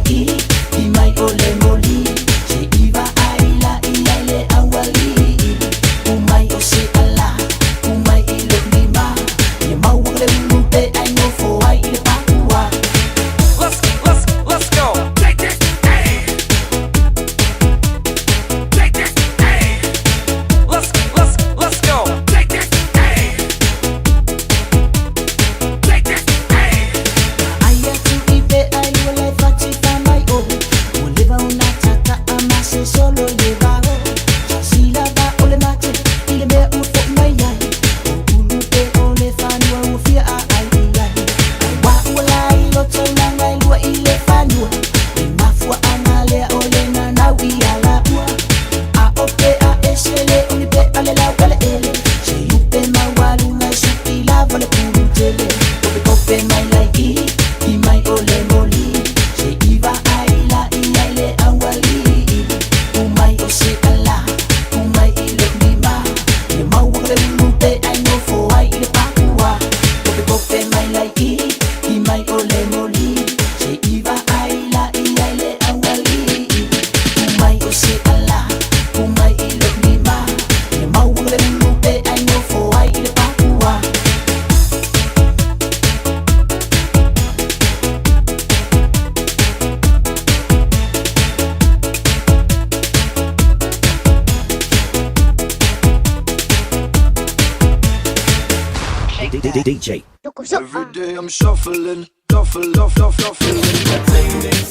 I mai o le moli se iva ai la i ai le awali umai o se ala umai i lo lima ia maua le ulu pe ai nofo ai i le papua. Let's go. Take this, hey. Take this, hey. Let's go. Take this, hey. Take this, hey. Ai atu i pe ai ua le fati fa mai o ua leva ona tata a ma se solo le vao sa sila va o le mate i le mea ua fo'i mai ai o ulu pe o le fanua ua fia a ai i ai ai wa ua lai lo taulaga e lua i le fanua e mafua aga lea o le nanau i ala ua a o pe a ese le oni pe a le lau ele ele se upe maualuga e suki lava le pulu tele kope kope mai lai i i mai o le moli se iva ai la i ai le aualii umai o se ala umai i lo lima ia maua le ulu pe ai nofo ai i le papua kope kope mai lai i i mai o le moli se iva ai la i ai le aualii umai o se ala umai i lo lima ia maua le ulu pe ai nofo ai i le papua. DJ. Every day I'm shuffling, shuffle, shuffle, shuffling.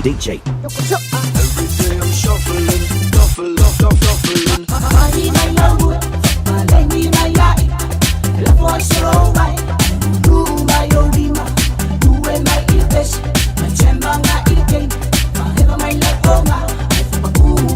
DJ. Every day I'm shuffling, shuffle, shuffle, shuffling. Mani mai lau malengi mai ai la voice solo mai lu mai o lima lu e mai il pes mai chemba nga il game ma heva mai la onga ai fa ku.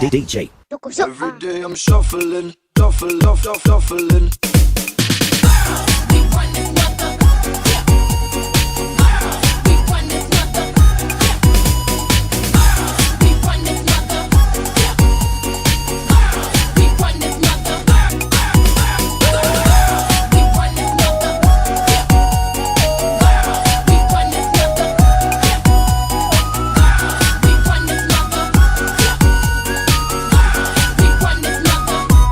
DJ. Every day I'm shuffling, shuffle, shuffle, shuffling. We run this mother. Yeah. Girls, we run this mother. Yeah. Girls, we run this mother. Yeah. Girls, we run this mother. Girls, we run this mother. Yeah. Girls, we run this mother. Yeah. Girls, we run this mother. Yeah. Girls, we run this mother.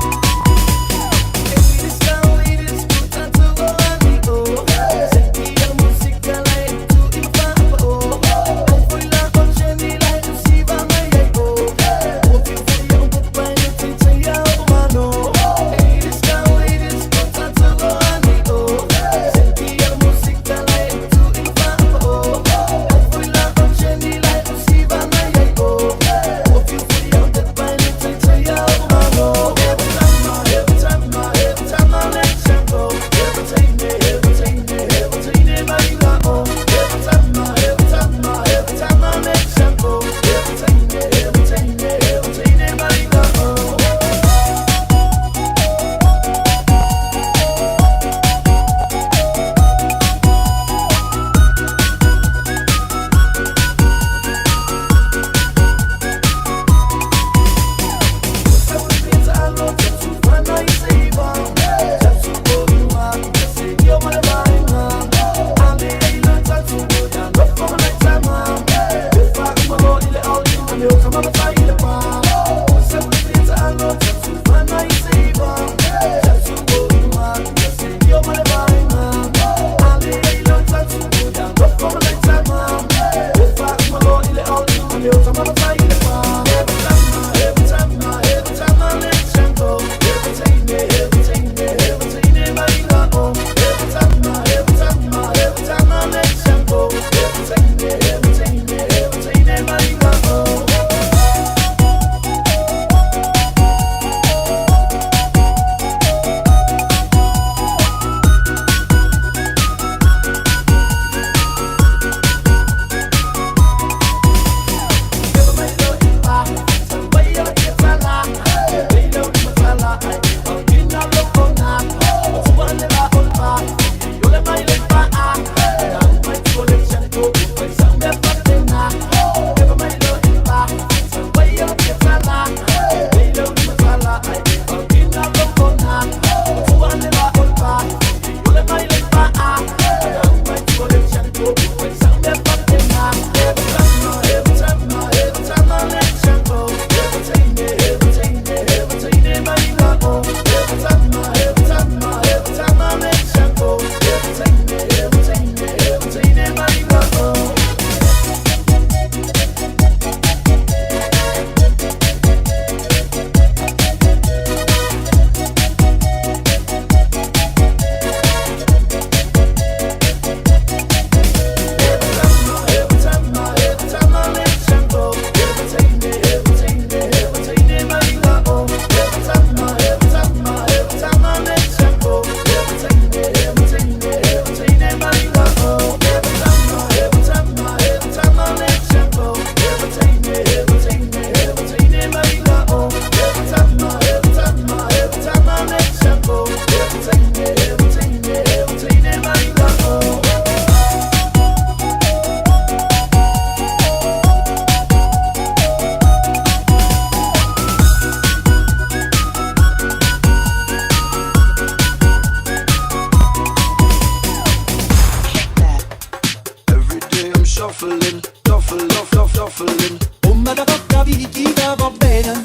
Every day I'm shuffling, shuffle, shuffle, shuffling. Come da poca vita va bene.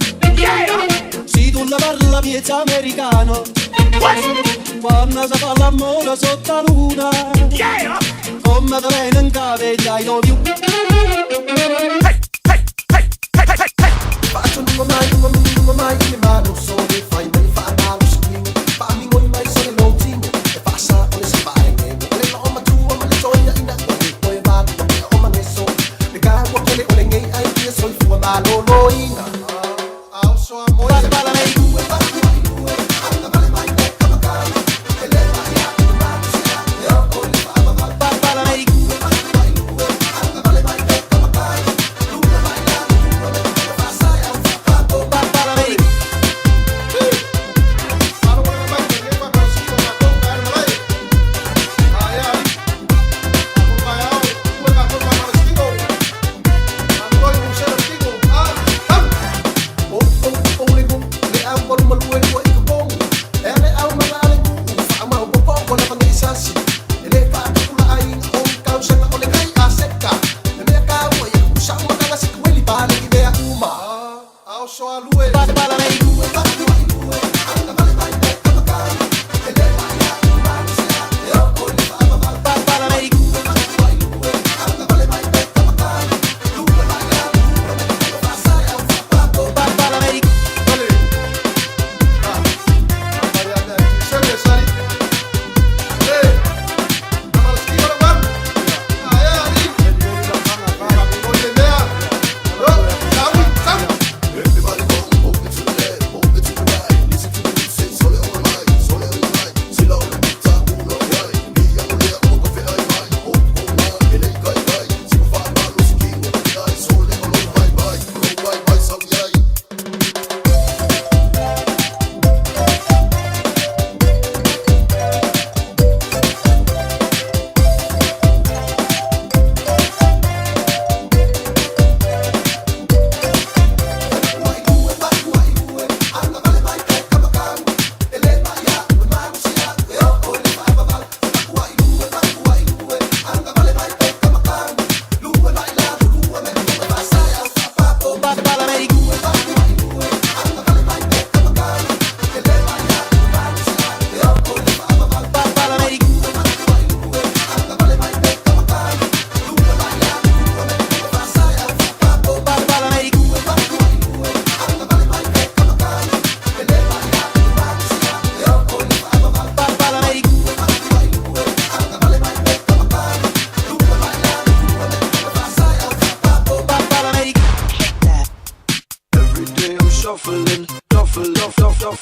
Se tu la parla miezza americano. Quando si fa l'amore sotto la luna. Come te viene in capo e I love you.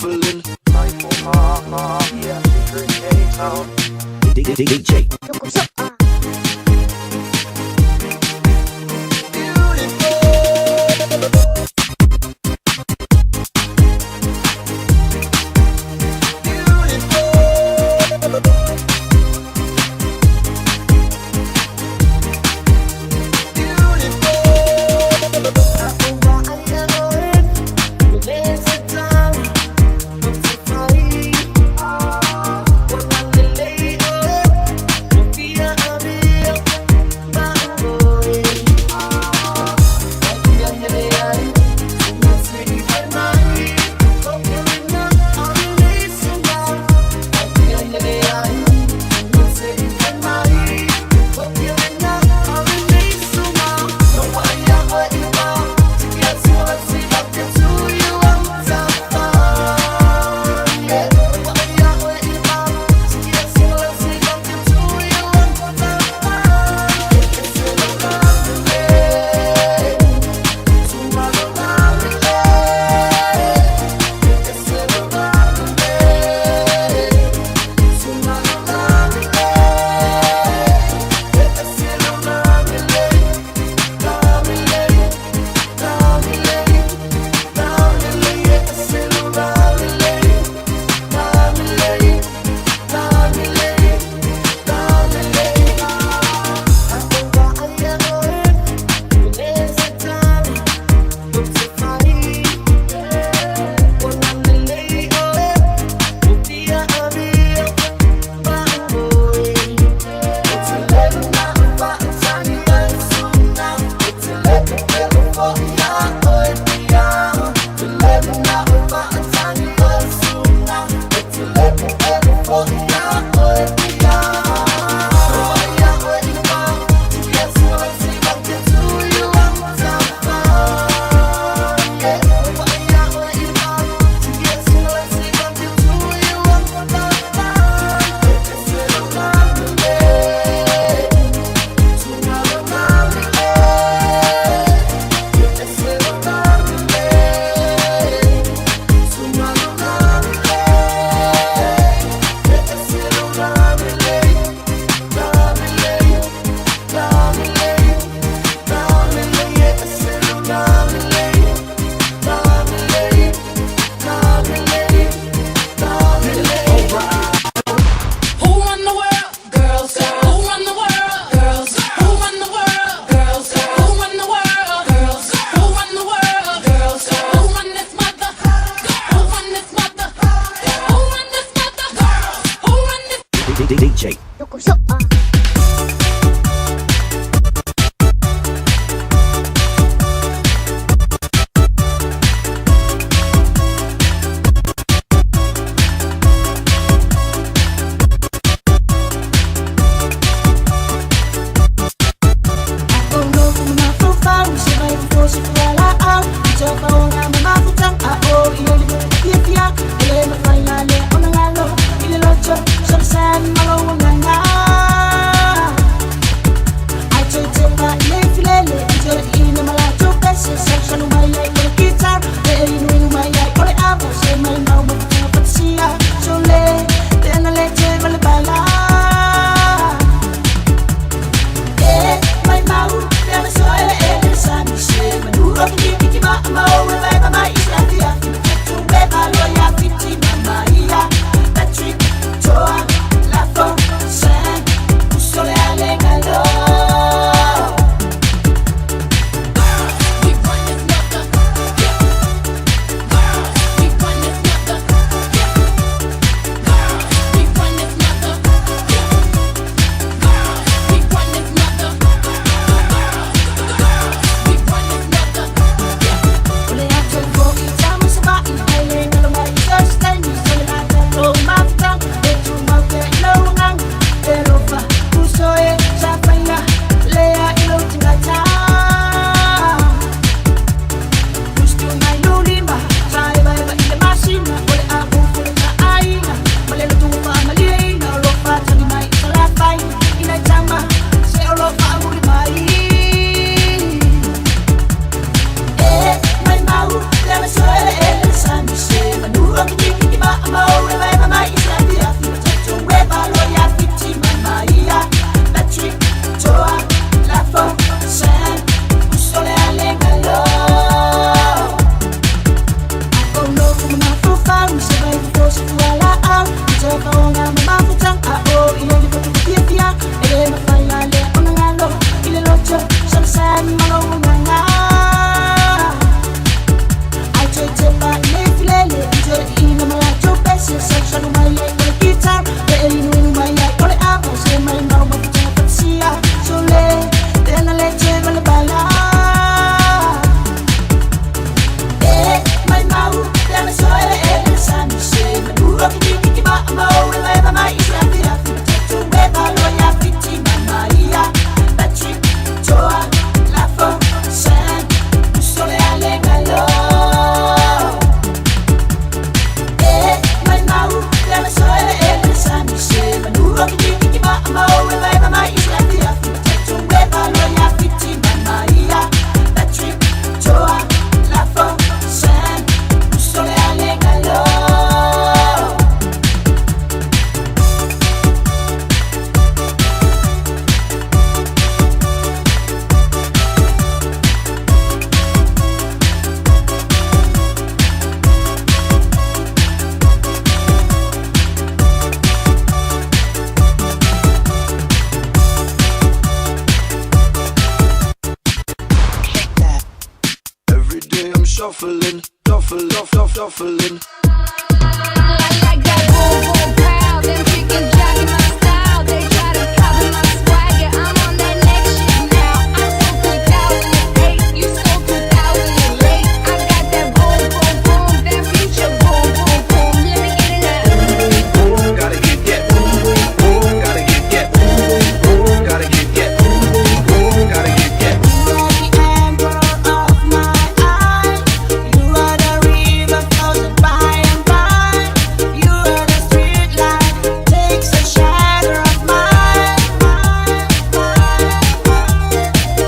shuffling. DJ. Thank you. shuffling, shuffle, shuffle, shuffling. I like that boom boom pow. Them chicken jockey my style. They try to copy my swagger. I'm on that next shit now. I'm so 2008, you so 2000 late. I got that boom boom boom, that future boom boom boom. Let me get it now. Gotta get that boom boom boom. Gotta get that boom boom boom. Gotta get that boom boom boom. Gotta get that. You are the amber of my eye. You are the river flows by and by. You are the street light takes a shadow of mine.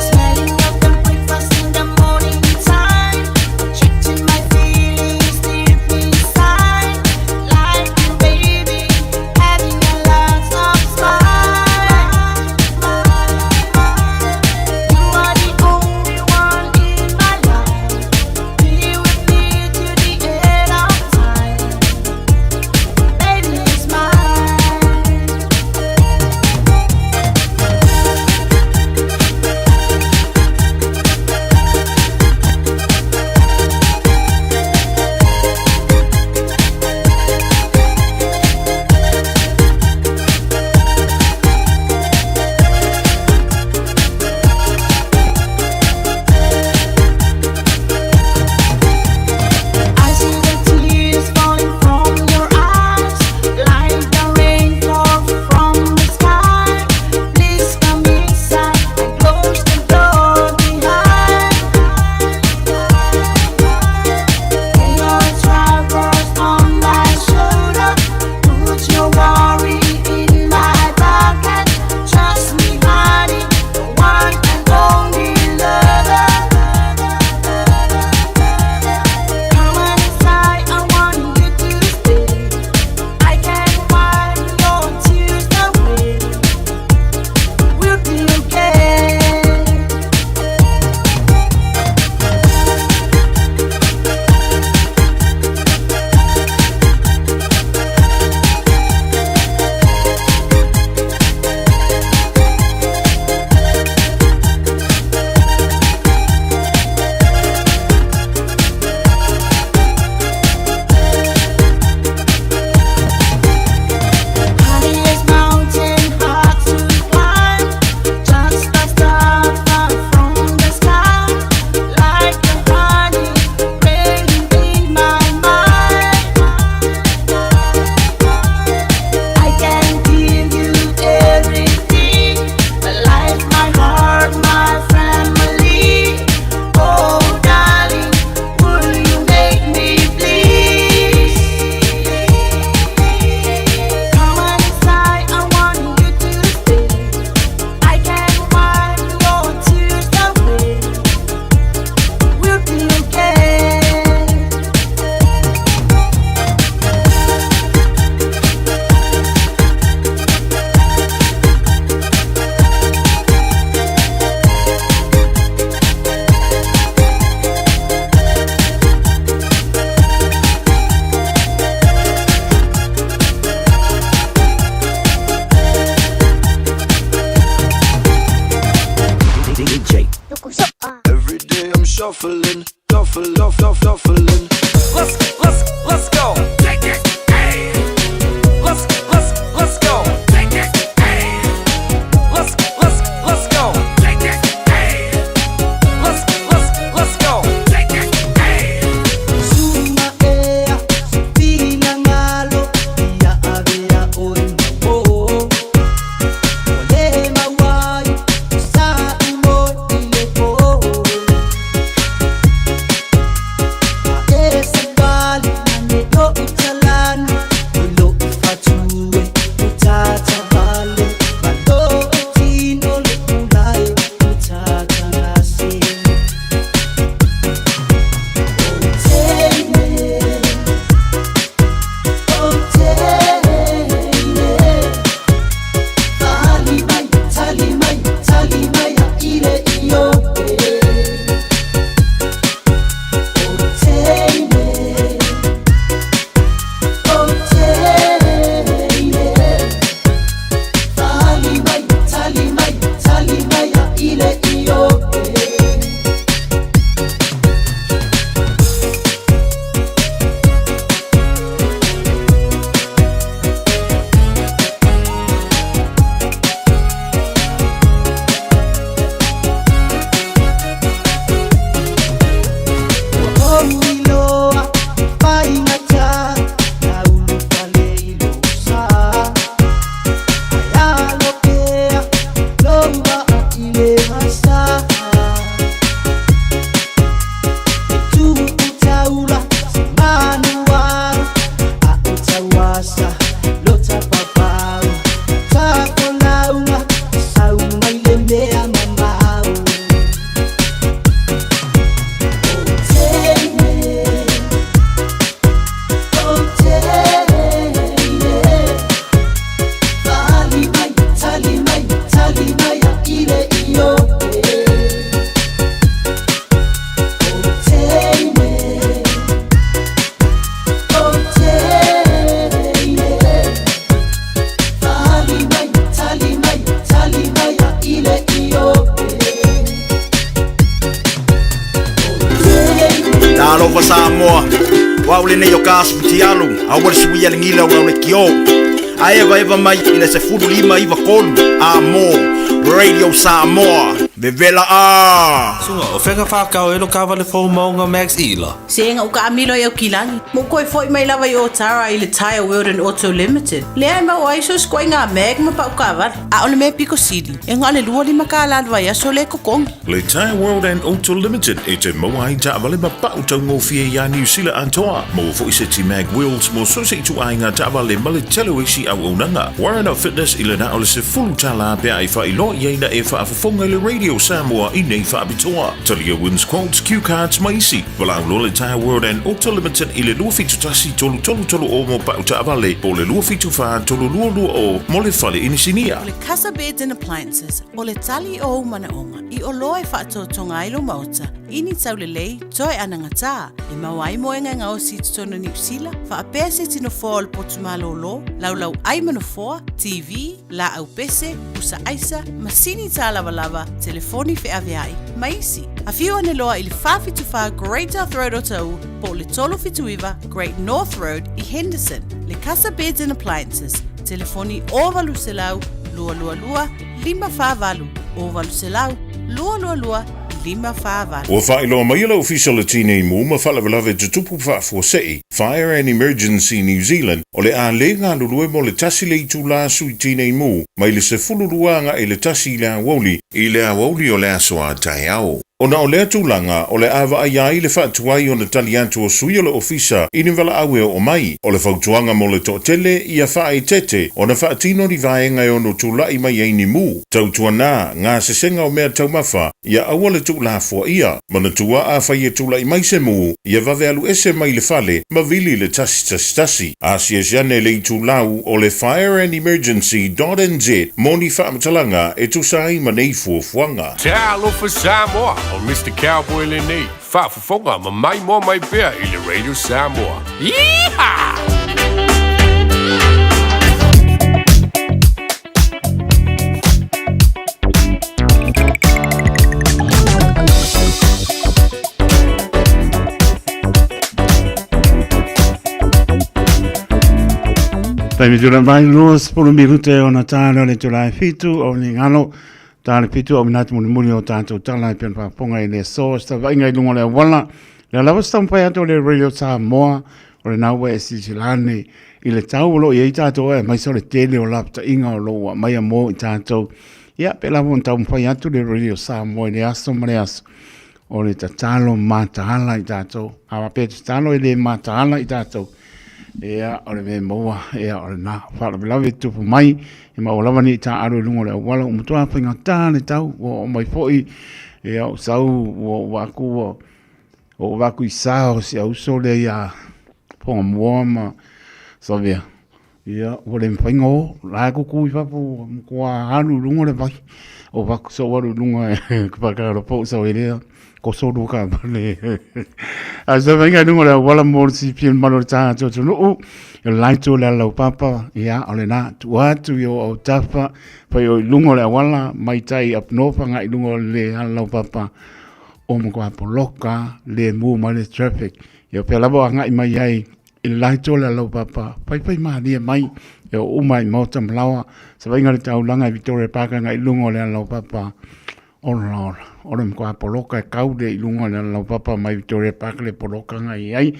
Smelling of the breakfast in the morning time, checking my feelings deep inside. Like you, baby, having a lot of smile. You are the only one in my life. Be with me to the end of time. Baby, it's mine. I see the tears falling from your eyes, like the rainfall from the sky. Please come inside and close the door behind. Lay your troubles on my shoulder, put your worry in my pocket. Trust me, honey, the one and only lover. Come on inside, I want you to stay. I can wipe your tears away. We'll be okay. Highest mountain hard to climb, just a star far from the sky, like a honey raining in my mind. I can give you everything, my life, my heart, my family. Oh, darling, will you make me please? Come on inside, I want you to stay. I can wipe your tears away. We'll be okay. DJ Every day I'm shuffling, shuffle, shuffle, shuffling. Let's go. Take it, hey. Let's go. Take it, hey. Let's go. Take it, hey. Let's go. Take it, hey. Suma ea, pina ngalo, ia avea oi mo. Ole mawai, sa umo ile po. A esa O au lenei o ka aso fitialu, aua le suia le gila o lau leitio. A evaeva mai i le 15 93 a mo Radio Samoa. Vevela a! Suga, o fea ka whākau e lo kāwale fou maunga Max Ila. Se ega u kaamilo i Aukilani, ma u toe foi mai lava i Otara i le Tyre World and Auto Limited, lea e maua ai so se ituaiga mag ma pau taavale. A o le mea piko sili, e na o le $25 le vaiaso lea e totogi. Le Tyre World and Auto Limited e te maua ai taavale ma pau taugofie iā Niu Sila atoa. Maua foi seti mag wheels mo so se ituaiga taavale ma le tele o isi auaunaga. Warren of Fitness i le na o le $10 pe a e faailoa i ai na e faafofoga i le Radio Samoa i nei faapitoa. Talia wins quotes, cue cards ma isi. Valaau loa le Tyre World and Auto Limited i le 271 3330 mo pau taavale po o le 274 3220 mo le fale inisinia. O le Casa Beds and Appliances, o le tali o ou manaoga i oloa e faatotoga ai lou maota i ni taulelei toe anagatā, e maua ai moega e gaosi i totonu o Niu Sila, faapea se tino foa o le potu malōlō, laulau ai ma nofoa, TV, laau pese, pusa aisa, masini tālavalava, telefoni feaveai, ma isi. Afio ane loa i le 474 Great South Road Otahuhu po o le 379 Great North Road i Henderson. Le Casa Beds and Appliances, telefoni 0800 222 548, 0800 222 548. Ua faailoa mai e le Ofisa o le Tinei Mu ma Faalavelave Tutupu Faafuasei, Fire and Emergency New Zealand, o le a le galulue mo le 1 le itulā sui tinei mu mai le 12 agaʻi i le 1 i le aoauli i le aoauli o le aso a taeao. Ona o lea tulaga, o le a vaaia ai le faatuai ona tali atu o sui o le ofisa i ni valaau e oo mai. O le fautuaga mo le toatele, ia faaeteete ona faatino ni vaega e ono tulaʻi mai ai ni mu. Tautuana, gasesega o mea taumafa, ia aua le tuulafoaia. Manatua afai e tulaʻi mai se mu, ia vave alu ese mai le fale ma vili i le 111. Asiasi ane i le itulau o le fireandemergency.nz mo ni faamatalaga e tusa ai ma nei fuafuaga. Talofa Samoa, o Mister Cowboy lenei, faafofoga ma maimoa mai pea i le Radio Samoa. Yeehaw! Taimi tula mai 20 minute ona tāna o le tula e fitu o ni ngalo tā le fitu o minatu muli muli o tātou tala e pena whaaponga i le so sta vainga i lunga le awala le lawa sta mpai atu le Radio Samoa o le nau e sisilane i le tau o lo i ai tātou aemaise o le tele o lapataiga o lo o aumaia mo i tātou. Ia, pea lava ona taumafai atu le Radio Samoa i le aso ma le aso o le tatalo mataala i tātou. A faapea tatalo e le mataala i tātou, ia, o le mea maua, ia, o lena. Faalavelave tupu mai, e maua lava nei taaalo i luga o le auala, ua matua faigata le tau, ua oo mai foi, ia, o sau, ua ou vaai atu ua, ua ou vaai atu i sa o si au uso lea ia Fogamoa ma Savea, ia, ua le mafai ona o, la e tutu i fafo, ua matua alu i luga le vai. O vaai atu sou alu i luga e whakaaro pou sau e lea, ko solo ka vale. A sa vainga i luga o le auala mo le silafia le mamalu o le tatou atunuu, o le la itu o le Alalaupapa, ia, o lena, tuu atu i ou autafa, fai o i luga o le auala, mai tai up north agai i luga o le Alalaupapa, o matua poloka lemu mai le traffic. Ia o fea lava o agai mai ai i le laito o le alaupapa, faifai malie mai e oo uma i maota ma laoa, savaiga le taulaga i Victoria Park agai i luga o le alaupapa. Ola ola, o le matua poloka e kau le i luga o le alaupapa mai Victoria Park le poloka agai i ai.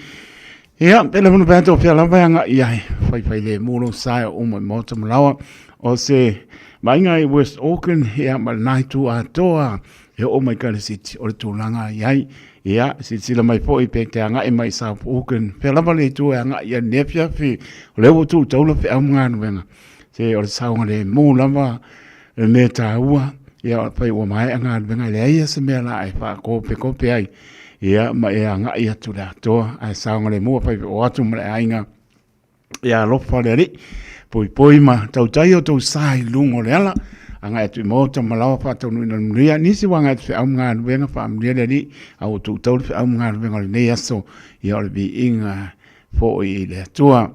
Ia, pele manu pea tō whia lava e agai i ai, faifai lemu lou sa e oo uma i maota ma laoa. O se vaaiga i West Auckland, ia ma lena itu atoa, e oo mai ka le city o le tulaga i ai. Ia, silasila mai foi pe te agai mai i South Auckland, fea lava le itu e agai i ai lenei afiafi, o lea ua tuu taula feau ma galuega. Se o le saogalemu lava le mea taua, ia fai ua maea galuega, e leai lava se mea la e faakopekope ai, ia ma e agai atu i le atoa, ae saogalemu afai o atu ma le aiga. Ia alofa le Alii, poipoi ma tautai o tou sa i luga o le ala, agai atu i maota ma laoa faataunuuina le manuia. Nisi ua agai atu feau ma galuega, faamanuia le Alii, a ua tuu tau le feau ma galuega o lenei aso, ia o le viiga foi i le Atua.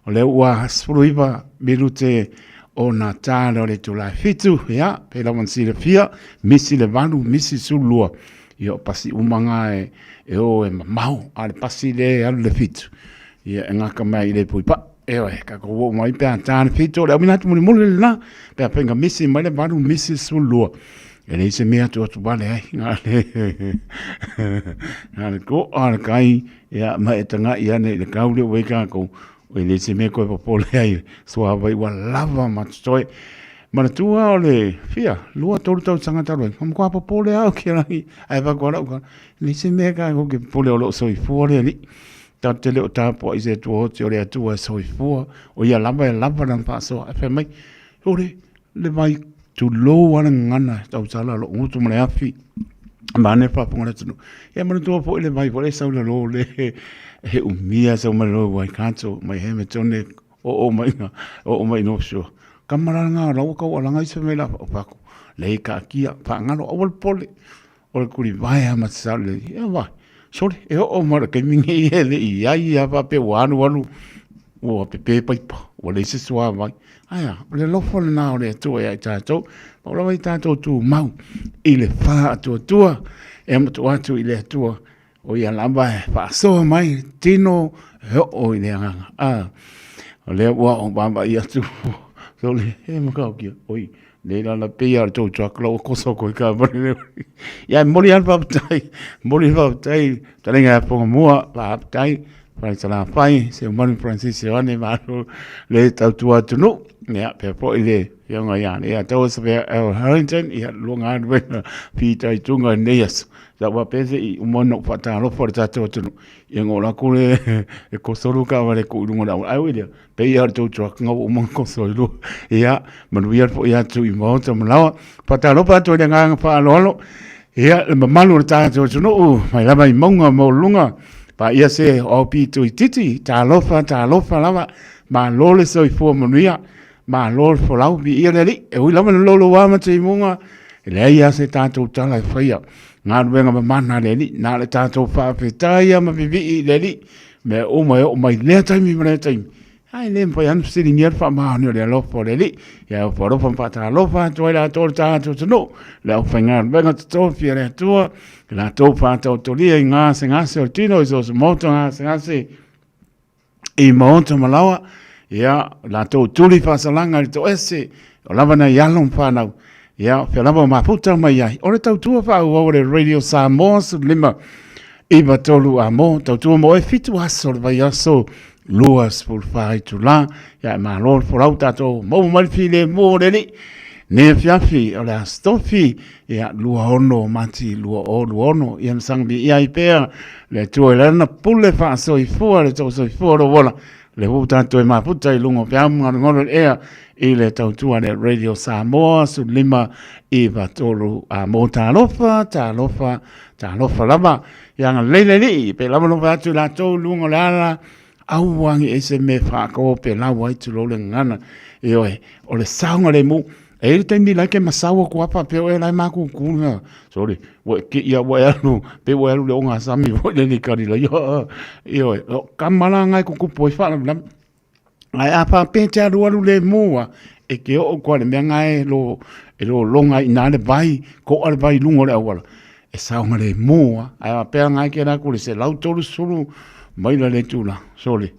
O lea ua 19 minute ona ta lea o le itula e 7, ia, pei lava ona silafia, misi le 8, misi le 12. Ia o pasi uma ngā e o e mamao, a le pasi le e alu le 7, ia e gaka mai i le Puipaa. Ioe, tatou oo mai pe a ta le 7, o le auina atu mulimuli lena, pe a fai misi mai le 8, misi le 12. E leai se mea atu atu vale ai, na le, na le to'a le kai, ia ma e taga'i ane i le kau lea ua i ai tatou, e leai se mea e toe popole ai, suavai ua lava ma totoe. Manatua o le fia, 2, 3 tausaga talu ai, na matua popole lava au ki lagi, ae avatu lava lau tala, e leai se mea tatou te popole o lo o soifua le Alii. Tatou te le o tapuai i se Atua oti, o le Atua e soifua, o Ia lava e lava Lana faasoa. Ae fai mai, sole, le vai, tulou lava le gagana e tausala lou gutu ma le afi, vaeane le faafofoga a le atunuu. Ia manatua foi le vai foi lea e sau i lalo le he umia sau mai lalo i Waikato, mai Hamilton, oo mai ina, oo mai i North Shore. Kama la lena o la ua taualaga isi mea la faku. Lei taatia, faagalo, aua le popole. O le tulivae lava ma te sao lelei. Ia vai, sole, e oo mai i le taimi nei e le i i ai lava faapea ua alu alu ua pepe paipa, ua leai se suavai. Ae a, o le alofa lena o le Atua ia i tatou, pau lava ia tatou tumau i le faatuatua e amatua atu i le Atua O ia lava e faasoa mai tino e oo i le agaga. A, o lea ua ou vaavaai atu, sole, e matautia, oi, le lala pei lava o le tou truck la ua koso atu ai taavale lea. Ia e momoli lava le faafetai, momoli le faafetai i le fetalaiga ia Fogamua, faafetai Fale Salafai, Seumanu Francis Ioane, malo le tautua atunuu. Ia, faapea foi le afioga ia Leiataua Savea L. Harrington, ia lua galuega fitaituga i lenei aso. Sa ou faapea se i uma ona ou faatalofa i le tatou atunuu, ia ona ou alu atu lea e koso lua taavale e tuu i luga o le auala. Ae ui i lea, pei lava o le tou truck na ua uma ona koso i luga. Ia, manuia le foi atu i maota ma laoa. Faatalofa atu i le agaga faaaloalo, ia, le mamalu o le tatou atunuu, mai lava i mauga maualuluga, paia se o aupito itiiti, talofa, talofa lava, malo le soifua manuia. Malo le folau, viia le Alii. E ui lava ina louloua ma timuga, e leai lava se tatou tala e faia. Galuega mamana a le Alii, na o le tatou faafetai lava ma vivii i le Alii, mea uma e oo mai lea taimi ma lea taimi. Ae le mafai lava ona fesiligia le faamaoni o le alofa o le Alii. Ia e alofa ma faatalofa atu ai latou i le tatou atunuu, le aufaigaluega totofi a le Atua, i latou faataotolia i gasegase o le tino i so o se maota gasegase, i maota ma laoa, ia, latou tuli faasalaga i le toese, o lava nai alo ma fanau, ia, fea lava o mafuta mai ai. O le tautua faaauau a le Radio Samoa 15 9 3 a mo, tautua mo e 7 aso o le vaiaso, 24 itula, ia e malo le folau tatou maua mai le filemu o le Alii. Nei afiafi o le Aso Tofi, ia 26 Mati 2026, ia na saga viia ai pea le Atua i lana pule faasoifua le tausoifua o lou ola, le ua tatou e mafuta i luga o peau ma galogalo le ea i le tautua le Radio Samoa 15 9 3 a mo talofa, talofa, talofa lava. Ia agalelei le Alii, pe lava lova atu i latou i luga o le ala, aua ne i se mea e faatopelau ai tulou le gagana. Ioe, o le saogalemu. E i ai le taimi la e te masau atu lava faapea oe la e matutu le mea. Sole, ua e te i lava ua e alu, pei ua e alu i le ogasami foi lele i Kalilaia. Ioe, o tama la na e tutupu ai faalavelave. Ae a faapea e te alualu lemu lava, e te oo atu lava i le mea lena e lologa ai i ina le vai, to'a le vai i luga o le auala, e saogalemu lava. Ae a faapea na e te alu atu i le 130 maila i le itula, sole,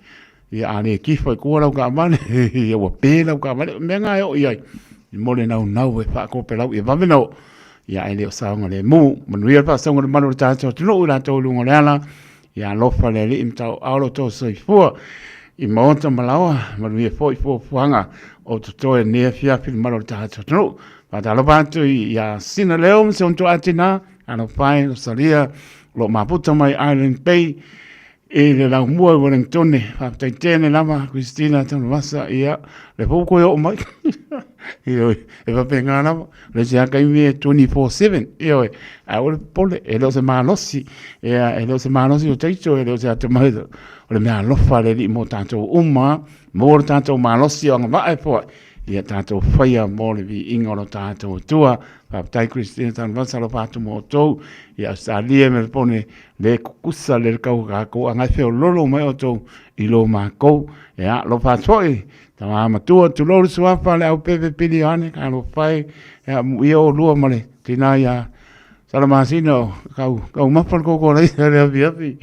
ia a le tifa i tua lau taavale, ia ua pe lau taavale. O le mea lena e oo i ai, mo le naunau e faatopelau ia vave ona oo, ia ae le o saogalemu. Manuia le faasauga o le malu o le tatou atunuu i latou i luga o le ala, Ia alofa le Alii ma tauaao lo outou soifua i maota ma laoa, manuia foi fuafuaga o totoe i lenei afiafi i le malu o le tatou atunuu. Faatalofa atu ia Sina Leo ma si ona toatina, alofa e Rosalia, o lo o mafuta mai Island Bay i le laumua i Wellingtone. Faafetai tele lava Christina Tanuvasa, ia le foi ua toe oo mai. Ioe, e faapena lava. Le isi lava taimi e 24/7, ioe, ae aua le popole, e le o se malosi, ia, e le o se malosi o Taito, e le o se atamai, o le meaalofa a le Alii mo tatou uma, maua lo tatou malosi o agavaa e foai, ia tatou faia mo le viiga o lo tatou Atua. Faafetai Christina Tanuvasa, alofa atu mo outou i Ausetalia, Melepone, le kukusa le kau kākou, a ngai feololo mai outou i lo mākou. Ia, alofa atu foi, Tama matua, tulou le suafa le au pepe pili ane, talofa e, ia muia olua ma le tina ia Salamasina o kau kau mapa le koko le le afiafi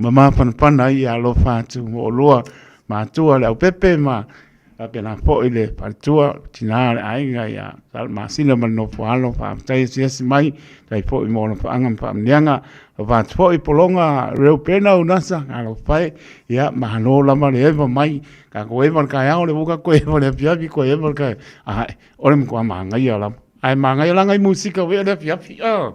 ma mapanapana ai ia alofa atu mo olua matua le aupepe ma faapena foi le faletua tina le aiga ia Salamasina ma le nofo alo. Faafetai asiasi mai tai foi mo ona faaga ma faamanuiaga. Alofa atu foi Pologa Reupena Unasa alofa e ia malo lava le eva mai tatou eva le taeao le vuka koe eva le afiafi koe eva le taeao ae o le matua manaia lava ae manaia la ngai musika wea le afiafi ah.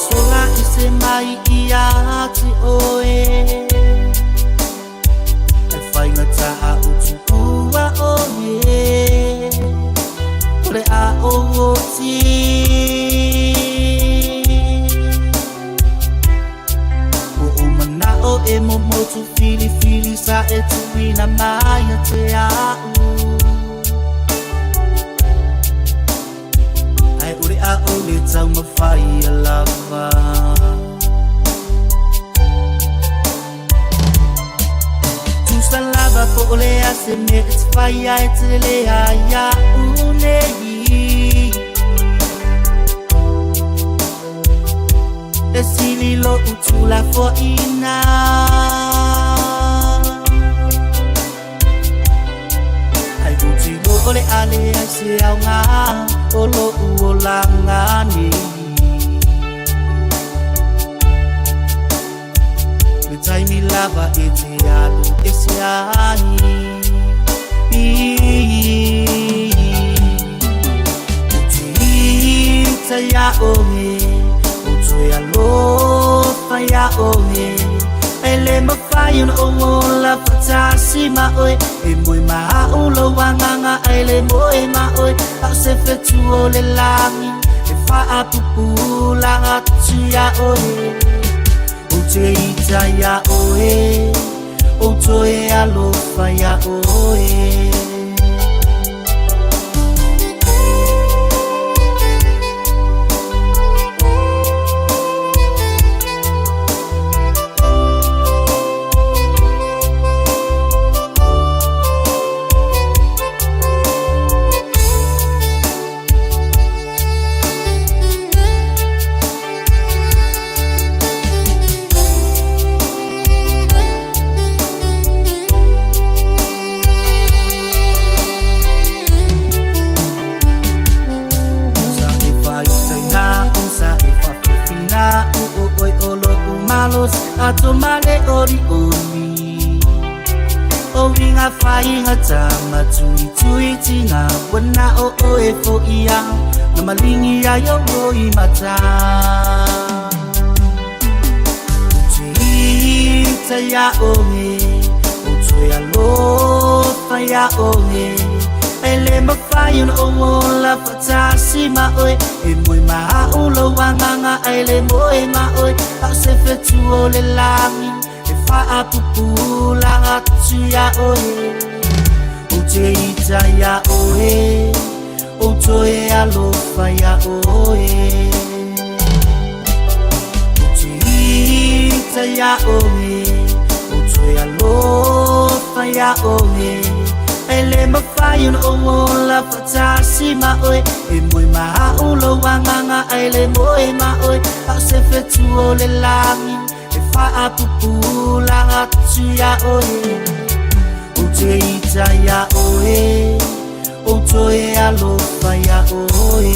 Sola i se mai ia te oe E whainga taha utu ua oe O le a o o ti O o mana o e mo motu fili fili sa e tuina mai a te au Ai ure a o le tau mawhai a lava Tusa lava po o le a se me e te whai a e te le a ia unei E sili lo utu la foina Ai uti lo o le ale ai se au ngā O lo u o la ngā ni Le taimi lava e te alu e se ai O te ita ia oe O toe alofa ia oe E le mawhai ona o ola whatasi ma oe E moe maa o lo wanganga e le moe ma oe Pao se whetu o le langi E whaapupula atu ia oe O te ita ia oe O toe alofa ia oe. Sa e whaitai u sa e whawhiwhina u o oi o lo u malos ato male ori ori. O winga whainga tama tui tui tina wana o o e fo ia na malingi ai o oi mata. O te ita ia oe, o toe alofa ia oe E le mawhai ona o ola whatasi ma oe E moe maa o lo wanganga e le moe ma oe Pao se whetu o le langi E whaapupula atu ia oe O te ita ia oe O toe alofa ia oe O te ita ia oe O toe alofa ia oe E le mawhai ona o ola whatasi ma oe E moe maa o lo wanganga e le moe ma oe Pao se whetu o le langi E whaapupula atu ia oe O te ita ia oe O toe alofa ia oe.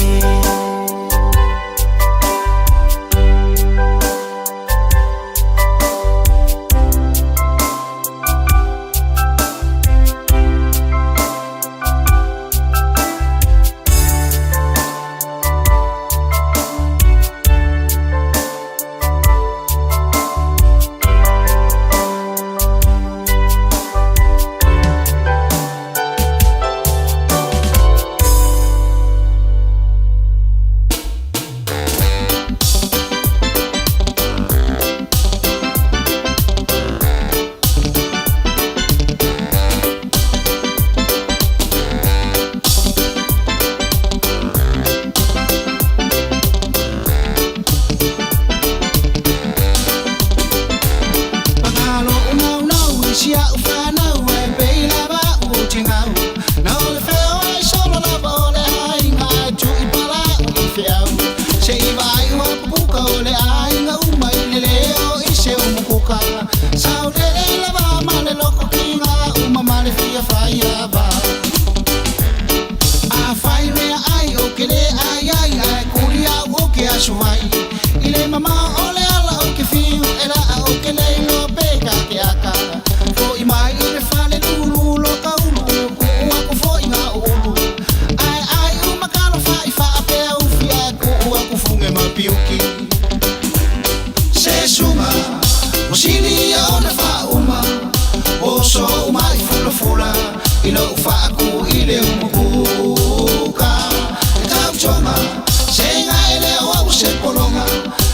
Aku i le umukuka. E tautoga se ga e le o au se pologa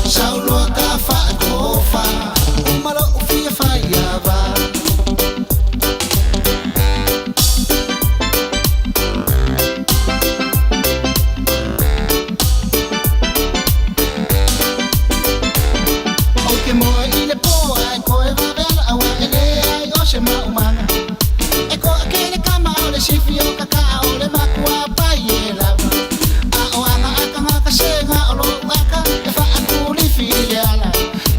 sauloa ka faatofa uma lo'u fia faiava. Ou te moe i le pō ai koe vave ala aua e le ai o se maumaga. E koa ke le kama o le sifi o kaka o le makua pai e lava. A o anga aka ngaka se nga o lo aka e fa akulifi i le ala.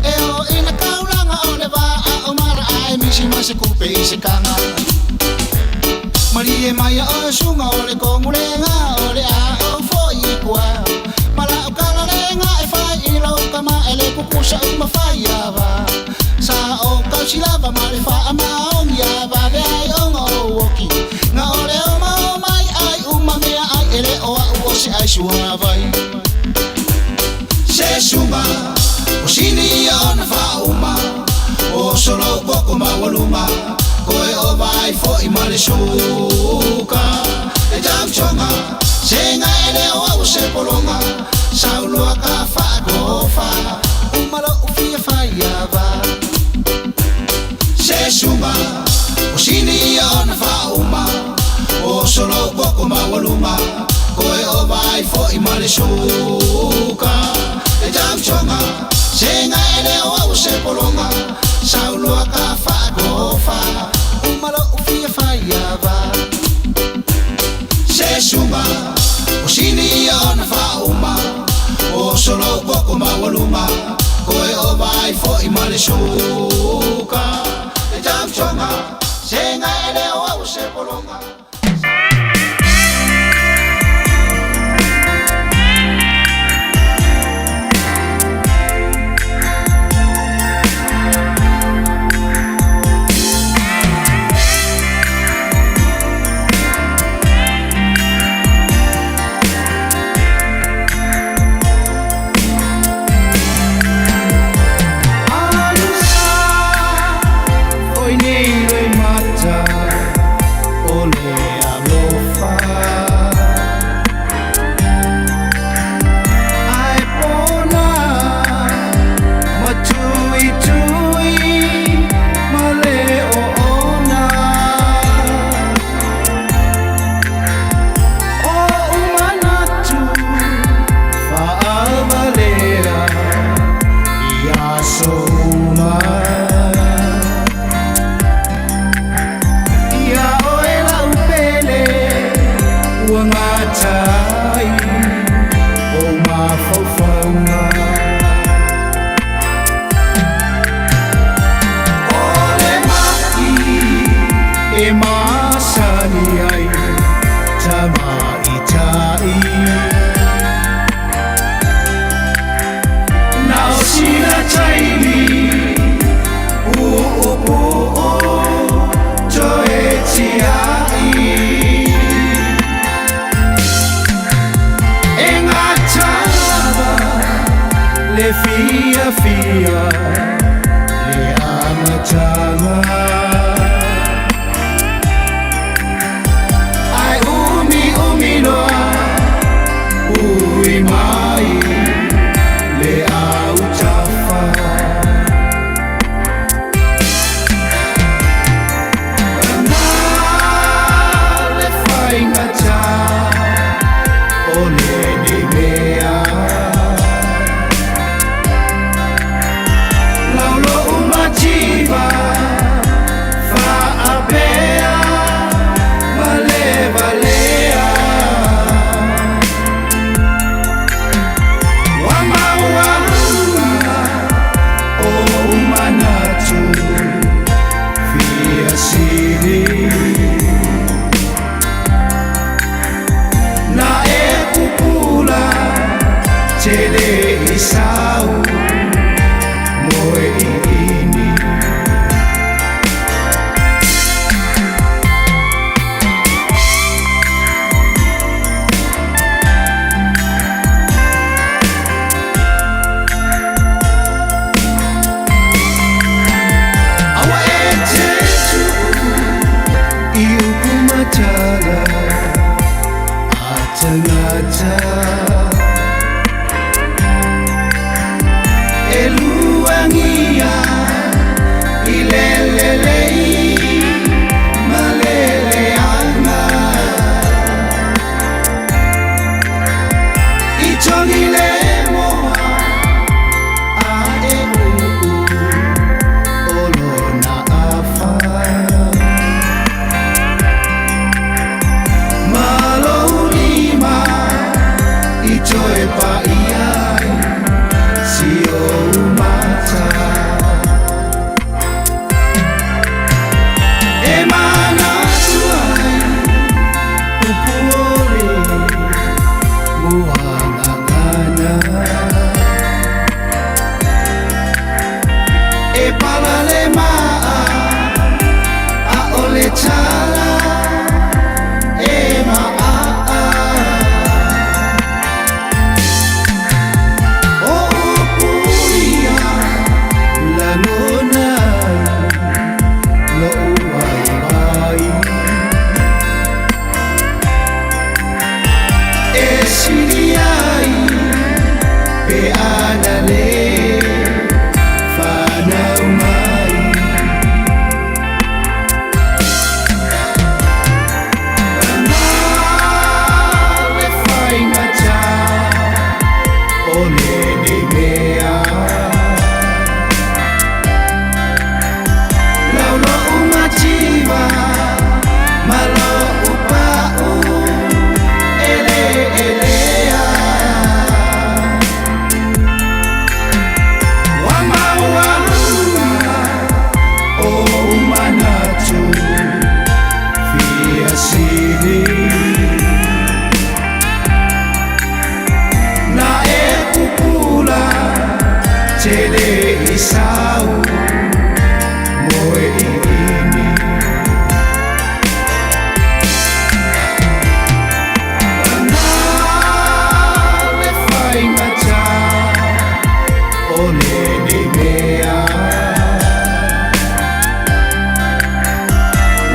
E o ina kaulanga o le va a o mara ai misi ma se kupe i se kanga. Marie mai o sunga o le kongulenga o le a o foi i kua. Mala o kalalenga e fai i lau kama e le kukusa uma fai ava. Sa o kausilava ma le fa ama ongi a vave ai onga o oki. Nga o le o ma o mai ai uma mea ai e le o au o se ai sua vai. Se sunga o sini o na fa uma. O solo poko ma waluma. Koe o vai fo i ma le suka. E tautoga se ga e le o au se pologa sauloa ka faatofa uma lo'u fia faiava. Se sunga o sini o na faauma o solo poko ma waluma. Koe o vai fo i ma le suka. E tautoga se ga e le o au se pologa sauloa ka faatofa uma lo'u fia faiava. Se sunga o sini o na faauma o solo poko ma waluma. Koe o vai fo i ma le suka. E tautoga se ga e le o au se pologa. Oi nei le mata o le alofa. Ai pona matui tui ma le o ona. O umanatu faavalea ia soma. Ia oe lau pele ua gatai o mafaufauga. O le mai e masani ai tamaitai. Na o sina taimi uupuu toe tiai. E gatava le fia fia le amataga. Ai umi umi loa ui mai le autafa. Na le faigata o lenei mea. Laulo umativa faapea ma le valea. Wa maualuga o manatu fia sili. mata E luangia i le lelei ma le leaga I togi le moa a e uu o lona afa Ma lou lima i toe pa'i ai si ou mata E manatu ai upu o le muagagana E pala le maa a o le tala e maa O upu ia lagona lo'u vaivai E sili ai pe ana le fanau mai Lana le faigata o lenei mea Lau lo'u mativa ma lo'u pa'u eleelea Ua maualuga ou manatu fia sili Na e pupula tele i sau moe ʻiʻini Lana le faigata o lenei mea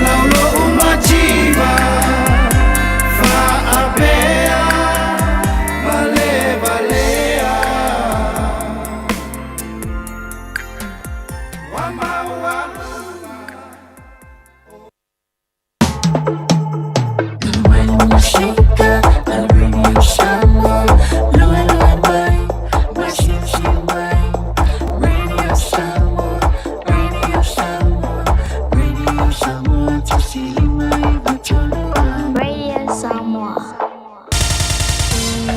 Lau lo'u mativa faapea ma le valea Ua maualuga Radio Samoa.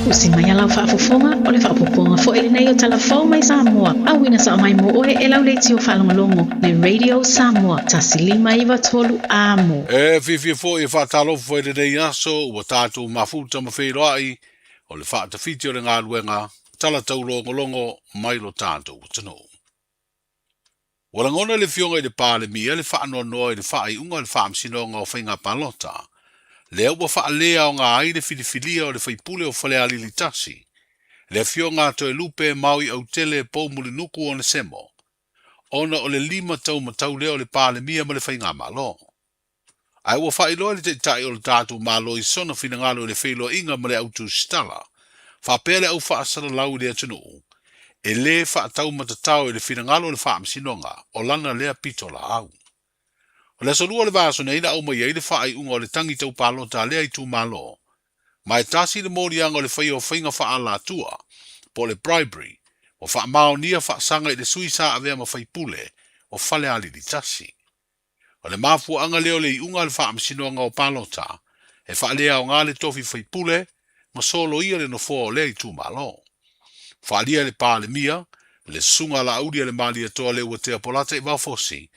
Usi mai a lau faafofoga o le faaopoopoga foi lenei o Tala Fou mai Samoa. Auina sao mai mo oe e lau leitio faalogologo le Radio Samoa 1593 amo. E fiafia foi e faatalofa foi i lenei aso ua tatou mafuta ma feiloai o le faatafiti o le galuega tala taulogologo mai lo tatou atunuu. Ua lagona e le Afioga i le Palemia le faanoanoa i le faaiuga a le Faamasinoga o Faiga Palota, lea ua faaleaoga ai le filifilia o le faipule o Falealili 1, le Afioga a Toelupe Maui Autele Poumulinuku Onesemo, ona o le limataumatau lea o le Palemia ma le Faigamalo. Ae ua faailoa e le Taitai o le tatou Malo i sona finagalo i le feiloaiga ma le au tusitala, faapea le au faasalalau i le atunuu, e lē faataumatatao i le finagalo o le Faamasinoga o lana lea pitolaau. O le aso lua o le vaiaso nei na aumai ai le faaiuga o le tagi tau palota a lea itumalo, ma e tasi le moliaga o le faia o faiga faaalatua, po o le bribery, ua faamaonia faasaga i le sui sa avea ma faipule o Falealili 1. O le mafuaaga lea o le iuga a le Faamasinoga o Palota e faaleaoga le tofi faipule ma soloia le nofoa o lea itumalo. Faaalia e le Palemia, le Susuga a Laauli a le Malietoa Leuatea Polata i Vaofosi,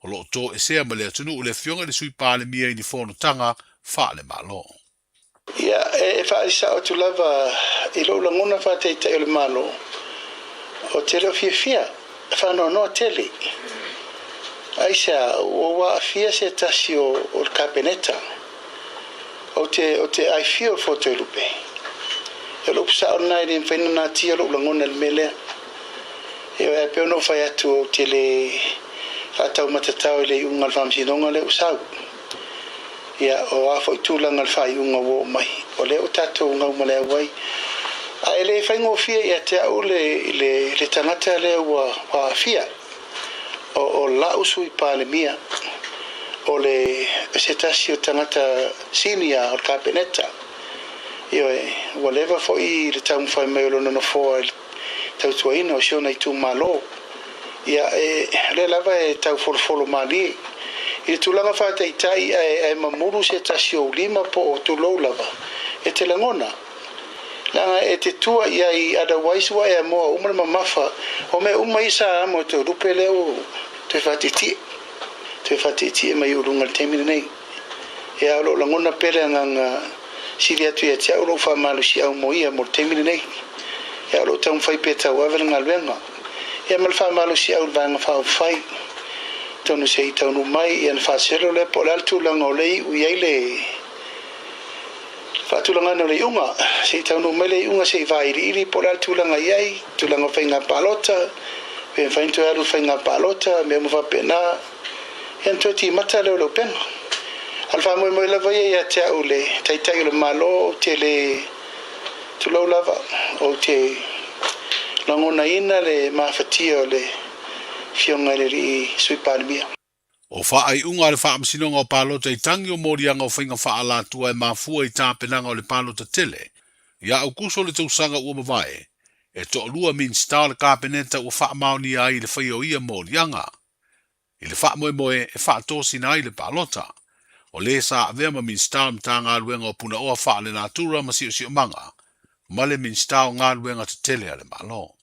o lo o toesea ma le atunuu le Afioga i le Sui Palemia i ni fonotaga faale-Malo. Ia, e faaisao atu lava i lou lagona faataitai o le Malo, ou te le o fiafia, e faanoanoa tele. Aisea, ua ua aafia se tasi o, o le Kapeneta. Ou te, ou te I feel for Toelupe. O le upu sao lena e le mafai ona natia lou lagona i le mea lea. Ioe, ae pei ona ou fai atu ou te le faataumatatao i le iuga o le faamasinoga lea ua sau. Ia, o a foi tulaga o le faaiuga ua oo mai, o lea ua tatou gaumaleau ai. A e le faigofie ia te au le, le, le tagata lea ua, ua aafia. O, o la'u sui Palemia, o le, se tasi o tagata sinia o le Kapeneta. Ioe, ua leva foi le taumafai mai o lona nofoa i le tautuaina o si ona itumalo. Ia, e, o lea lava e taufolofolo malie i le tulaga faataitai ae, ae mamulu se tasi o ou lima po o tulou lava, e te lagona. Leaga e te tua i ai, otherwise ua e amoa uma le mamafa o mea uma ia sa amo e Toelupe lea ua toe faatietie, toe faatietie mai ou luga i le taimi lenei. Ia, o lo o lagona pea le agaga sili atu ia te au lou faamalosiau mo ia mo le taimi lenei. Ia, o lo o taumafai pea e tauave le galuega. Ia ma le faamalosiau i le Vaega Faaupufai. Atonu se i taunuu mai ia ona faaselo lea po o le a le tulaga o lea e iu i ai le faatulagaina o le iuga. Se i taunuu mai le iuga se i vailiili po o le a le tulaga e i ai, tulaga o faiga palota, pe mafai ona toe alu i le faiga palota, mea uma faapena. Ia ona toe timata lea o le upega. A o le faamoemoe lava ia ia te au le Taitai o le Malo, ou te le tulou lava, ou te lagonaina le mafatia o le Afioga i le Alii Sui Palemia. O faaiuga a le Faamasinoga o Palota i tagi o moliaga o faiga faaalatua e mafua i tapenaga o le palota tele ia Aukuso o le tausaga ua mavae, e toalua Minisita o le Kapeneta ua faamaonia ai i le faia o ia moliaga. I le faamoemoe e faatosina ai le palota. O le sa avea ma Minisita o le Matagaluega o Punaoa Faalenatura ma Siosiomaga ma le Minisita o Galuega Tetele a le Malo.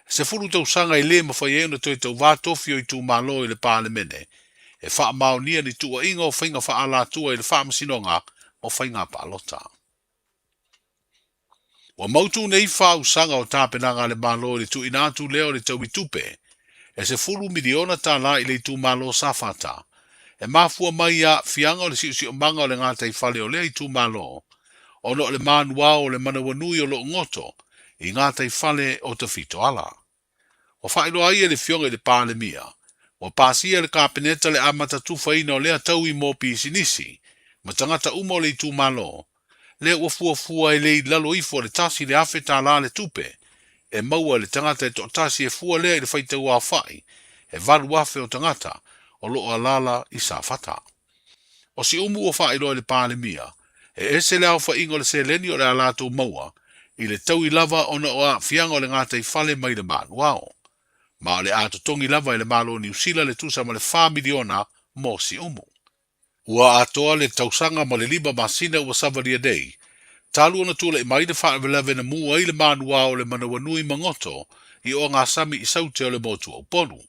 E 10 tausaga e le mafai ai ona toe tauvā tofi o itumalo i le Palemene e faamaonia ni tuuaiga o faiga faaalatua i le Faamasinoga o Faiga Palota. Ua mautu nei faausaga o tapenaga a le Malo i le tuuina atu lea o le taui tupe e $10 miliona i le itumalo o Safata, e mafua mai i aafiaga o le siosiomaga o le gataifale o lea itumalo ona o le manuao o le manawanui o loo goto i gataifale o Tafitoala. Ua faailoa ai e le Afioga i le Palemia, ua pasia e le Kapeneta le amata tufaina o lea taui mo pisinisi ma tagata uma o le itumalo, lea ua fuafua e le i lalo ifo o le $1,000 le tupe e maua e le tagata e toatasi e fua lea i le faitauaofai e 8,000 o tagata o lo o alaala i Safata. O Siumu ua faailoa i le Palemia, e ese le aofaiga o le seleni o le a latou maua i le taui lava ona o aafiaga o le gataifale mai le manuao. Ma o le a totogi lava e le Malo o Niu Sila le tusa ma le $4 miliona mo Siumu. Ua atoa le tausaga ma le 5 masina ua savalia nei, talu ona tulai mai le faalavelave na mu ai le manuao o le manawanui ma goto i ogasami i Saute o le motu o Upolu.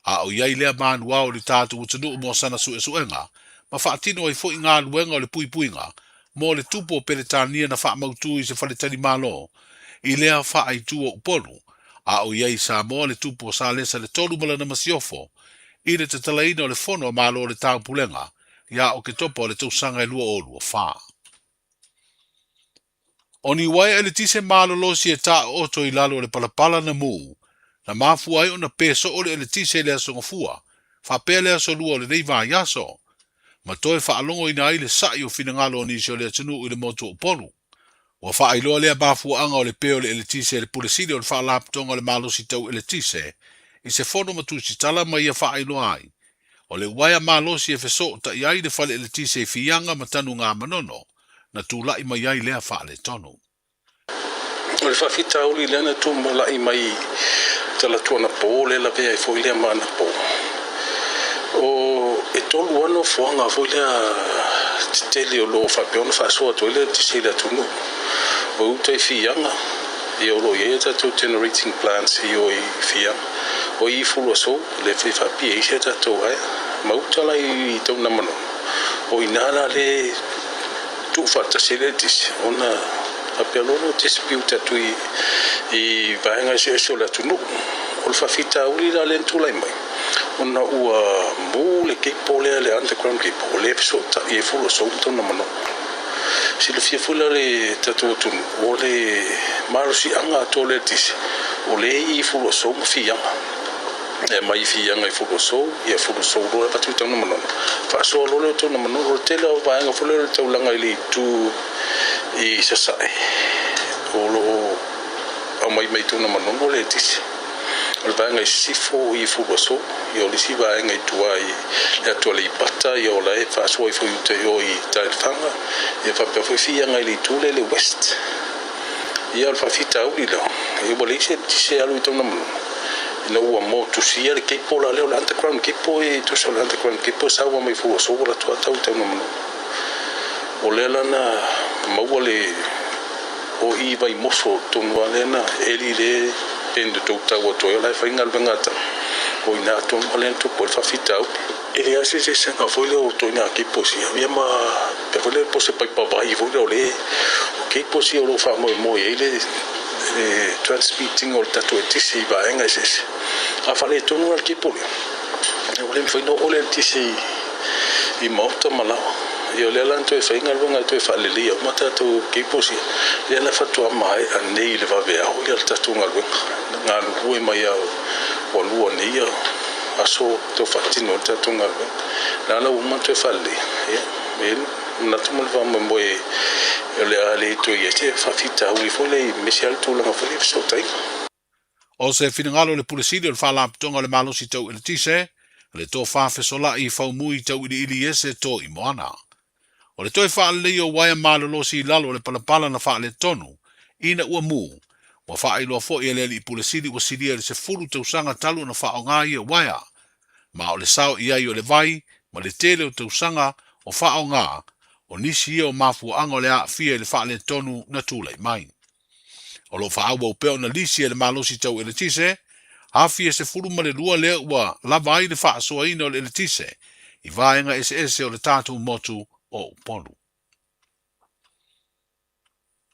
A o i ai lea manuao i le tatou atunuu mo sana suesuega, ma faatino ai foi galuega o le puipuiga mo le tupu o Peretania na faamautu i se faletalimalo i lea faaitu o Upolu, a o i ai i Samoa le tupu o Salesa le Tolu ma lana masiofo i le tatalaina o le Fono a Malo o le Taupulega ia Oketopa o le tausaga e 2024. O ni uaea eletise malolosi e taooto i lalo o le palapala na mu, na mafua ai ona pē soo le eletise i le Aso Gafua, faapea le Aso Lua o lenei vaiaso, ma toe faalogoina ai le sa'i o finagalo o nisi o le atunuu i le motu o Upolu. Ua faailoa lea mafuaaga o le pē o le eletise e le Pule Sili o le Faalapotopotoga o le Malosi Tau Eletise i se fono ma tusitala ma ia faailoa ai, o le uaea malosi e fesootai ai le fale eletise i Fiaga ma Tanugamanono na tulai mai ai lea faaletonu. O le faafitauli lea na tumala'i mai Talatuanapo lea lavea ai foi lea ma anapo. O e tolu lava nofoaga foi lea tetele o lo o faapea ona faasoa atu ai le eletise i le atunuu. O uta i Fiaga, ia o lo o i ai a tatou generating plants i o i Fiaga. O i i Fuluasou, lea foi e faapia ai si a tatou aea. Ma uta la i Taunamanono, o i ina la lea tuufaatasi ai le eletise ona faapea loa lea dispute atu i vaega eseese o le atunuu. O le faafitauli la lea na tulai mai, ona ua mu le cable lea, le underground cable, o lea e fesootai ai Fuluasou ma Taunamanono. Silafia foi la le tatou atunuu, o le malosiaga atoa o le eletise, o lea e i i Fuluasou ma Fiaga. E aumai i Fiaga i Fuluasou, ia Fuluasou loa e avatu i Taunamanono. Faasoa loa lea o Taunamanono, o le tele lava o vaega foi lea o le taulaga i le itu i Sasae o lo o aumai mai Taunamanono le eletise. O le vaega i Sisifo i Fuluasou, ia o le isi vaega i tua i le atu Aleipata, ia o la e faasoa ifo i uta i o i Taelefaga, ia faapea foi Fiaga i le itu lea i le west. Ia o le faafitauli la, ia ua leai se eletise e alu i Taunamanono, ina ua motusia le cable la lea o le underground cable e tusa o le underground cable e sau mai Fuluasou alu atu lava tau i Taunamanono. O lea la na maua le o i Vaimoso tonu lava lea na eli le peni tou tau atu ai o la e fai galuega a tau. O i ina tonu lava lea na tupu ai le faafitauli. E leai se eseesega foi lea o ituaiga cables ia, ia ma pei foi lea po o se paipa vai foi lea o le o cables ia o lo o faamoemoe i ai le transmit ina o le tatou eletise i vaega eseese. A faaletonu la le cable lea, ua le mafai ona oo le eletise i maota ma laoa. Ia o lea la na toe fai galuega e toe faaleleia uma tatou cables ia, lea la faatoa maea nei i le vaveao le tatou galuega. Na galulue mai lava ua lua nei aso tau faatino ai le tatou galuega. O la la ua uma ona toe faaleleia, ia, e i ai le manatu ma le faamoemoe o le a le toe i ai se faafitauli foi lea aemaise lava le tulaga foi lea i fesootaiga. O se finagalo o le Pule Sili o le Faalapotopotoga o le Malosi Tau Eletise, le Tofa Fesolai Faumui Tauiliili Iese To i Moana. O le toe faaleleia o uaea malolosi i lalo o le palapala na faaletonu ina ua mu, ua faailoa foi e le Alii Pule Sili ua silia i le 10 tausaga talu ona faaaoga ia uaea, ma o le sao i ai o le vai ma le tele o tausaga o faaaoga o nisi ia o mafuaaga o le aafia i le faaletonu na tulai mai. O lo o faaauau pea ona lisi e le malosi tau eletise, afi e 12 lea ua lava ai le faasoaina o le eletise i vaega eseese o le tatou motu o Upolu.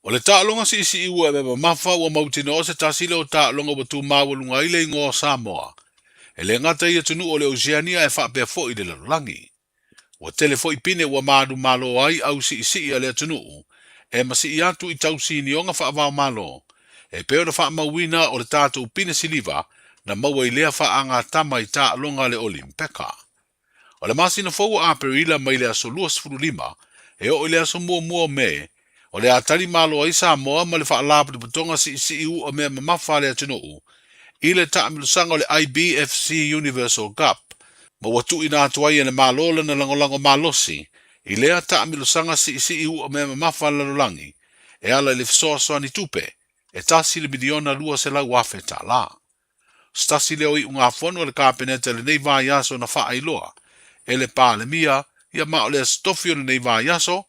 O le taaloga siisii ua ea mamafa ua mautinoa se tasi lea o taaloga ua tumaualuga ai le igoa o Samoa, e le gata i atunuu o le Oceania ae faapea foi i le lalolagi. Ua tele foi pine ua manumalo ai au siisii a le atunuu e masii atu i tausinioga faavaomalo, e pei ona faamauina o le tatou pine siliva na maua i lea faagatama i taaloga a le Olimpeka. O le masina fou o Aperila mai le aso 25 e oo i le aso 1 o Me, o le a tali malo ai Samoa ma le Faalapotopotoga Siisii U'a Mea Mamafa a le Atunuu i le taamilosaga o le IBFC Universal Cup, ma ua tuuina atu ai e le Malo lana lagolago malosi i lea taamilosaga siisii u'a mea mamafa a le lalolagi e ala i le fesoasoani tupe e $1,200,000. Se tasi lea o iugafono a le Kapeneta i lenei vaiaso na faailoa e le Palemia ia ma o le Aso Tofi o lenei vaiaso,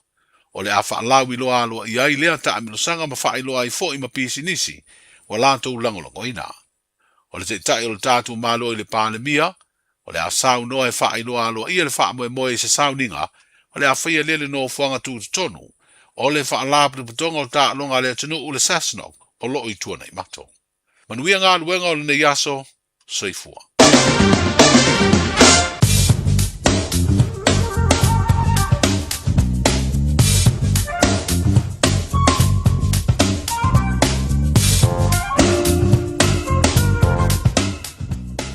o le a faalauiloa aloaia ai lea taamilosaga ma faailoa ai foi ma pisinisi ua latou lagolagoina. O le Taitai o le tatou Malo i le Palemia, o le a saunoa e faailoa aloaia le faamoemoe i se sauniga o le a faia lea i le nofoaga tutotonu o le Faalapotopotoga o Taaloga a le Atunuu le SASNOC o lo o i Tuanaimato. Manuia galuega o lenei aso. Soifua.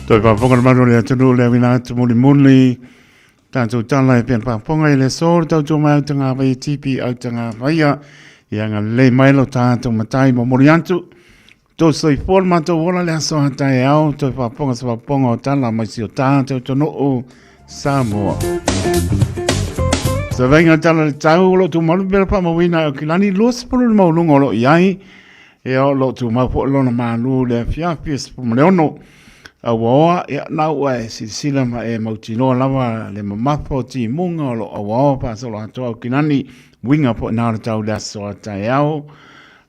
Toe faafofoga le malu o le atunuu le auina atu mulimuli Tātou tala e pea pāponga i le aso le tautua mai au tagawai e tipi au tagawaia. Ia nga lelei mai lo tātou matai mo mori atu. Tō soifua le mātou ola le aso a tae ao, toe faafofoga se faafofoga o tala mai si o tātou tonoo Samoa. Sa vainga tala le tau o lo tūmalu pera whaamawina o kilani 20 le maulunga o lo iai. E o lo tumau foʻi lona malū le afiafi e 16. A ua oa, ia, na ua e silasila ma e mautinoa lava le mamafa o timuga o lo auaoa faasolo atoa Aukilani, uiga foʻi na o le tau le aso a taeao.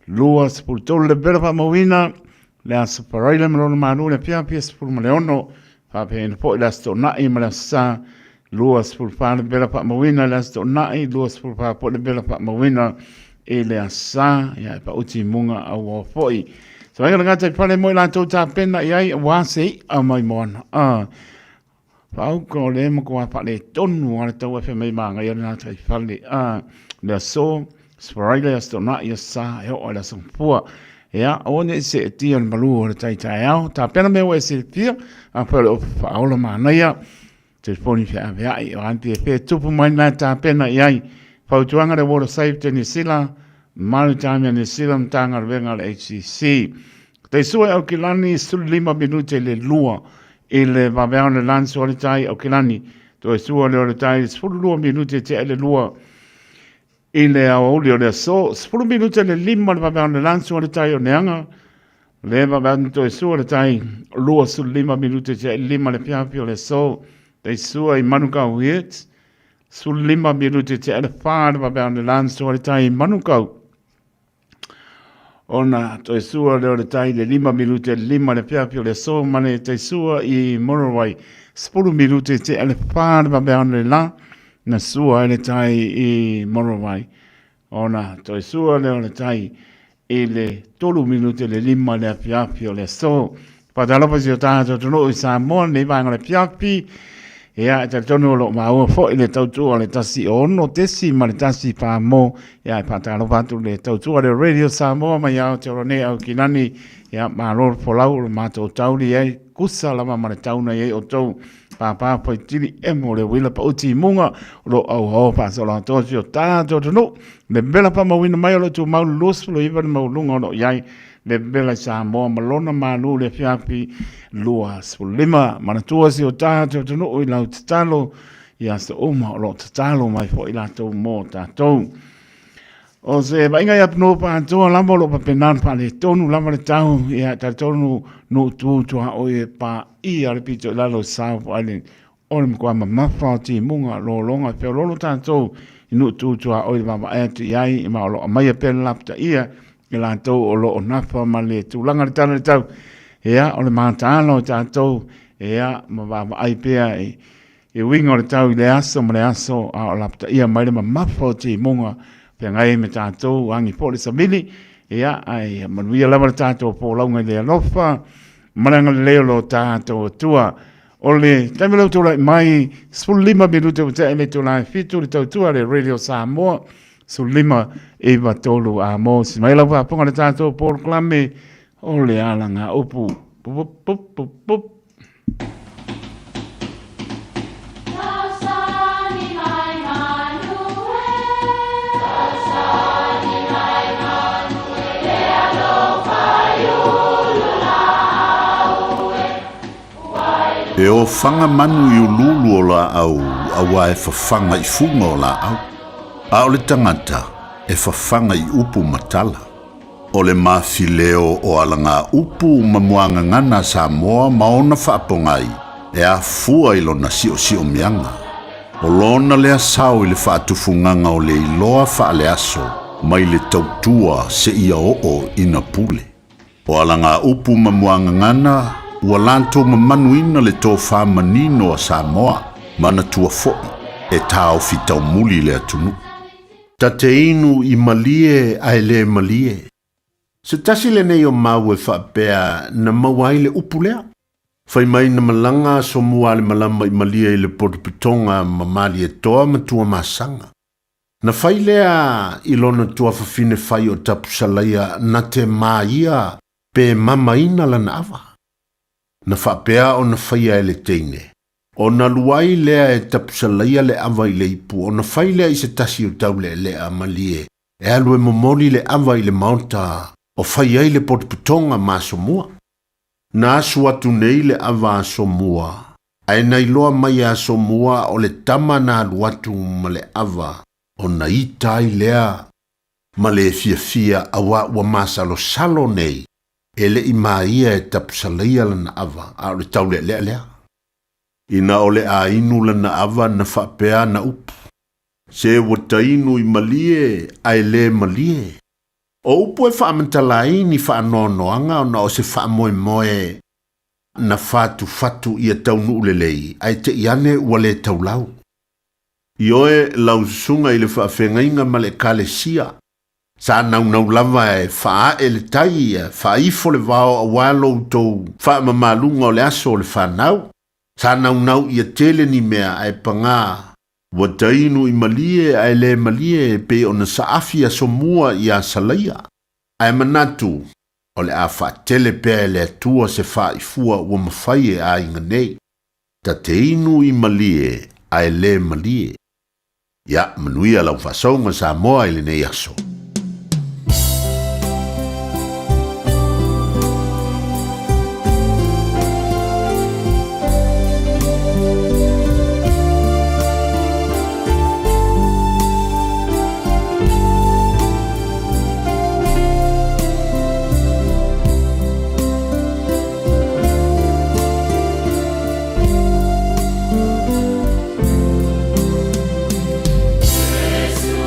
23 le pela faamauina, le aso Faraile ma lona malū le afiafi e 16. Faapena foʻi le aso Toonai ma le aso Sa, 24 le vela faamauina i le Aso Toonai, 24 foi le vela faamauina i le Aso Sa, ia e pauti i muga auoa foi. Sa vaega le gata i fale mo i latou tapena i ai aua se i'a mai moana. Ah, faauka o le matua faaletonu a le tau efe mai magaia le gata i fale. Ah, le aso, Sfaraile, Aso Toonai, Aso Sa, e oo i le Aso Gafua. Ia, aua ne i seetia le malu o le tai taeao. Tapena mea ua e silafia, afai o le ofa faaola manaia, telefoni feaveai, o a ni pefea e tupu mai na e tapena i ai. Fautuaga le Water Safety Niu Sila, Maritime a Niu Sila, Matagaluega a le HCC. Taisua e Aukilani, 15 minute i le 2 i le vaveao le lanso o le tai Aukilani. Toe sua lea o le tai i le 12 minute tea i le 2 i le aoauli o le aso. 10 minute i le 5 le vaveao le lanso o le tai o Neaga. Le vaveao ni toe sua le tai 25 minute tea i le 5 le fiafi o le aso. Taisua i Manukau Heights. 15 minute tea i le 4 le vaveao le lanso o le tai i Manukau. Ona toe sua lea o le tai i le 5 minute i le 5 le afiafi o le aso ma le tai sua i Muraroi 10 minute tea le 4 le vaveao le la na sua ai le tai i Muraroi. Ona toe sua lea o le tai i le 3 minute i le 5 le afiafi o le aso. Faatalofa i si o tatou atunuu i Samoa lenei vaega o le afiafi. Ia, e talitonu o lo o maua foi le tautua o le 106.1 Pamo. Ia, e faatalofa atu le tautua le Radio Samoa mai Aotearoa nei Aukilani. Ia, malo le folau o le matou tauli ai, kusa lava ma le tauna i ai outou pāpā faitili emo le uila pauti i muga o lo o auaoa faasoloatoa si o tatou atunuu. Le vela faamauina mai o lo o tumau le 29 le maualuga o lo o i ai le vela i Samoa ma lona malu le afiafi 25. Manatua si o tatou atunuu i lau tatalo i aso uma o lo o tatalo mai foi latou mo tatou. O se vaaiga i atunuu paatoa lava o lo o faapena ona faaletonu lava le tau, ia talitonu nuu tu tuaoi e paia le pito i lalo i South Island o le matua mamafa o timuga, lologa, feololo tatou i nuu tu tuaoi i le vaavaai atu i ai, ma o lo o aumaia pea le lapataia i latou o lo o nafa ma le tulaga i le tala i le tau. Ia, o le mataala o tatou, ia, ma vaavaai pea i i uiga o le tau i le aso ma le aso, a o lapataia mai le mamafa o timuga feagai me tatou, agi foi le savili, ia, ae manuia lava le tatou folauga i le alofa ma le agalelei o lo tatou Atua. O le taimi lea ua tulai mai, 15 minute ua tea i le itula e 7 le tautua a le Radio Samoa, 15 9 3 a mo si mai lau faafofoga le tatou polokalame o le alagaupu. Pup, pup, pup, pup. E ofaga manu i uluulu o laau auā e fafaga i fuga o laau, a o le tagata e fafaga i upu ma tala. O le mafileo o alagaupu ma muagagana a Samoa ma ona faapogai e afua i lona siosiomiaga. O lona lea sao i le faatufugaga o le iloa faaleaso mai le tautua seia oo ina pule. O alagaupu ma muagagana ua latou mamanuina le tofa manino a Samoa, manatua foi e taofi taumuli le atunuu. Ta te inu i malie ae le malie. Se tasi lenei o mau e faapea na maua ai le upu lea. Fai mai na malaga aso mua a le malama i malie i le potopotoga ma Malietoa ma Tuamasaga. Na fai lea i lona tuafafine fai o Tapusalaia na te māia pe mamaina lana ava. Na faapea ona faia e le teine. Ona luai lea e Tapusalaia le ava i le ipu ona fai lea i se tasi o taulealea malie e alu e momoli le ava i le maota o fai ai le potopotoga ma Asomua. Na asu atu nei le ava Asomua Ae na iloa mai e Asomua o le tama na alu atu ma le ava ona ita ai lea ma le fiafia auā ua masalosalo nei e le i māia e Tapusalaia lana ava a o le taulealea lea. Ina o le a inu lana ava na faapea ana upu, Se ua tainu i malie ae le malie. O upu e faamatala ai ni faanoanoaga ona o se faamoemoe na fatufatu ia taunuu lelei ae te i ane ua le taulau. Ioe lau susuga i le faafeagaiga ma le Ekalesia, sa naunau lava e faaee le tai, faaifo le vao auā lo outou faamamaluga o le aso o le fanau. Sa naunau ia tele ni mea ae pagā, ua tainu i malie ae le malie e pei ona saafi aso mua iā Salaia. Ae manatu, O le a faatele pea e le Atua se faaifua ua mafai e aiga nei. Ta te inu i malie ae le malie. Ia, manuia lau faasoga Samoa i lenei aso. Jesús.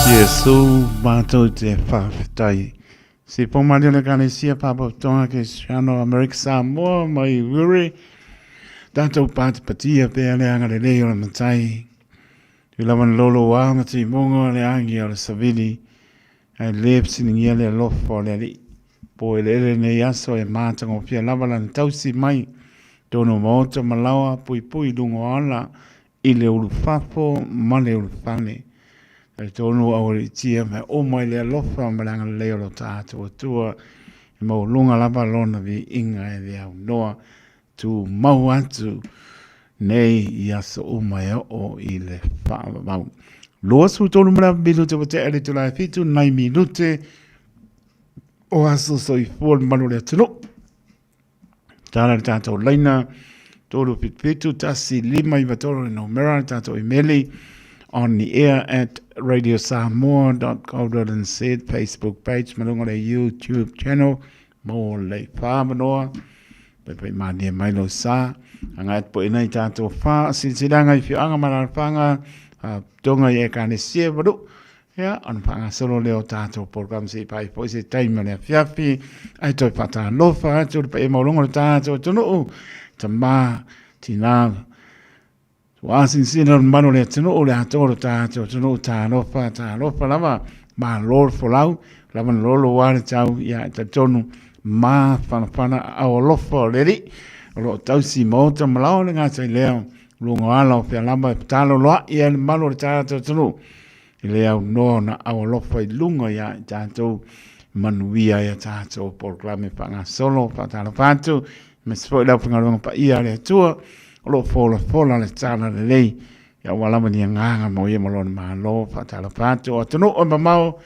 Iesu mātou te whawhetai. Si pōmali o le Ekalesia Pāpātoga Keristiano Amerika Samoa mai Wiri. Tātou pātipatia pea le agalelei o le matai. Tui lava na lolo a ma timuga o le agi o le savili. Ae le fesiligia le alofa o le Alii. Po eleele nei aso e matagofie lava lana tausi mai tonu maota ma laoa puipui luga o ala i le ulufafo ma le ulufale. Talitonu aualiitia mea uma i le alofa ma le agalelei o lo tatou Atua e maualuga lava lona viiga e le aunoa tumau atu nei i aso uma e oo i le faavavau. 23 ma le minute ua tea le itula e 7 nai minute o aso soifua le mamalu o le atunuu. Tala le tātou laina 377 1593 le nomera le tātou imeli on the air at radiosamoa.co.nz Facebook page ma lunga le YouTube channel mo le whamanoa. Pai pai mānia mai lo sa. Anga atu po ina i tātou whā silsilanga i whioanga ma rarwhanga tonga i e kānesia waru. Ia, ona whaangasolo lea o tātou program se i pai foi se taimi o le afiafi, ai toi whaatalofa atu le paia maualunga o le tātou atunuu, tamā, tinā, tuasinsina o le mamalu o le atunuu, le atoa o le tātou atunuu, talofa, talofa lava, malo le folau, lava na lolo ua le tau, ia, e talitonu, mafanafana aao alofa o le Alii, o lo o tausi maota ma lao le gata i lea, luga o ala o fea lava e tatalo loa ia le mamalu o le tātou atunuu, E le aunoa ona aualofa i luga iā i tātou manuia i a tātou polokalame faagasolo faatalofa atu aemaise foi le aufaigaluega paia a le Atua o lo o folafola le tala lelei ia aua lava ni agaga mo ia ma lona Malo faatalofa atu o atunuu e mamao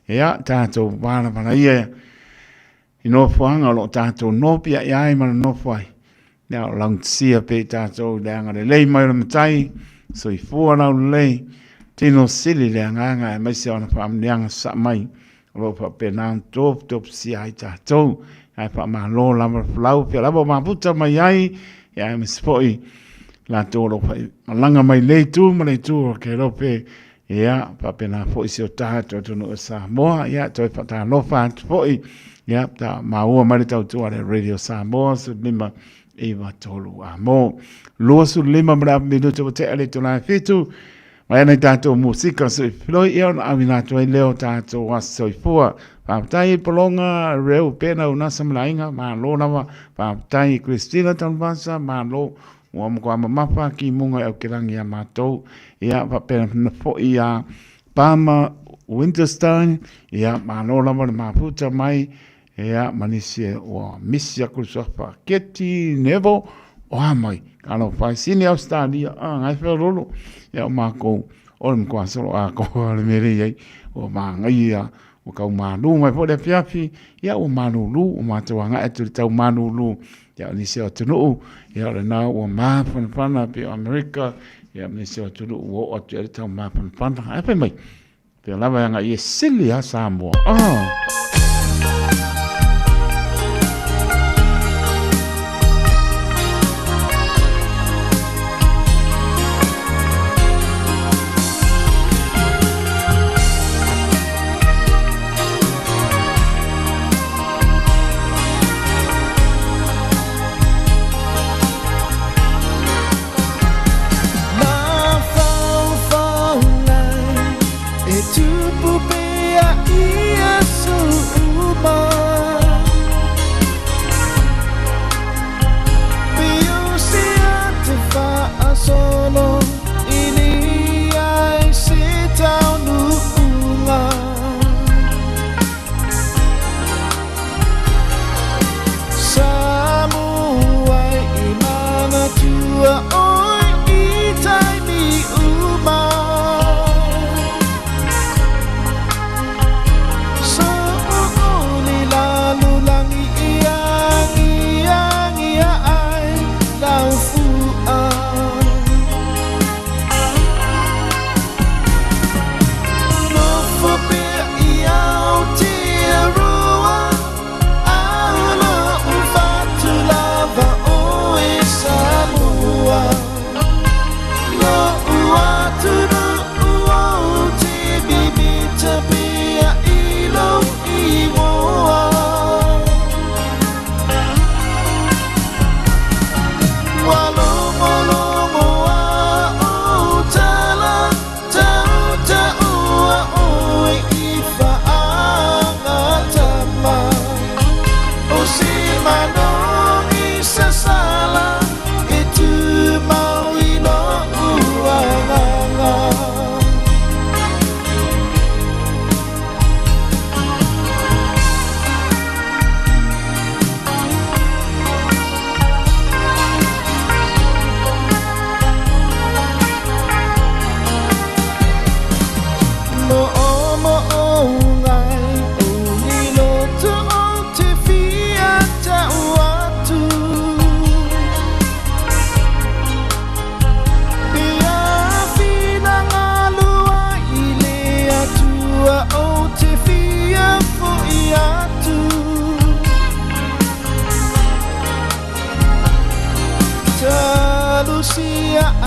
ia tātou valavala ia i nofoaga o lo o tātou nopiai ai ma nonofo ai. Ia, o laugatasia pea i tātou i le agalelei mai o le Matai, soifua laulelei, tino sili le agaga aemaise ona faamanuiaga sasaa mai o lo o faapena ona tofitofusia ai tātou. Ae faamalo lava le folau, pea lava o mafuta mai ai, ia aemaise foi latou o lo o malaga mai le itu ma le itu o Kerope, Ia, faapena foi si o tatou atunuu o Samoa, ia, toe faatalofa atu foi, ia, ta maua mai le tautua a le Radio Samoa, 15 9 3 a mo. 25 ma le afa minuta ua tea le itula e 7, mai ana i tatou musika soifiloi, ia ona auina atu ai lea o tatou aso soifua. Faafetai i Pologa, Reu, Pena, Unasa ma le aiga, malo lava. Faafetai i Christina Tanuvasa, malo. Ua matua mamafa ki munga i Aukerangi a matou, ia faapena foi ia Palmer Winterstein, ia malo lava le mafuta mai, ia ma nisi ua misi aku le suafa Keti Neville, o a mai, ka alo whai sini Australia, a ngai whea roro, ia o mākou, o le matua solo a ko le mere iai, o māngai ia, ua kau mālū mai foi le afiafi, ia ua malūlū, ua mātou agai atu i le tau malūlū, ia o nisi o atunuu, ia o lena ua mafanafana pei o Amerika, ia ma nisi o atunuu ua oo atu i ai le tau mafanafana. Ae fai mai, pea lava e agai e sili lava Samoa. Oh.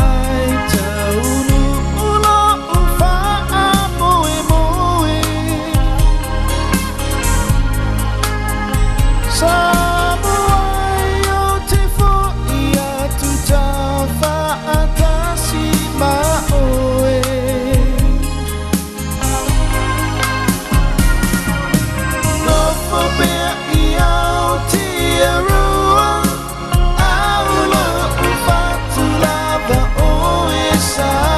ai taunu lo'u fa'amoemoe. Samoa ai o te fo'i atu tafa'atasi ma oe. Nofo pea i Aotearoa, au lo'u fatu lava oe Samoa.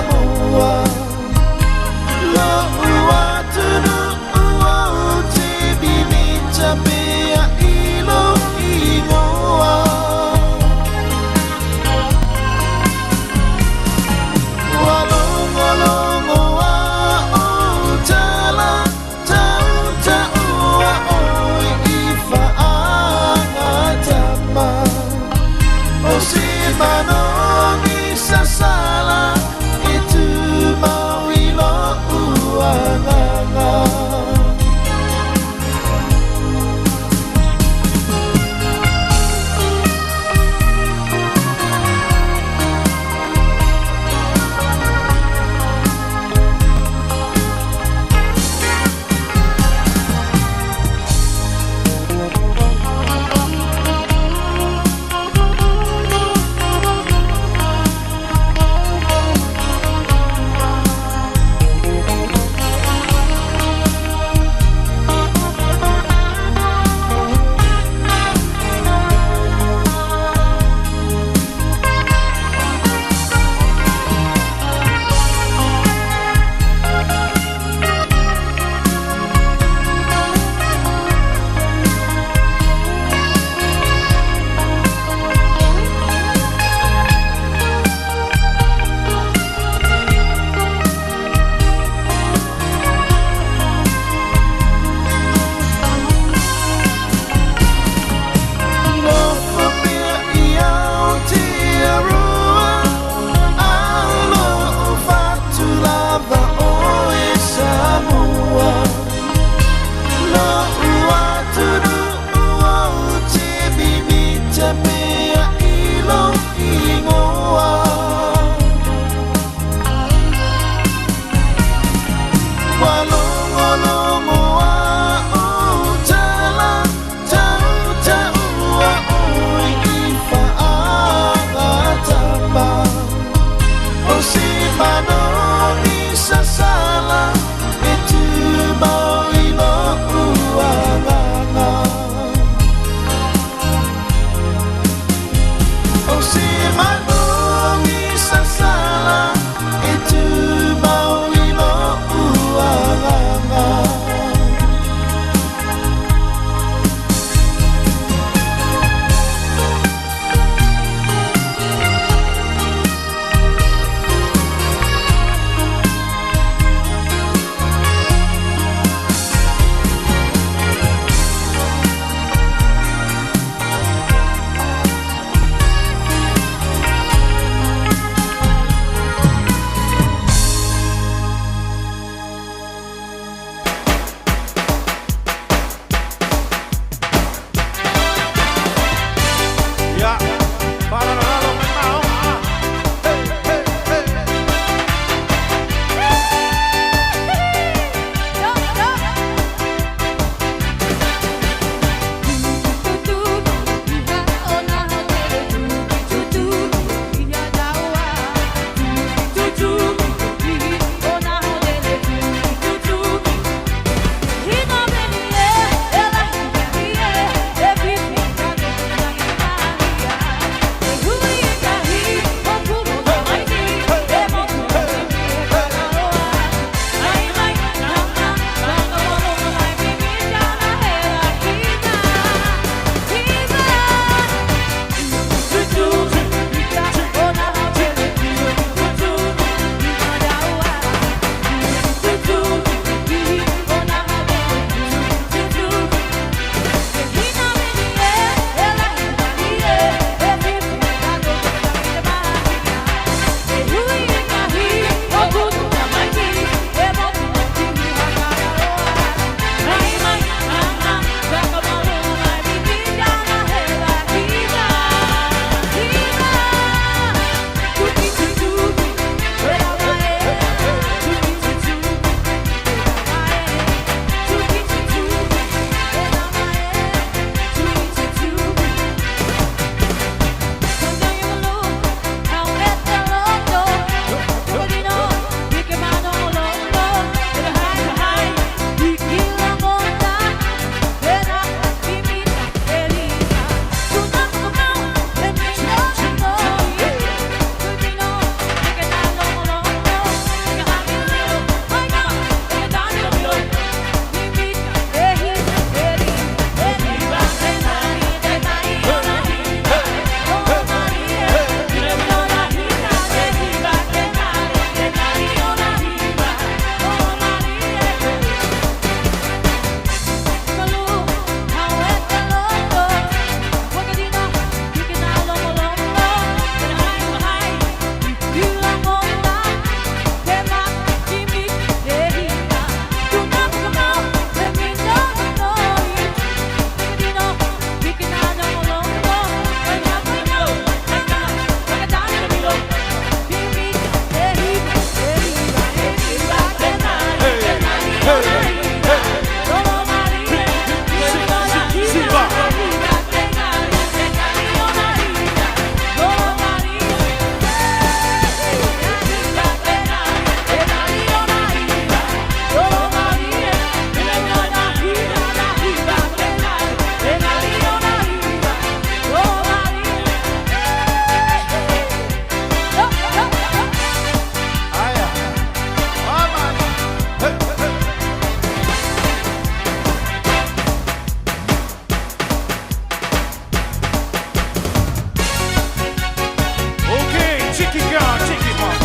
on.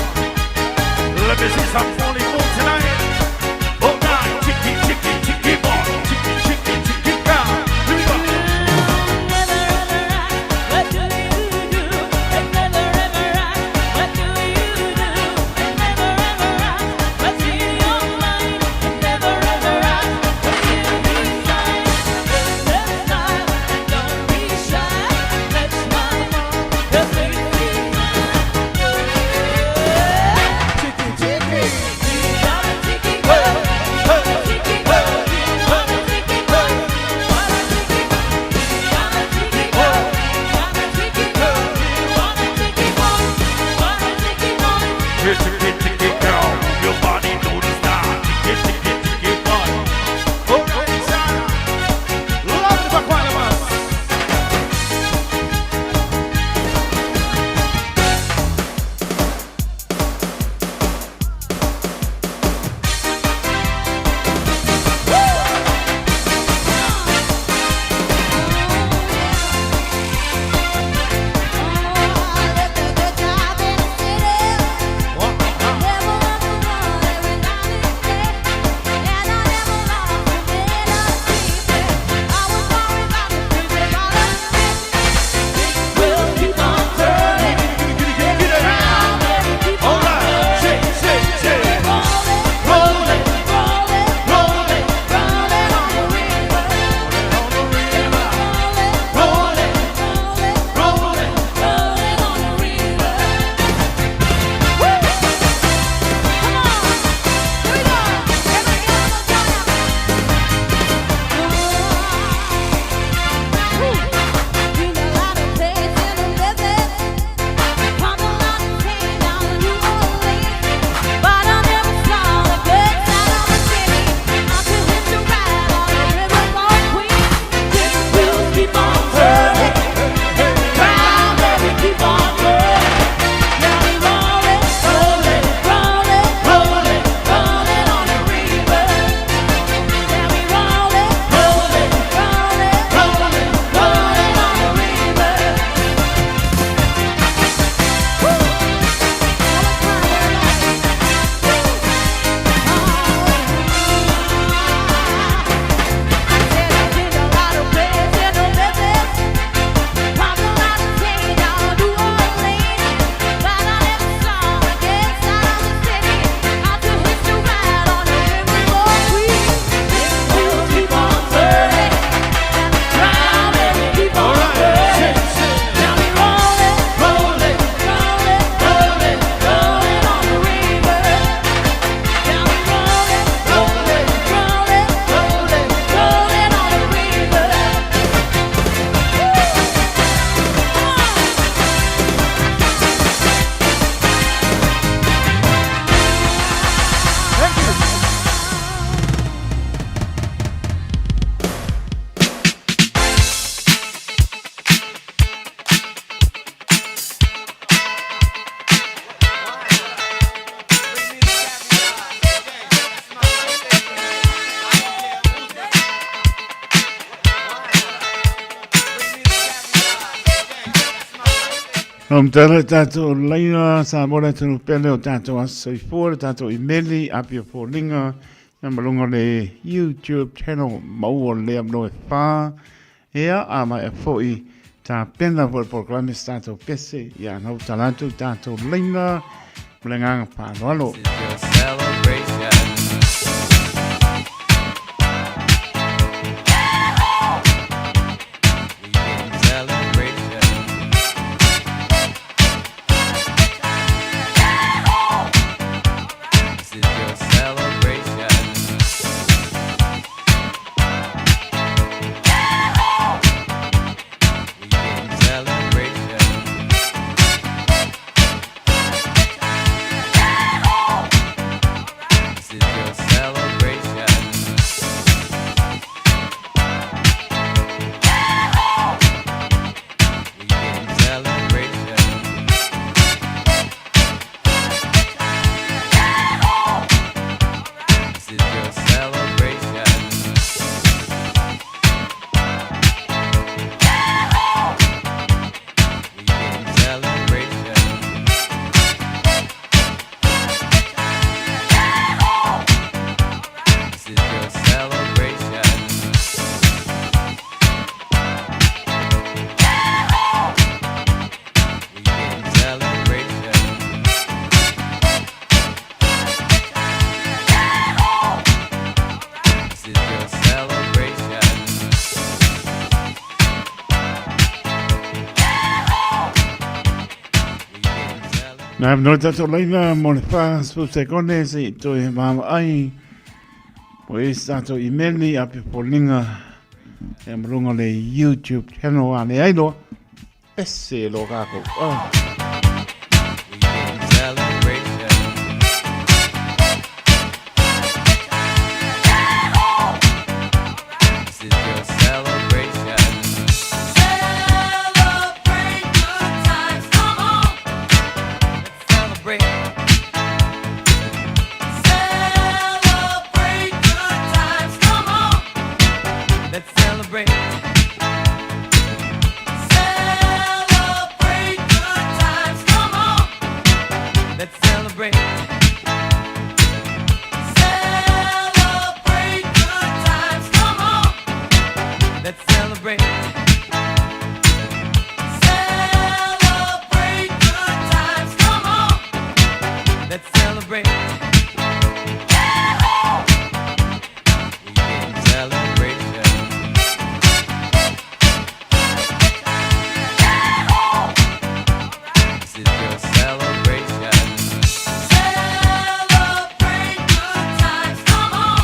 Let me see some funny moves tonight. All night, chicky, chicky, chicky, boy. Chicky, chicky, chicky, girl. Here we go. What do you do? And never ever ask. What do you do? And never ever ask. What's in your mind? And never ever ask. What's in inside? Let's smile and don't be shy. Let's smile. The face is mine. Chicky, chicky. I'm a chicky girl. Chicky girl. I'm a chicky girl. I'm a chicky I'm a chicky girl. I'm a chicky girl. I'm a chicky boy. I'm a chicky boy. Chicky, chicky, girl. Your body know the style. Chicky, chicky, chicky, boy. All right, Sarah. Love the Bakwanamas. We'll keep on turning. Round and keep on Shake, shake, shake. rolling, rolling, rolling, rolling on the river. Rolling, rolling, rolling on the river. Come on, here we go. Everybody get up, join up. Been a lot of places and living. Come a lot of pain down in New Orleans, but I never saw the good side of the city. I could hitch a ride on a riverboat queen. This wheels keep on turning, round baby, keep on turning. Now we rolling, rolling, rolling, rolling, rolling on the river. Now we rolling, rolling, rolling, rolling, rolling on the river. Rolling on the river. O mtala tātou laina sa mora tunu pele o tātou aso soifua le tātou imeli apia fōliga ia ma luga o le YouTube channel maua lea ma e fā ia a ma e fo'i tapena foi le polokalame se tātou pese ia nau talatou tātou laina ma le agaga faaaloalo. Your celebration. We can celebration. This is your celebration. We can celebration. La no tatou laina mo le 40 sekone se i toe vaavaai po e se tatou imeli a pe foliga e malunga le YouTube channel a le ai loa ese loa kākou. Oh. This is your celebration. Celebrate good times, come on. Let's celebrate. Celebrate good times, come on. Let's celebrate. Celebrate good times, come on. Let's celebrate. Celebrate good times, come on. Let's celebrate. Celebrate good times, come on. Let's celebrate. We can celebration. This is your celebration. Celebrate good times, come on.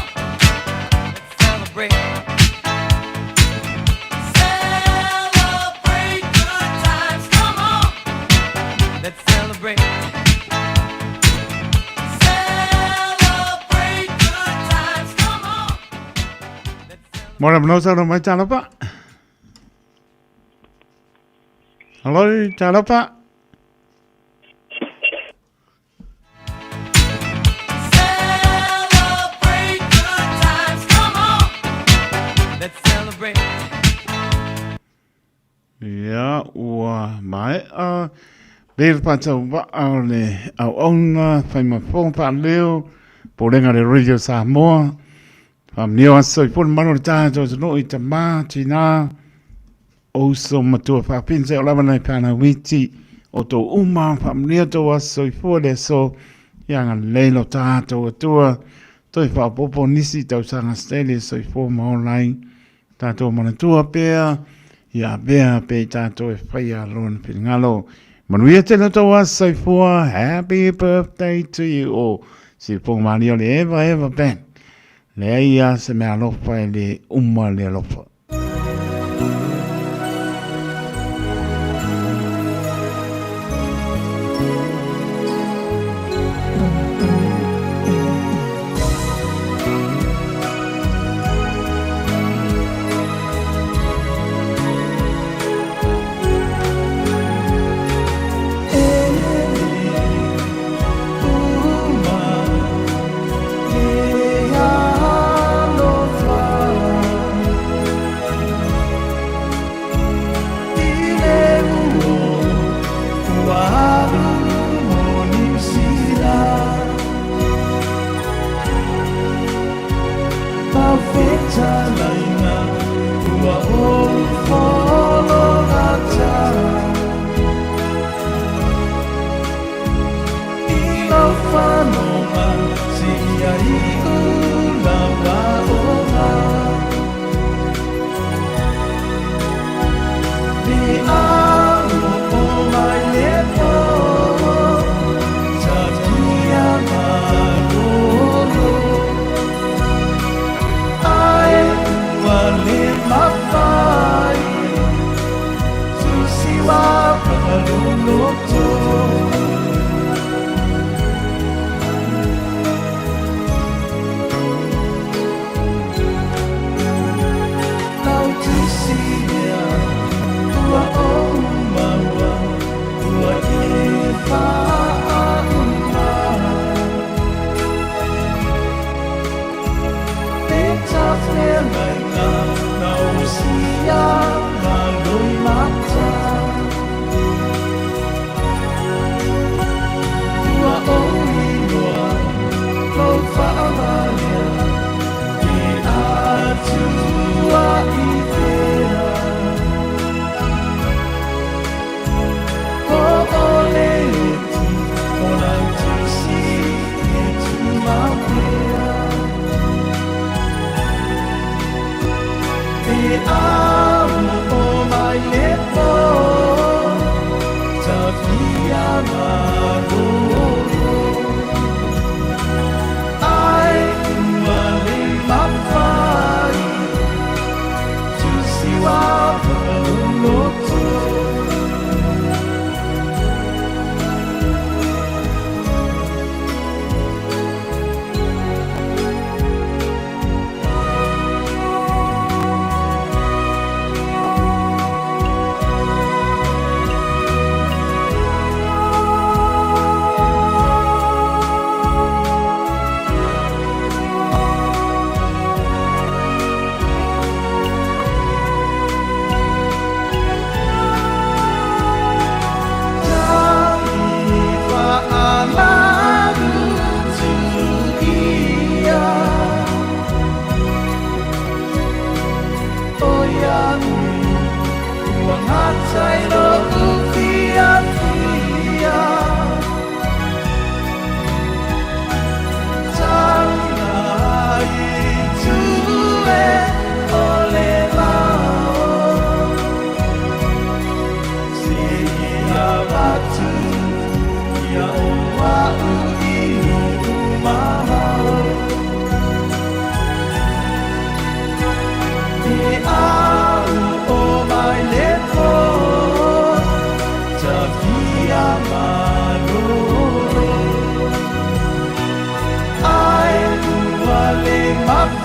Let's celebrate. Celebrate good times, come on. Let's celebrate. Celebrate good times, come on. Mo le mano saunoa mai Talofa. Hello, Talofa. Celebrate good times, come on. Let's celebrate. Ia, ua maea le faatauvaa o le auauna faimafo faaleo polega le Radio Samoa. Faamanuia aso i fua le malu o le tatou atunuu i tamā, tinā, o uso matua faafina seia lava nai fanau iti o tou uma. Faamanuia tou aso i fua le aso ia agalelei lo tatou Atua toe faaopoopo nisi tausaga se tele soifua ma ola ai tatou manatua pea ia avea pea i tatou e faia lona finagalo. Manuia tele o tou aso soifua. Happy birthday to you all. Siufogo malie o le Eva Eva Band. Leai a se mea alofa e le uma le alofa.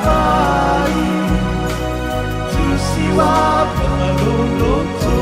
fai Tusi wa whangaloloto.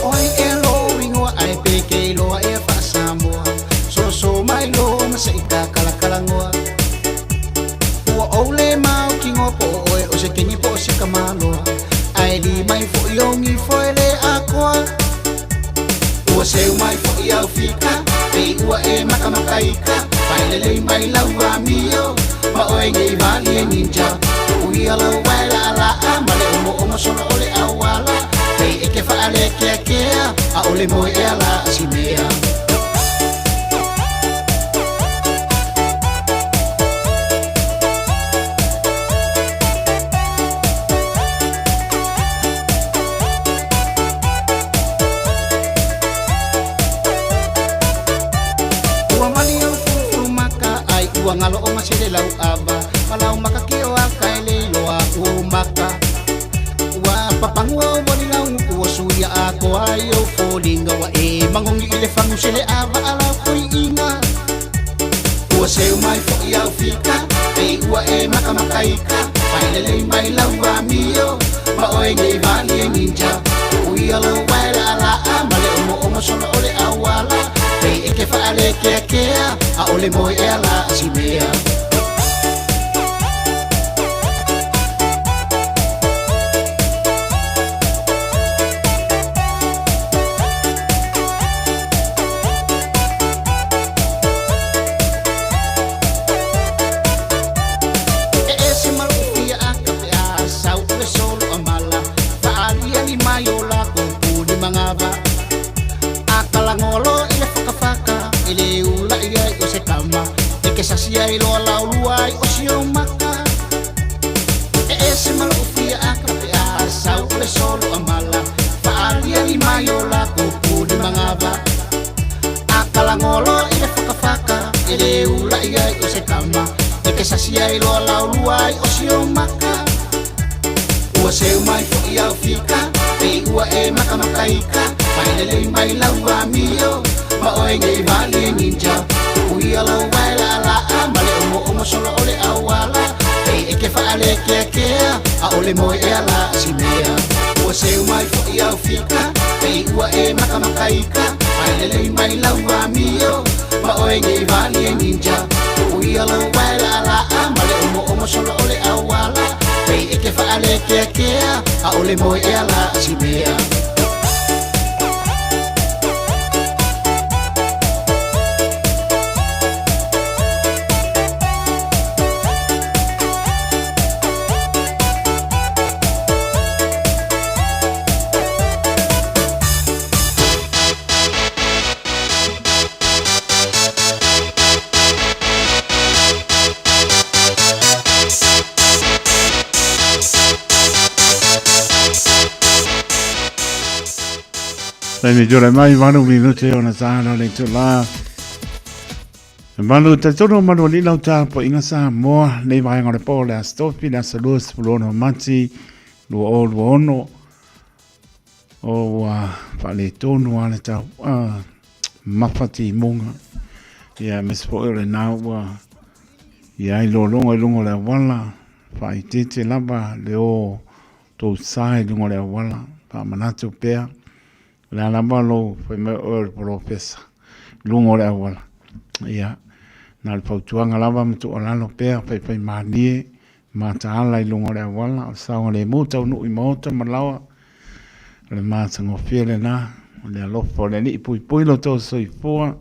Oi e lo ingoa ai pe ke loa e faasamoa Soso mai lo ma se ita kalakalangoa Ua ou le mau ki ngoa po o oe o se kengi po o se kamaloa Ai li mai fo i ongi fo e le akoa Ua seu mai fo i au fika Pei ua e makamakaika Failelei mai lau amio Ma oe nei vali e ninja Uia lau wae la la a Ma le omo omo solo o le awala Pei e ke whaale kea kea A ole moe e ala a simea. Ua mali au fulufulu maka ai ua ngalo o masele lau ava Malau maka ke o aka e le iloa ua maka Ua papangua o moni lau ua suia a koa ai au fōlinga Ua e mangongi i le fangu sele ava ala koi inga Ua seu mai fo'i au fika Pei ua e makamakaika Failelei mai lau amio Ma oe nei vali e ninja Uia lau wae la la a Ma le omo omo solo o le awala Pei e ke whaale kea kea A ole moe e ala a simea. E ese malufia a kape a sau le solo a mala Faalia ni mai o la kopu ni mangava A kalangolo i le whakawhaka I le ula i ai o se kama E ke sasia i loa lau lua i o si o maka E ese malufia a kape a sau le solo a mala Faalia ni mai o la kopu ni mangava A kalangolo i le whakawhaka I le ula i ai o se kama E ke sasia i loa lau lua i o si o maka Ua seu mai fo'i au fika Pei ua e makamakaika Failelei mai lau amio Ma oe nei vali e ninja Uia lau wae la la a Ma le omo omo solo o le awala Pei e ke whaale kea kea A ole moe e ala a simea Ua seu mai fo'i au fika Pei ua e makamakaika Failelei mai lau amio Ma oe nei vali e ninja Uia lau wae la la a Ma le omo omo solo o le awala Pei e ke whaale kea kea A ole moe e ala a simea. Taimi tore mai valu minute ona tāna le tu la. Malu te tono malu li lau tāpo inga sa moa nei vaenga o le pō le astofi le asa lua sefulu ono Mati 2026 o ua faaletonu a le tau mafati munga. Ia aemaise foi o lenā ua i ai lologa i luga o le auala faaeteete lava le o tou sa i luga o le auala faamanatu pea o le a lava lou fai mai oe o le polofesa i luga o le auala. Ia na o le fautuaga lava ma tuualalo pea faifai malie mataala i luga o le auala o le saogalemu taunuu i maota ma laoa o le matagofie lenā o le alofa o le Alii puipui lo tou soifua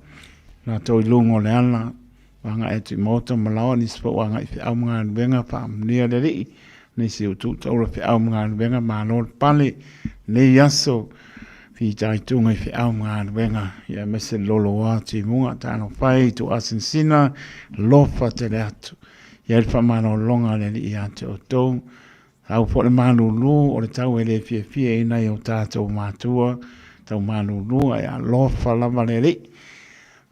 latou i luga o le ala agai atu i maota ma laoa nisi foi ua agai i feau ma galuega faamanuia le Alii nisi ua tuu taula feau ma galuega malo le pale lenei aso. Fitaituga i feau ma galuega, ia aemaise le loloa timuga, talofa e i tuuasinasina, lofa tele atu. I ai le faamalologa a le Alii ia te outou. Sau foi le malulu o le tau e le fiafia i nai o tatou matua, tau malulu ae alofa lava le Alii.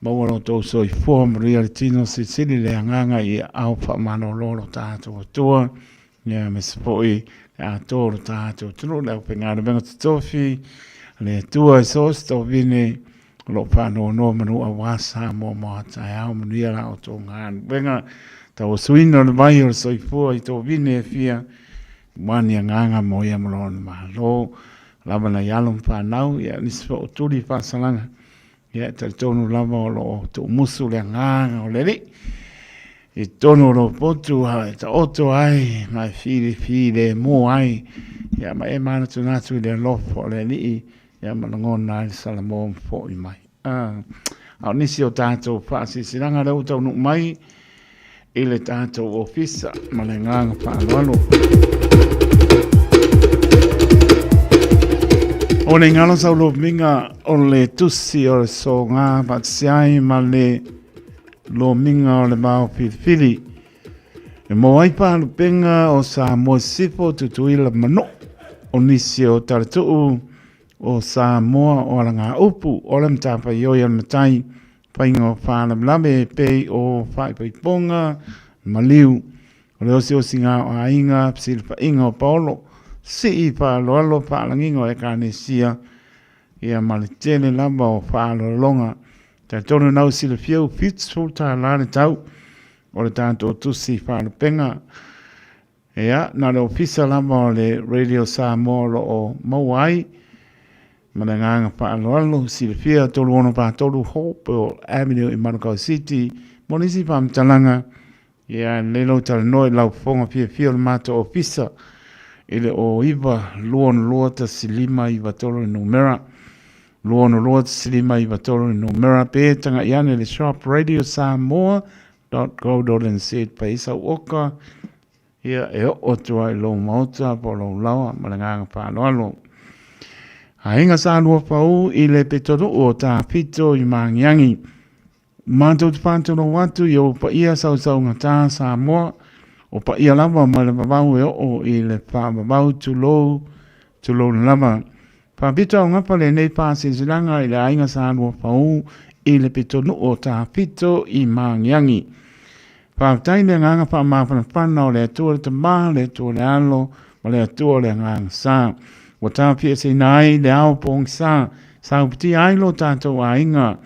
Maua lo outou soifua manuia le tino, silisili le agaga i aao faamalolo o lo tatou Atua. Ia aemaise foi le atoa o lo tatou atunuu, le aufaigaluega totofi a le Atua i so o se tovine o lo o faanonomanu aua Samoa mo a taeao. Manuia la outou galuega, tauasuina o le vai o le soifua i tovine e fia, aua ni agaga mo ia ma lona Malo. Lava nai alo ma fanau, ia nisi foi o tuli faasalaga, ia e talitonu lava o lo o tuumusu le agaga o le Alii i totonu o lou potu a e taoto ai ma e filifilemu ai, ia ma e manatunatu i le alofa o le Alii, ia ma lagona ai le Salamo ma fo'i mai. A o nisi o tatou faasilasilaga lea ua taunuu mai i le tatou ofisa ma le agaga faaaloalo. O le galo saulomiga o le tusi o le soga faatasi ai ma le lomiga o le vao filifili. E maua ai paalupega o Samoa Sisifo, Tutuila ma Manua o nisi o talatuu o Samoa o alagaupu o le matafaioi a le matai faiga o faalavelave e pei o faaipoipoga, maliu, o le osiosiga o aiga, fesilafaiga o paolo, sii faaaloalo, faalagiga o Ekalesia, ia ma le tele lava o faaaloaloga. Talitonu na ua silafia ua $70 le tau o le tatou tusi faalupega. Ia, na o le ofisa lava o le Radio Samoa o lo o maua ai ma le agaga faaaloalo. Silafia 3643 Hopewell Avenue i Manukau City mo nisi faamatalaga. Ia, lelei lou talanoa i lau fofoga fiafia o le matou ofisa i le 09 262 1593 le numera. 262 1593 le numera pe taga'i ane i le shop radiosamoa.co.nz pa i sau oka ia e oo atu ai i lou maota po o lou laoa ma le agaga faaaloalo. Aiga Sa Lua Pau i le pitonuu o Tafito i Magiagi. Matou te faatulou atu i ou paia sausaugata Samoa, o paia lava mai le vavau e oo i le faavavau tulou, tulou lava. Faapito augapa lenei faasilasilaga i le aiga Sa Lua Pau i le pitonuu o Tafito i Magiagi. Faafetai i le agaga faamafanafana o le Atua le Tama, le Atua le Alo, ma le Atua o le Agaga Sa. Ua tafiaseina ai le ao pogisa, sa uputia ai lo tatou aiga,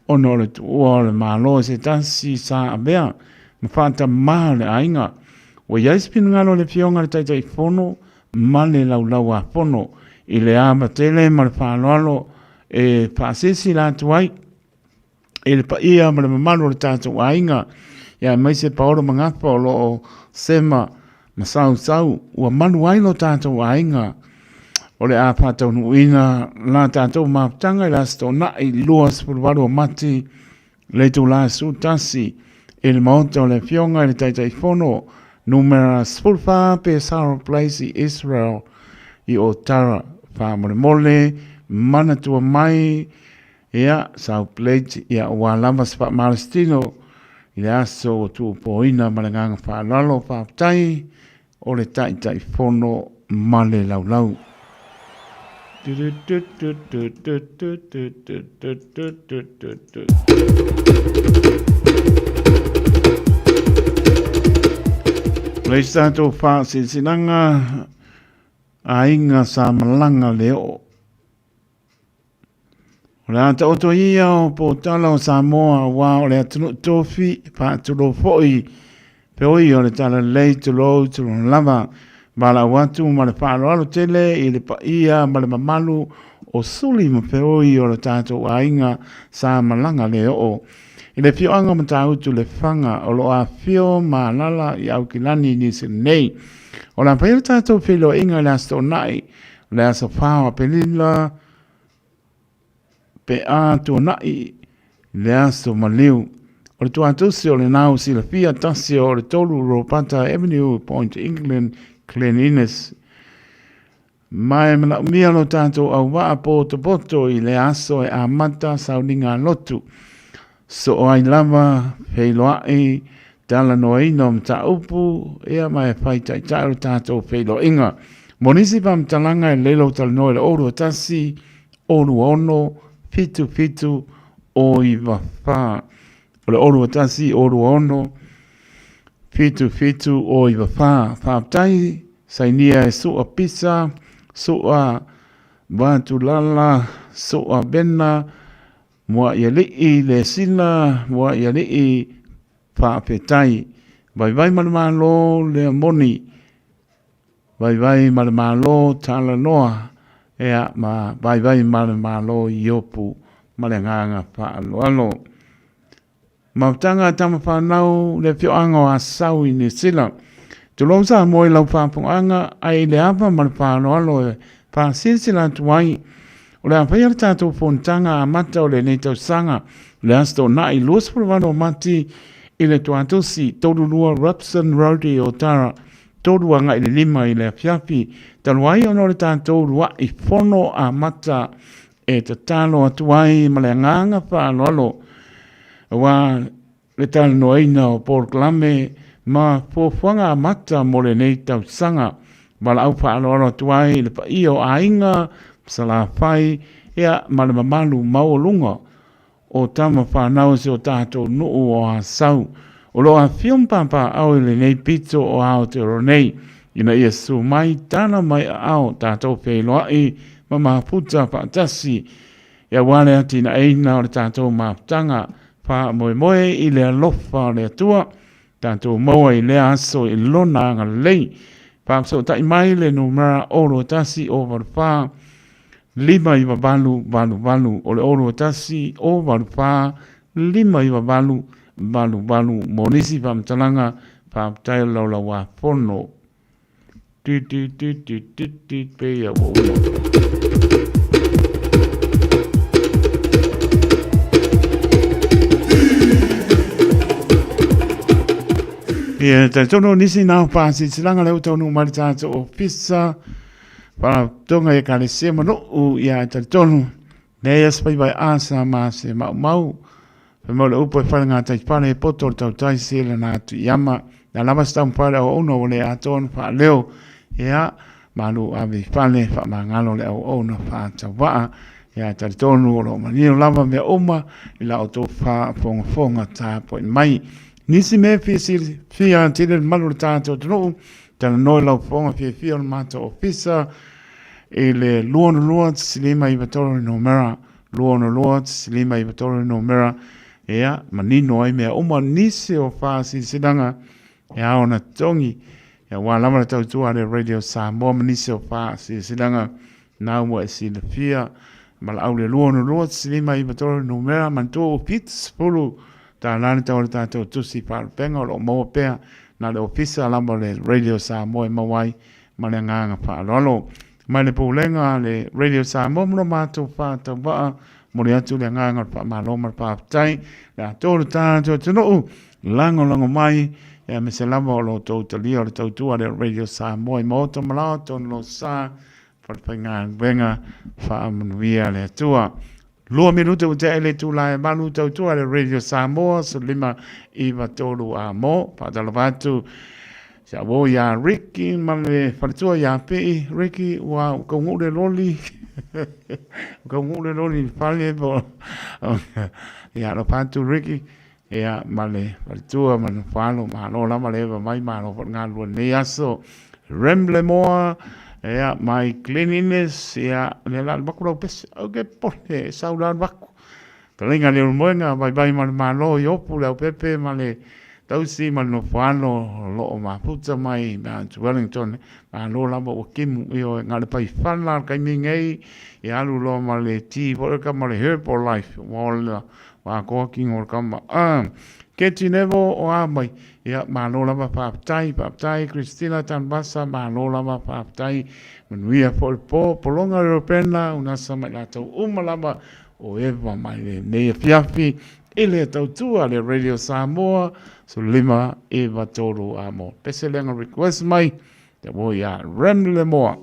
ona o le tuua o le Malo e se tasi sa avea ma faatamā o le aiga. Ua i ai se finagalo o le Afioga i le Taitaifono ma le Laulau-a-Fono i le ava tele ma le faaaloalo e faasilasila atu ai, i le paia ma le mamalu o le tatou aiga, ia aemaise Paolo Magafa o lo o sema ma sausau ua malu ai lo tatou aiga. O le a faataunuuina la tatou mafutaga i le Aso Toonai 28 o Mati le itula 11 i le Maota o le Afioga i le Taitaifono numera 14 Pesaro Place i Israel i Otara. Faamolemole manatua mai Ia, South Plate, ia ua lava se faamalositino i le aso ua tuupoina ma le agaga faaaloalo. Faafetai o le Taitaifono ma le laulau. Le isi tatou faasilasilaga, aiga sa malaga le oo. O le a taoto ia o potala o Samoa aua o le atunuu tofi, faatulou foi feoi o le talalelei tulou tulou lava. Valaau atu ma le faaaloalo tele i le paia ma le mamalu o suli ma feoi o le tatou aiga sa malaga le oo. I le afioaga o Matautu Lefaga o lo o afifio ma alaala i Aukilani i Niu Sila nei. O le a faia le tatou feiloaiga i le Aso Toonai, o le aso 4 o Aperila, pe a tuanai le aso maliu. O le tuatusi o lena ua silafia tasi o le 3 Ropata Avenue, Point England, Glen Innes. Ma e manaomia lo tatou auvaa potopoto i le aso e amata sauniga lotu. Soo ai lava, feiloai, talanoaina o mataupu, ia ma e fai taitai o le tatou feiloaiga. Mo nisi faamatalaga e lelei lou talanoa i le 021 026 77 094. O le 021 026 77 094. Faafetai sainia e Sua Pisa, Sua Vatulala, Sua Vena, Muaialii Lesina, Muaialii Faafetai. Vaivai ma le Malo lea moni. Vaivai ma le Malo talanoa ea ma vaivai ma le Malo Iopu ma le agaga faaaloalo. Mafutaga a tama fanau le afioaga o Asau i Niu Sila. Tulou Samoa i lau faafofogaaga ae i le ava ma le faaaloalo e faasilasila atu ai o le a faia le tatou fonotaga amata o lenei tausaga le Aso Toonai 28 o Mati i le Tuatosi 32 Robson Road i Otara 3 agai le 5 i le afiafi talu ai ona o le tatou lua'i fono amata e tatalo atu ai ma le agaga faaaloalo aua le talanoaina o polokalame ma fuafuaga amata mo lenei tausaga. Valaau faaaloalo atu ai i le paia o aiga, Salafai, ia ma le mamalu maualuga o tama fanau o si o tatou nuu o Asau. O lo o afifio ma papaaao i lenei pito o Aotearoa nei, ina ia susu mai, tala mai aao, tatou feiloai ma mafuta faatasi aua le atinaeina o le tatou mafutaga. Faamoemoe i le alofa o le Atua, tatou maua i lea aso i Lona agalelei. Faafesootai mai le numera 021 084 598 88. O le 021 084 598 88 mo nisi faamatalaga. Faafetai o le laulauafono. Ti ti ti ti ti ti pe ia ua uma. Ia, talitonu o nisi nā whāsisilanga le utaunu mai le tātou ofisa, whātonga i ekalesia manuu, ia, talitonu, nei as pai vai asa ma se mau mau, Fai mai o le upu e fale ngā tai fale e poto o le tautai se le nā atu i ama. Nā lava se taumafai le auauna ua le atoa ona faaleo. Ea, malu ave i fale, faamagalo le auauna faatauvaa. Ea, e talitonu o lo o manino lava mea uma i la outou faafogafoga tapuai mai. Nisi mea e fia silafia atili le mamalu o le tatou atunuu, talanoa i lau fofoga fiafia o le matou ofisa i le 262 593 le numera 262 593 le numera, ia, manino ai mea uma nisi o faasilasilaga e ao ona totogi, ia, aua lava le tautua a le Radio Samoa ma nisi o faasilasilaga na ua e silafia. Valaau le 262 593 le numera, manatua ua 70 tala le tau o le tatou tusi faalupega o lo o maua pea na le ofisa lava o le Radio Samoa e maua ai ma le agaga faaaloalo. Mai le Pulega a le Radio Samoa ma lo matou faatauvaa, momoli atu le agaga o le faamalo ma le faafetai le atoa o le tatou atunuu lagolago mai aemaise lava o lo outou talia o le tautua a le Radio Samoa i maota ma laoa tonu lo sa falefaigaluega faamanuia le Atua. 2 minute ua tea i le itula e 8 tautua a le Radio Samoa 15 9 3 a mo faatalofa atu Sa uo iā Ricky ma le faletua iā Pei. Ricky, ua kaunuu le loli. Ua kaunuu le loli i le fale po. Ia, alofa atu Ricky. Ia, ma le faletua ma le nofo-alo. Malo lava le eva mai, malo foi le galulue i lenei aso. Rem Lemoa, ia, mai Cleanliness, ia, lea la alu atu lau pese. Ok, pone, sau la alu atu. Taleiga le Ulumoega, Vaivai ma le Malo i Opu, Leaupepe ma le Tausi ma le Nofoalo o lo o mafuta mai Mount Wellington. Malo lava ua kimu, ioe, na o le paifala le taimi nei, ia alu loa ma le ti foi le tama o le Herbalife, ua ola, ua atoa tino o le tama. Ah, Keti Nevo o a mai, ia, malo lava faafetai, faafetai Christina Tanuvasa, malo lava faafetai, manuia foi le po, pologa le Ropena, unasa ma i latou uma lava o Eva mai lenei afiafi i le tautua le Radio Samoa 15 9 3 a mo pese lenga request mai te mo ia Rem Lemoa.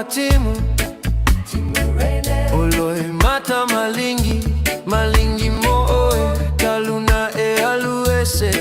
watimu Oloi mata malingi Malingi mo oe Taluna e alu ese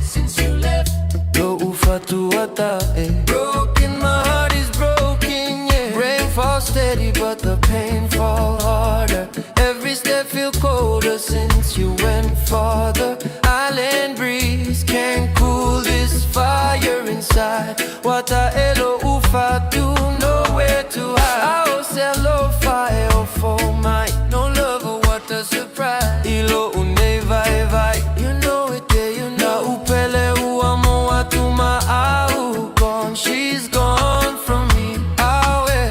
Since you left Lo ufatu ata e Broken, my heart is broken, yeah. Rain falls steady but the pain fall harder. Every step feel colder since you went farther. Island breeze can't cool this fire inside. Wata elo ufatu, nowhere to hide. I selo fire for my no love, what a surprise. Ilo une vai vai, you know it, yeah, you know. Na upele uamo atuma au gone, she's gone from me. Awe.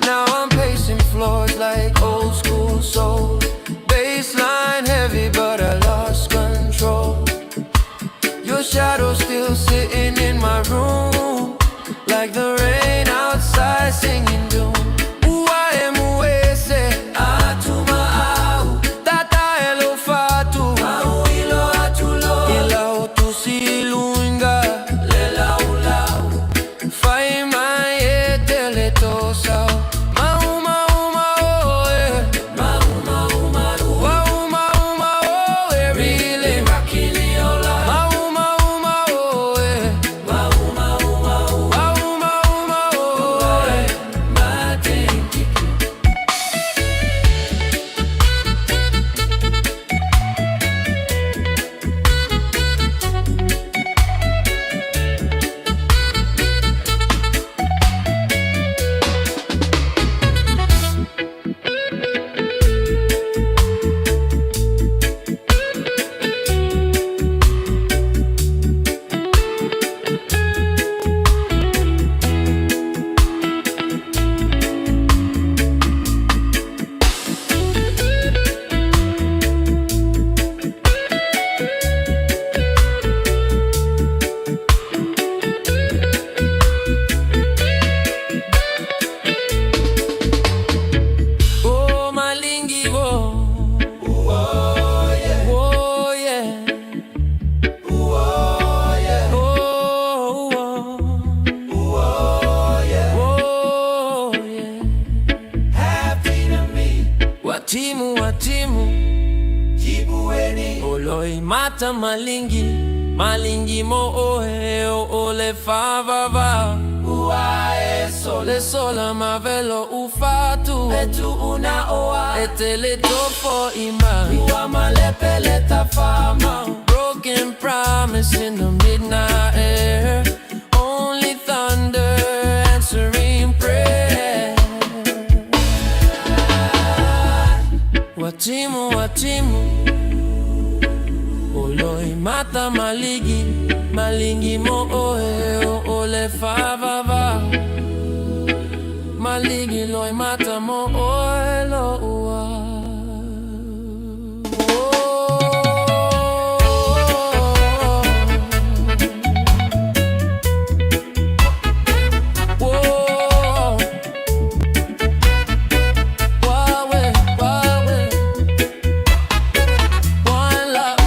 Now I'm pacing floors like old school soul. Baseline heavy, but I lost control. Your shadow still sitting in my room, like the rain outside singing doom. Uaemuese atuma au tata elofatu au ilo atulo ila otusilunga lela ulau fai mai e tosau mauma uma oe mauma uma uma uma uma oe really mauma uma oe mauma uma uma uma oe Oh, malingi wo. Oh yeah. Oh yeah. Oh yeah. Oh, oh. yeah. Oh yeah. Happy to meet. Watimu watimu. Jibueni. Oloi mata malingi. Malingi mo oe o ole fa va va. Uae sole sola mavelo ufatu. Etu una oa. Etele tofo ima. Ua malepele tafama. Broken promise in the midnight air. Only thunder answering prayer. Watimu watimu. Oloi mata maligi. Malingi mo oe o ole fa va va. Maligi loi mata mo oe lo ua. Whoa. Wawe, wawe. One love.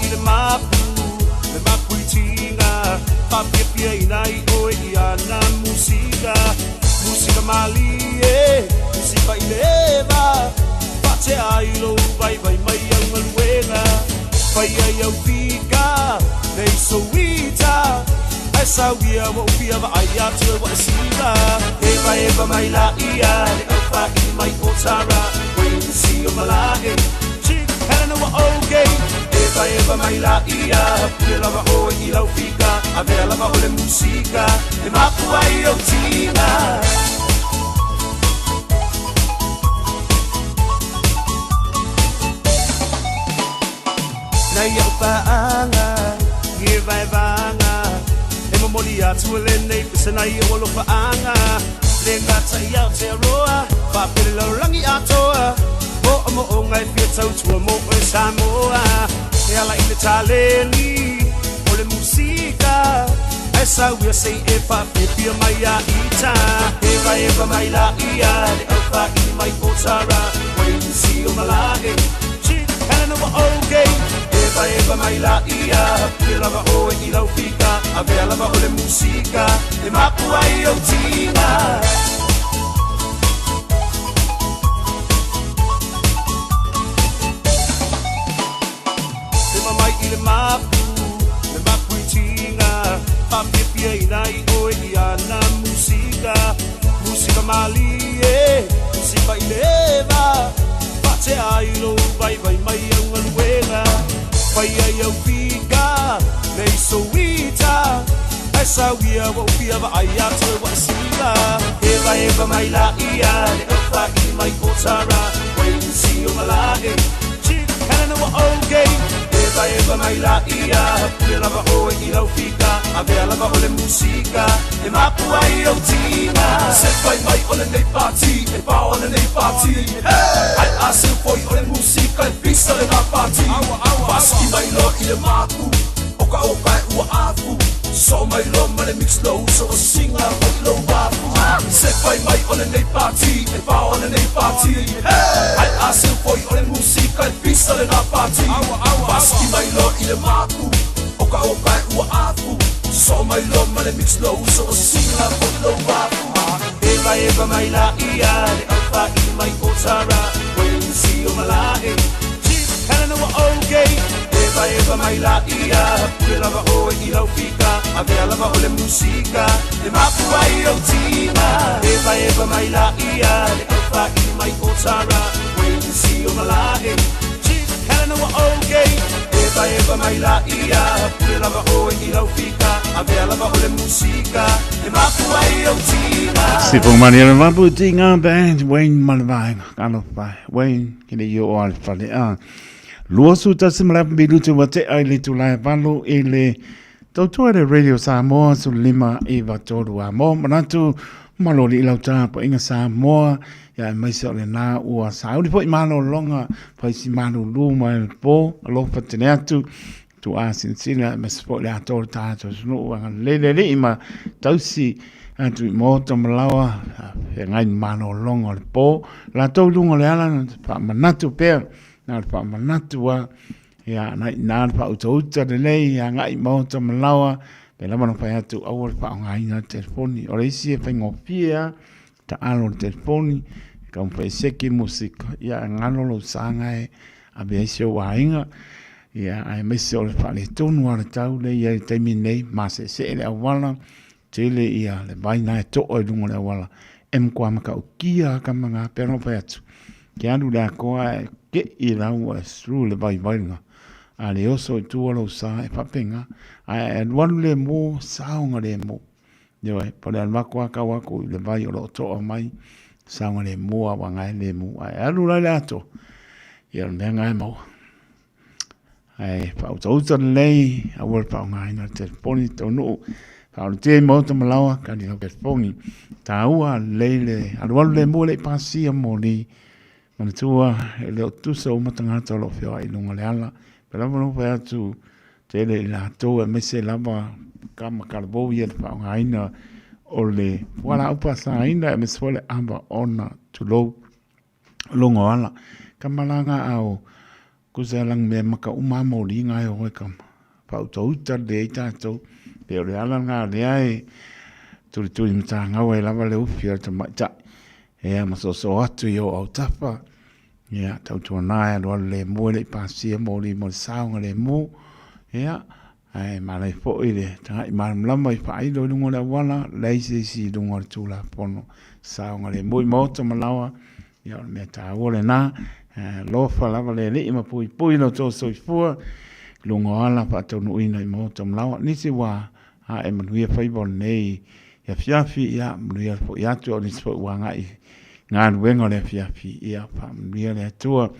i le mapu, le mapu i tiga, faafiafiaina ai oe i ana musika. Musika malie, musika i le eva, faatea ai lou vaivai mai au galuega. Faia i au fika, le isouita, ae sauia ua ou fia vaai atu e ua e sila. Evaeva mai laia le aufaili mai o Tara, Wayne si o malae, Chief Helena ua okay. Evaeva mai laia, pule lava oe i lau fika, avea lava o le musika, e mapu ai ou tiga. Nai au paaga, i e vaevaga, e momoli atu e lenei pese nai ou alofaaga. Le gata i Aotearoa, faapele lalolagi atoa, moomooga e fia tautua mo oe Samoa. E ala i le taleni o le musika, ae sauia sei e faafiafia mai a ita. Evaeva mai laia le aufaili mai o Tara, Wayne si o malae, Chief Helena ua okay. Evaeva mai laia, pule lava oe i lau fika, avea lava o le musika, e mapu ai ou tiga. Te mamai i le mapu, le mapu i tiga, faafiafiaina ai oe i ana musika. Musika malie, musika i le eva, faatea ai lou vaivai mai au galuega. Faia i au fika, le isouita, ae sauia ua ou fia vaai atu e ua e sila. Evaeva mai laia le aufaili mai o Tara, Wayne si o malae, Chief Helena ua okay. Evaeva mai laia, pule lava oe i lau fika, avea lava o le musika, e mapu ai ou tiga. Se fai mai o lenei pati, e pao lenei pati. Ai a se foi o le musika e pisa le na pati. Paski mai lo i le mapu, o ka o ka e ua afu. So mai lo ma le mix lo so o singa o i lo wafu. Se fai mai o lenei pati, e pao lenei pati. Ai a se foi o le musika e pisa le na pati. Paski mai lo i le mapu, o ka o ka e ua afu. So mai lo ma le mix lo so o singa o i lo wafu. Evaeva mai laia le aufaili mai o Tara, Wayne si o malae, Chief Helena ua okay. Evaeva mai laia, pule lava oe i lau fika, avea lava o le musika, e mapu ai ou tiga. Evaeva mai laia le aufaili mai o Tara, Wayne si o malae, Chief Helena ua okay. Evaeva mai laia, pule lava oe i lau fika, avea lava o le musika, e mapu ai ou tiga. Sipong mani le mapu tiga band Wayne Malavaenga kalofa Wayne kile i o ale fale a. 21 ma le minute ua tea i le itula e 8 i le tautua le Radio Samoa 1593 a mo manatu maloli i lau tapuaiga Samoa ia aemaise o lenā ua sauni foi malologa faisi malulu mai le po alofa tele atu tuā silasila aemaise foi le atoa o le tatou atunuu agalelei le Alii ma tausi atu i maota ma laoa feagai ma malologa o le po latou i luga o le ala na faamanatu pea na o le faamanatu a ia na ina le faautauta lelei agai i maota ma laoa pe lava na fai atu aua le faaaogaina le telefoni o le isi e faigofie a taalo le telefoni e taumafai e seki musika ia e galo lou saga e ave ai si ou aiga ia aemaise o le faaletonu a le tau lea e i ai i le taimi lenei maseesee le auala tele ia le vai na e toa i luga o le auala e matua matautia lava tama na pei ona ou fai atu ke alu i le atoa ae kei lau e sulu le vaivaiga a le oso i tua lou sa e faapena ae alualu lemu saogalemu Ioe, po o le alu atu lava tau atu i le vai o lo o toa mai, saogalemu lava aua na e lemu. Ae alu la i le atoa, ia o le mea lena e maua. Ae faautauta lelei, aua le faaaogaina le telefoni taunuu, faaolotia i maota ma laoa, kali lau telefoni. Taua lelei le alualu lemu e le i pasia moli. Manatua, e le o tutusa uma tagata o lo o feoai i luga o le ala. Pei lava ona ou fai atu, tele i latou aemaise lava kama talavou ia i le faaaogaina o le fualaau faasaina aemaise foi le ava ona tulou luga o ala. Kama la na ao. Kusa lang me maka uma moli ngai o e kama. Faautauta lelei ai tatou. Pei o le ala lena lea e tulituli matagau ai lava le ufi a le tamaitai. Ia ma soosoo atu i ou autafa. Ia tautuana e alualu lemu e le i pasia moli mo le saogalemu. Ia ae malai foi le tagai malamalama i faailo i luga o le auala, leai se isi i luga o le Tulafono saogalemu i maota ma laoa. Ia o le mea taua lena, alofa lava le Alii ma puipui lo outou soifua i luga o ala faataunuuina i maota ma laoa. Nisi ua ae manuia faiva o lenei afiafi, ia manuia foi atu, o nisi foi ua agai i galuega o le afiafi, ia faamanuia le Atua.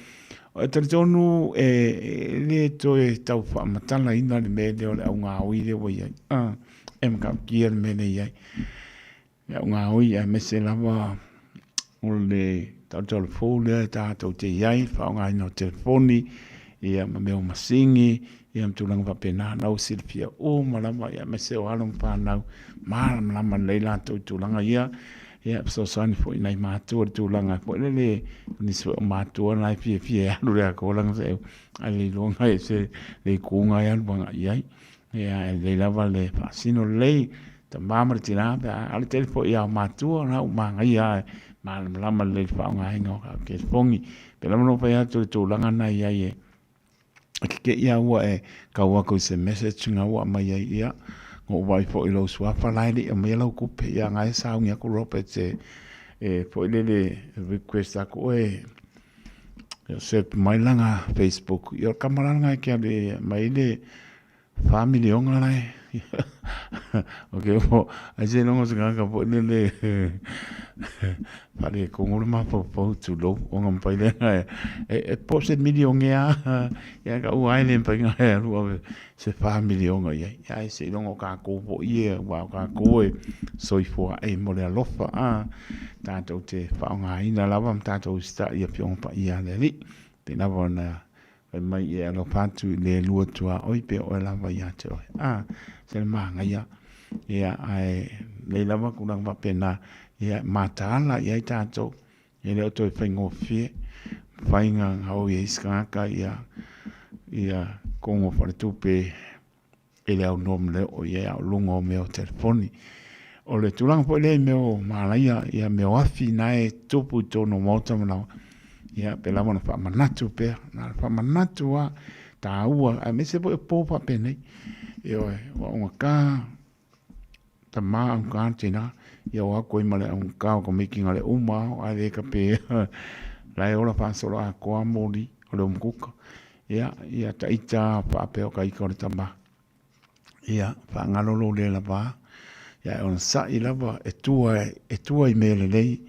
E talitonu e le toe tau faamatalaina le mea lea o le augaoi lea ua i ai. E matautia le mea lea e i ai. Le augaoi aemaise lava o le taotaolofou lea e tatou te i ai, le faaaogaina o telefoni, ia ma mea o masini, ia ma tulaga faapena, na ua silafia uma lava, ia aemaise o alo ma fanau, malamalama lelei latou i tulaga ia, ia fesoasoani foi i nai matua i le tulaga foi lele, o nisi foi o matua na e fiafia e alu i le akola ae le iloa e se le itu na e alu agai i ai. Ia, e lelei lava le faasino lelei, tama ma le tina, pe a, a o le tele foi lava o matua, na ua manaia lava e malamalama lelei i le faaaogaina o telefoni. Pei lava ona ou fai atu i le tulaga lena e i ai e keke'i lava ua e tau atu i se message na ua aumai ai, ia, na ou vaai foi i lou suafa la e le i aumaia lau tupe, ia na e sauni atu Robert e foi lele e request atu oe e search mai lana Facebook, ia o le tama la lena e te alu e aumai ai le $4 miliona la e ok ai seiloga o se tagata foi lele faaletonu le mafaufau tulou ona mafai lea ona e po o se milionea ia tau lava e le mafai ona e alu ave se $4 miliona i ai. Ae seiloga o tatou foi ia aua o tatou e soifua ai mo le alofa tatou te faaaogaina lava ma tatou usitai i Afioga Paia a le Alii. Pei lava ona Fai mai e alofa atu i le lua tuaoi pe oe lava ia te oe. A, se le manaia. Ia, ae lelei lava tulaga faapena, ia mataala i ai tatou. E le o toe faigofie, mafai ona gaoi e isi tagata ia, ia kogo faaletupe e le aunoa ma le oo i ai a o luga o mea o telefoni. O le tulaga foi lea i mea o malaia, ia mea o afi na e tupu i totonu o maota ma laoa, ia pe lava ona faamanatu pea, na ona faamanatu lava, taua, aemaise foi o po faapenei. Ioe, ua augata tama, augata tina, ia o atu ai ma le augata o tamaiti na le uma lava, ae le tape la e ola faasoloatoa moli o le umukuka. Ia, ia ta ita faapea o ta ita o le tama. Ia, faagalo lou le lava. Ia, e onosai lava, e tua, e tua i mea lelei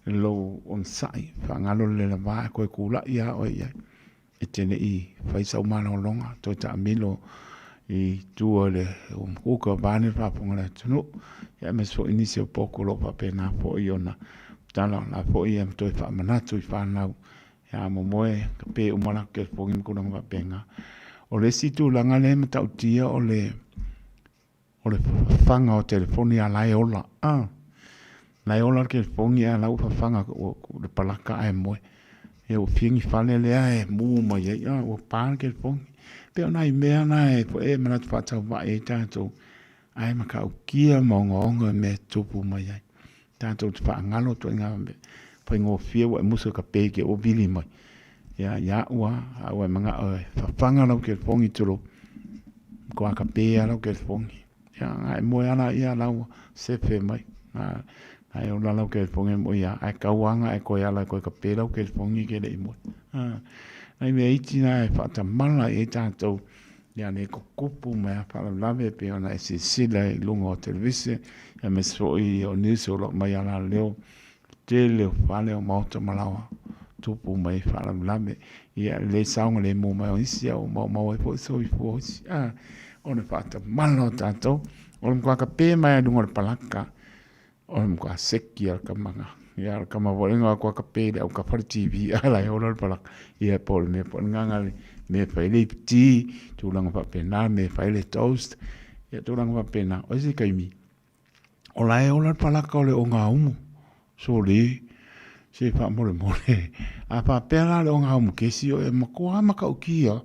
lou onosai. Faagalo le le lava, e toe tulai lava oe i ai. E te le i fai sau malologa, toe taamilo i tua i le umukuka vaeane le faafofoga a le atunuu. Ia, aemaise foi nisi o potu o lo o faapena foi ona tatala. O la foi e toe faamanatu i fanau Ia momoe ka pe uma la telefoni ma tulaga faapena. O le isi tulaga lea e matautia o le o le fafaga o telefoni a la e ola. Ah, la e ola le telefoni a la ua fafaga le palaka ae moe. Ia ua fia ni fale lea e mu mai ai, ah, ua pa le telefoni. Pei o nai mea na e foi e manatu faatauvai ai tatou ae matautia ma ogaoga mea e tutupu mai ai. Tatou te faagalo ituaiga mea faigofie ua e musu e kape ke ua vili mai. Ia, ia au lava, a ua e manao e fafaga lau telefoni tulou, matua kape lava lau telefoni. Ia, na e moe lava laia la ua sefe mai. Na, na e ola lau telefoni e moi lava, ae tau lava na e toe ala e toe kape lau telefoni e te le i moe. Nai mea iti na e faatamala i ai tatou Ia le tutupu mai a faalavelave e pei ona e silasila i luga o televise aemaise foi o news o lo o aumai alaleo tele o fale o maota ma laoa tupu mai faalavelave. Ia le saogalemu mai o isi a ua maumau ai foi soifua o isi. A o le faatamala o tatou o le matua kape mai lava i luga o le palaka. O le matua seki a le tama na. Ia o le tama foi lena matua kape i le autafa le TV a la e ola le palaka. Ia po o le mea foi lena na le mea e fai ai le iputi, tulaga faapena, mea e fai ai le toast, ia tulaga faapena. O isi taimi, o la e ola le palaka o le ogaumu, sole. Se faamolemole, a faapea la le oga aumukesi o e matua matautia,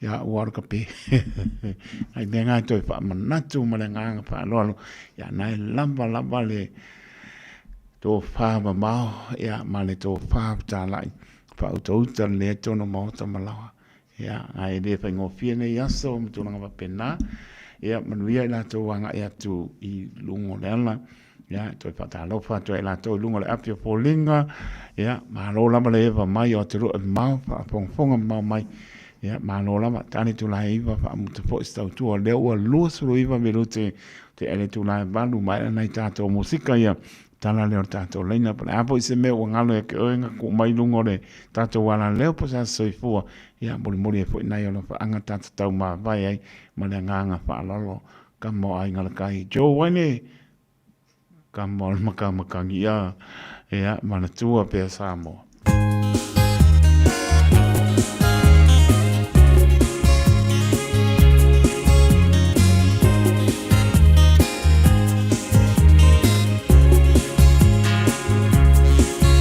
ia ua alu ka pe. Nai mea na e toe faamanatu ma le agaga faaaloalo, ia na e lava lava le tofa mamao, ia ma le tofa fetalai faautauta lelei ai totonu o maota ma laoa. Ia, ae le faigofie nei aso ma tulaga faapena. Ia, manuia i latou agai atu i luga o le ala. Ia, toe faatalofa atu ai i latou i luga o le api o foliga. Ia, malo lava le eva mai o atunuu e mamao, faafogafoga mamao mai. Ia, malo lava. Tali itula e 9 faamuta foi se tautua. O lea ua 29 minute te ele itula e 8 maea nai tatou musika ia. Tala lea o le tatou laina. Po o le a foi se mea ua galo ia te oe na tuu mai i luga o le tatou alaleo po o se aso soifua, ia molimoli ai foi nai alofaaga tatou tau mavae ai ma le agaga faaaloalo. Kama o Aiga i le Tai, Joe Waine, kama o le Makamakagi, ia, ia, manatua pea Samoa.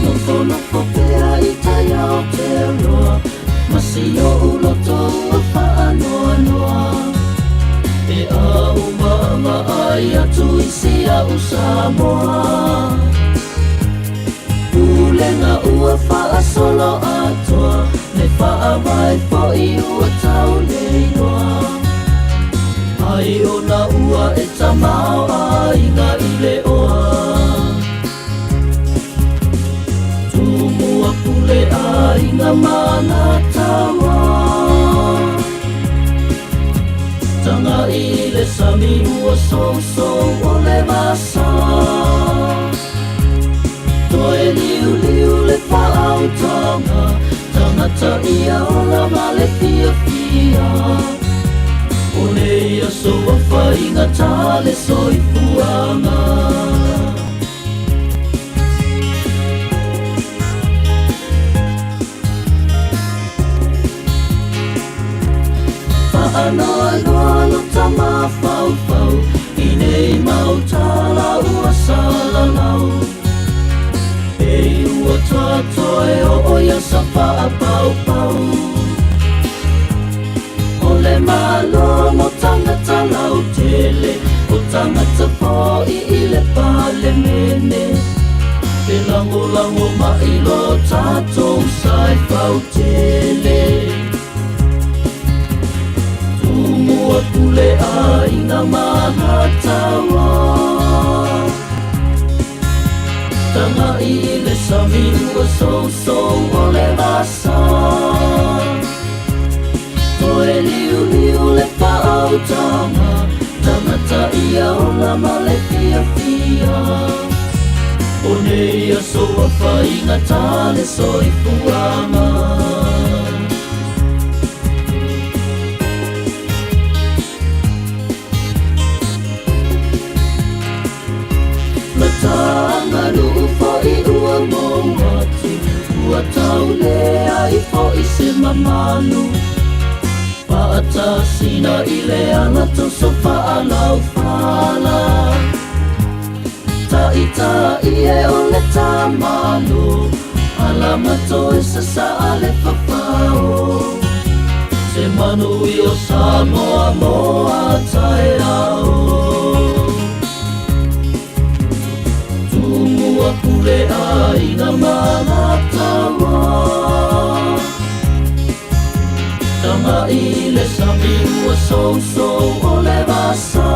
Nofonofo pea i tai Aotearoa Ma si oʻu loto ua faanoanoa E au vaavaai atu i si a'u Samoa Pulega ua faasolo atoa Le faavae foi ua tau le iloa Ai ona ua e tamaoaiga i le oa Tumua pule aiga ma Alataua Tagai i le sami ua sousou o le vasa Toe liuliu le faautaga Tagata ia ola ma le fiafia O nei aso ua faigata le soifuaga Faanoanoa lo tamafaufau I nei mau tala ua salalau Pei ua tatoe oo ia sa faapaupau O le Malo mo tagata lautele O tagata foi i le Palemene E lagolago mai lo tatou sa e fautele Tumua pule aiga ma Alataua Tagai i le sami ua sousou o le vasa Toe liuliu le faautaga Tagata ia ola ma le fiafia O nei aso ua faigata le soifuaga Lata aganuu foi ua mou atu Ua tau leai foi se mamalu Faatasina i le ala toso faalaufala Taitai e o le tamalo Alama toe sasaa le fafao Se manui o Samoa mo a taeao Tumua pule aiga ma Alataua Tagai i le sami ua sousou o le vasa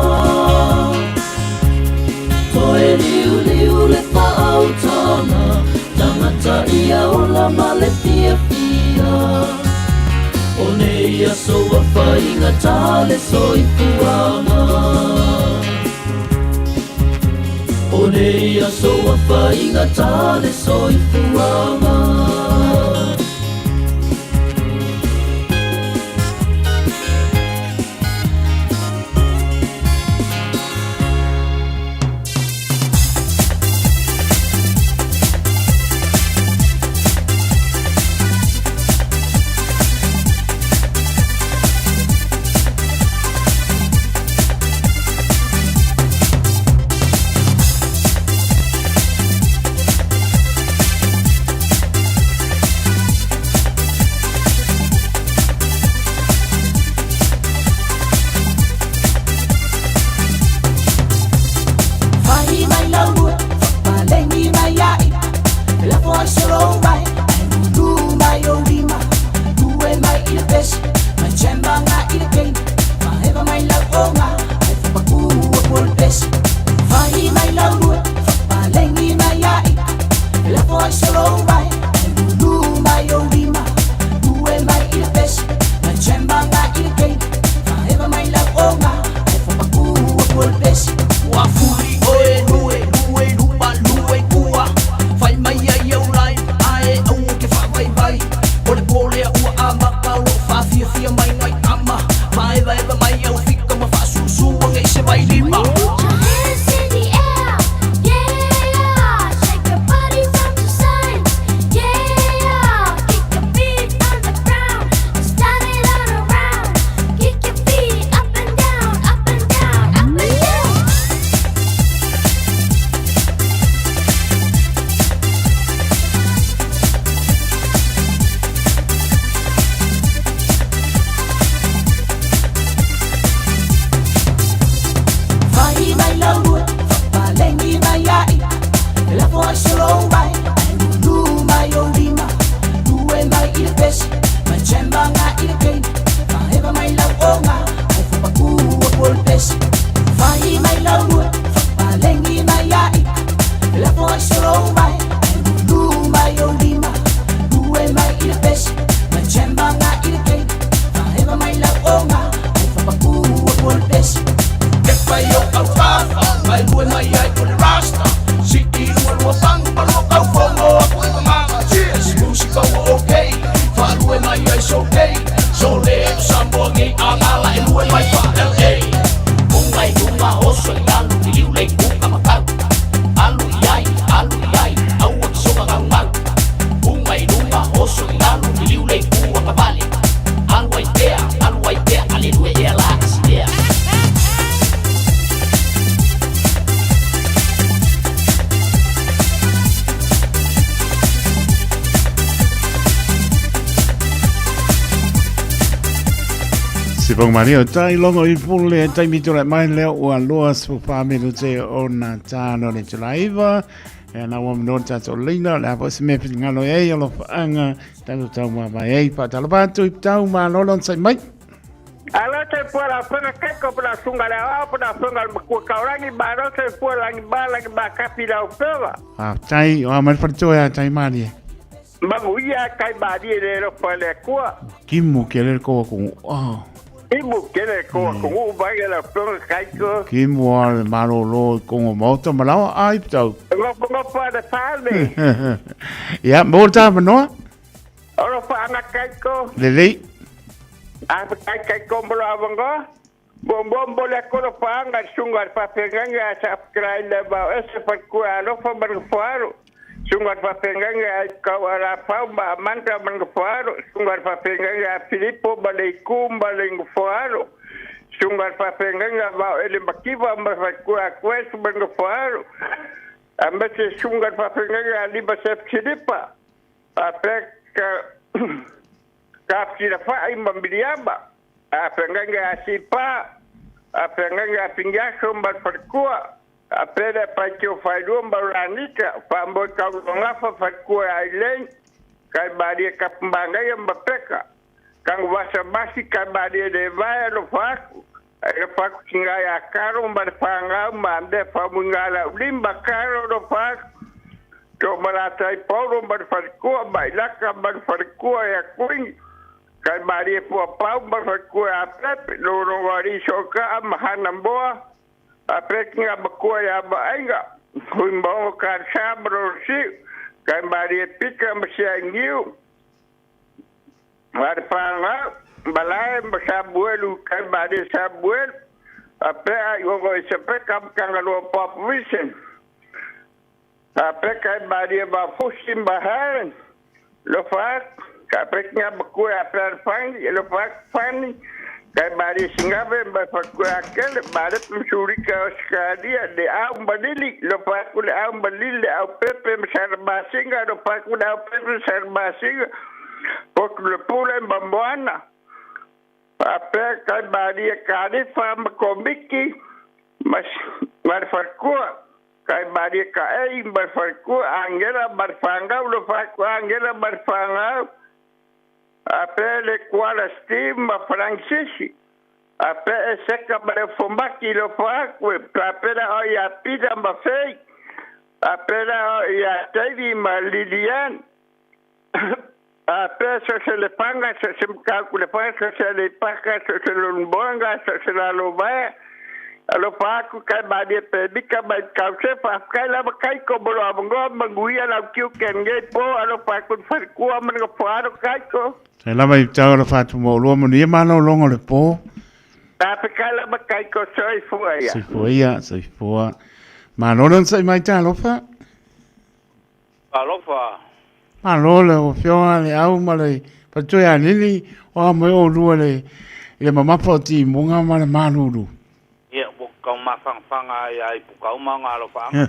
Toe liuliu le faautaga Tagata ia ola ma le fiafia O nei aso ua faigata le soifuaga O nei aso ua faigata le soifuaga mai ngai ama Vaevaeva mai au fika ma faasusua nge'i se vailima. Put your hands in the air, yeah. Shake your body from the sides, yeah. Kick your feet on the ground, start it all around. Kick your feet up and down, up and down, up and down. Fai mai lau lua, fapalengi mai ai E lafo ai solo mai, ai lulu mai o lima Lue mai i le pesi, mai chemba nga i le keini Faeva mai lau onga, ai fupaku aku o le pesi Fai mai lau lua, fapalengi mai ai E lafo ai solo mai, ai lulu mai o lima Lue mai i le pesi, mai chemba nga i le keini Faeva mai lau onga, ai fupaku aku o le pesi Kepa i o au fafa, mai lue mai ai o le rasta Siki lua lua pangu ma lua kau fongo aku i mamaga Cheers, musika ua okay, faalue mai ai so okay So le o Samoa ngei angala e lue mai fa LA Unga i luga oso i lalo liliu le ikuka makau Alu i ai, alu i ai, aua ki soga gaugau Unga i luga oso i lalo liliu le ikua kavale Alu ai pea, alu ai pea, ale lue ea la asilea. Se pong mani o tai longo i pule e taimi tō mai leo ua loa se whamelu te o nā tāno le tulaiva. E na ua mnoa tātou leina, le apo se mea whitingalo e o lo whaanga, tātou tau mā mai e, whaatalo pātu i tau mā lolo sai mai. Alo te pua la whenga keko puna sunga le ao puna whenga le makua kaurangi ba alo te pua langi ba langi ba kapi lau pewa. A tai, o a mai wharitoe a tai mārie. Mangu ia kai mārie le ro wha le kua. Kimu ke le koa kongu. Oh. Kimu ke le koa kongu mai e la whenga kaiko. Kimu a le marolo kongo maota malawa a i tau. Ngopa ngopa le whane. Ia, mō tā manoa. Oro whaanga kaiko. Lelei. A kai kai kombolo avango. Bom bom bole kolo whaanga sunga whapenganga a sa krai le ba ese whakua alofa mangafuaru. Sunga whapenganga a kau ara pau ma amanta mangafuaru. Sunga whapenganga a Filipo ma le ikumba le ngafuaru. Sunga whapenganga ma ele makiwa ma whakua a kwesu mangafuaru. A mese sunga whapenganga a lima sef silipa. A peka ka fila whai ma miriama. A whanganga a sipa, a whanganga a pingaso ma whakua, a pere paitio whairua ma ranika, whamoi kaurungafa whakua a ilei, kai maria kapumbangaia ma peka. Kang wasa masi kai maria le vae lo whaku, e lo whaku ki ngai a karo ma le whangau ma ande whamunga la ulimba karo lo whaku. Tō maratai pauro ma le whakua, ma ilaka ma le whakua e a kuingi. Kai maria pua pau ma whakua a pepe, no wari soka a mahana moa, a pekinga makua i a maainga, hui maonga ka sāmaro siu, kai maria pika ma sia ngiu, mare whangau, malae ma samuelu, kai maria samuelu, a pea i ongo i se peka mkangalua papu visen, a peka i maria ma fusi ma haren, lo whaku, ka pekinga makua a pera whangi, lo whaku whani, kai maria singawe ma whakua akele, mare pumsurika o skaria, le au malili, lo whaku le au malili, le au pepe ma sara masinga, lo whaku le au pepe ma sara masinga, poku le pule ma moana, a pera kai maria karifa ma komiki, ma whakua, kai maria ka ei ma whakua, angela ma whangau, lo whaku angela ma whangau, a pele Kuala Steve ma Francisi, a pele seka ma le fomaki lo whakue, a pele o ia Pita ma Fei, a pele o ia Tevi ma Lilian, a pele so se le panga, so se mkaku le panga, so se le paka, so se le lumbonga, so se la lovae, Alofa aku kai malie pe mika mai kau se faafetai lava kai ko mo lo avanoa manuia lau tiute lenei po alofa aku i le falekua ma le nofoaalo kai ko. Sai lava i tau la whātu mō lua manuia malōlōga o le pō. Faafetai lava kai ko soifua ia. Soifua ia, soifua. Malo le onosai mai talofa. Talofa. Malo le afioga le au ma le faletua ia Lili, o a mai oulua le i le mamafa o timuga ma le malulu. Ia, ua tau mafanafana ai a Ipukau ma ona alofaaga.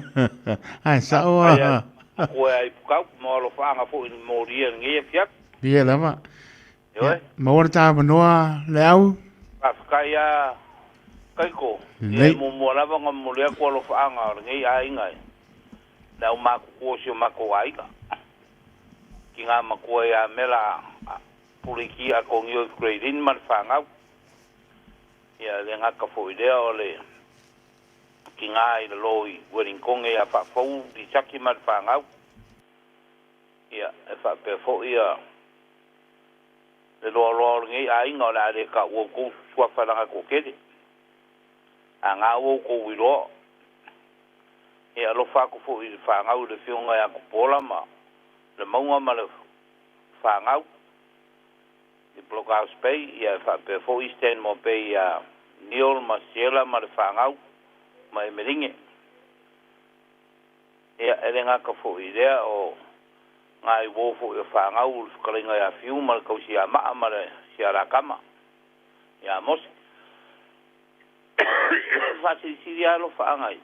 Ae sao a. Ai a Ipukau mo alofaaga foi i le molia i lenei afiafi. Ia lava. Ia, maua le tāmanoa le au. Faafetai a Kaiko. Ia, e muamua lava ona momoli atu alofaaga o lenei aiga i le aumatutua o si o matou aiga. Tina matua ia Mela Puliki Atonio i Grey Lynn ma le fanau. Ia, e le gata foi i lea o le tina i lalo i Ueligitone ia Faafou Lisaki ma le fanau. Ia, e faapea foi ia le loaloa o lenei aiga o le a le taua outou suafa leaga e toatele. A na ua outou iloa. Ia, alofa atu foi i le fanau i le afioga ia Tupuola ma le Mauga ma le fanau i Blockhouse Bay, ia e faapea foi Stanmore Bay ia Neil ma Siela ma le fanau ma Emeline. Ia, e le gata foi i lea, o nai uo foi o fanau le fetalaiga ia Fiu ma le tausi ia Maa ma le Sialakama ia Mose. Faasilisili lava alofaaga i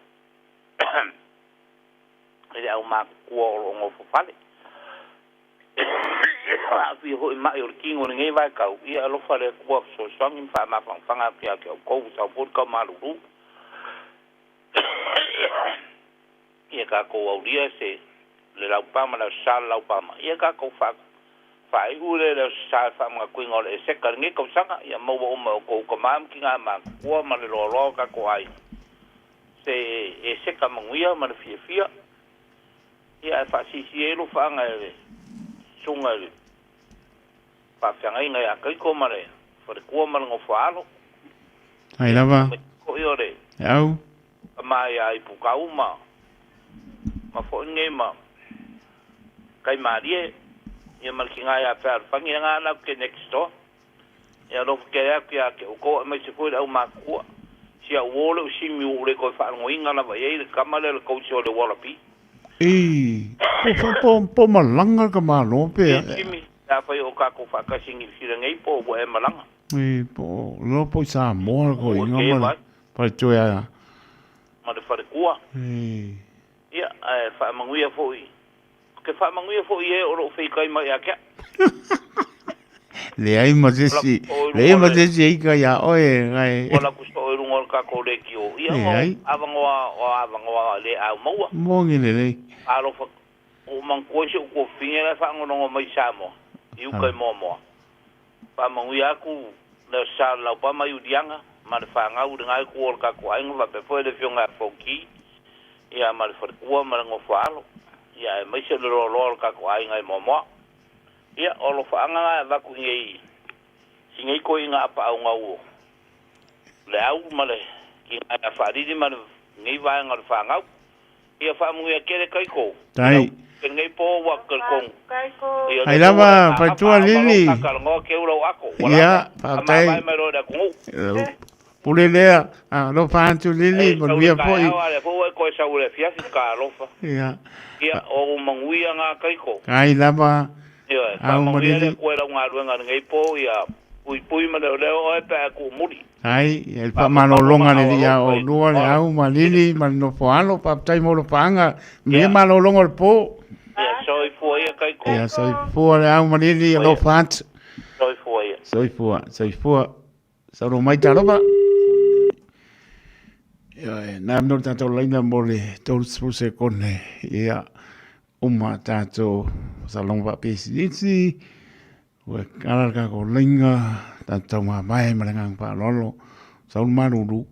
le aumatutua o lo o nofo fale. Aafia foi mai o le tino i lenei vaitau, ia alofa le Atua fesoasoani ma faamafanafana atu ia te outou ua sau foi le taumalulu. Ia tatou aulia se le laupama, le Aso Sa le laupama, ia tatou faaiu lea i le Aso Sa i le faamanatuina o le Eseka i lenei tausaga, ia maua uma e outou tama ma tina matutua ma le loaloa o tatou aiga se Eseka manuia ma le fiafia, ia ae faasiasi ai alofaaga e le susuga i le faafeagaiga ia Kaiko ma le faletua ma le nofoaalo. Ai lava. Foi o le E au. Tama ia Ipukau ma ma foi nei ma Kaimalie ia ma le tina ia Fealofani ia na lau ke next door. Ia alofa tele atu ia te outou aemaise foi le aumatutua. Si au uo le usimi ua ou le toe faalogoina lava i ai le tama lea le coach o le Wallaby. I, po, po, po, po malaga ka malo pe Ia Simi, pe afai o tatou faatasi i Niu Sila nei po ua e malaga. I, po loa po i Samoa ko inga ma le faletua ia. Ma le faletua. I. Ia, ae faamanuia foi, ke faamanuia foi i e o lo o feitai mai ia te au. Leai ma se isi, leai ma se isi e ika iā oe, kai. Ua laku soo i luga o le tatou leitio, ia o avanoa, o avanoa le au maua. Moni lelei. Alofa, ua ou manatua si ou tuafafine la e faagonono mai i Samoa, i uka i Moamoa. Faamanuia atu le Aso Sa o le Laupama Iuliana ma le fanau i lena itu o le tatou aiga faapea foi le Afioga ia Fonoti ia ma le faletua ma le nofo-a-alo ia aemaise o le loaloa o le tatou aiga i Moamoa. Ia, o alofaaga na e avatu i nei si nei toeaina apaau o le au ma le tina ia Faalili ma lenei vaega o le fanau. Ia faamanuia tele Kaiko. Tai. I lenei po ua talitonu. Ia Ai lava faletua Lili. Talanoa keu lau ato. Ua Ia, lava. faafetai. Faamavae mai loa i le atunuu. Pule lea, alofa atu Lili, manuia foi. Taeao a lea foi ua e toe sau i le afiafi, talofa. Ia. Ia, o ou manuia na Kaiko. Ai lava. Ioe, Au ma faamanuia le Lili. Atua i lau galuega i lenei po, ia puipui ma leoleo oe pe a e tuumuli. Ai, ia le faamalologa le alii a oulua le au ma Lili ma le nofo alo, faafetai mo lofaaga, manuia malologa o le po. Ia soifua ia Kaiko. Ia soifua le au ma Lili, alofa atu. Soifua ia. Soifua, soifua. Saunoa mai talofa. Ia, nā mea o le tātou laina mo le 30 sekone. Ia, uma tātou salonga whaapesiniti. Ua kala le kākou laina, tātou mamae ma le ngang whaalolo. Saulu malulu.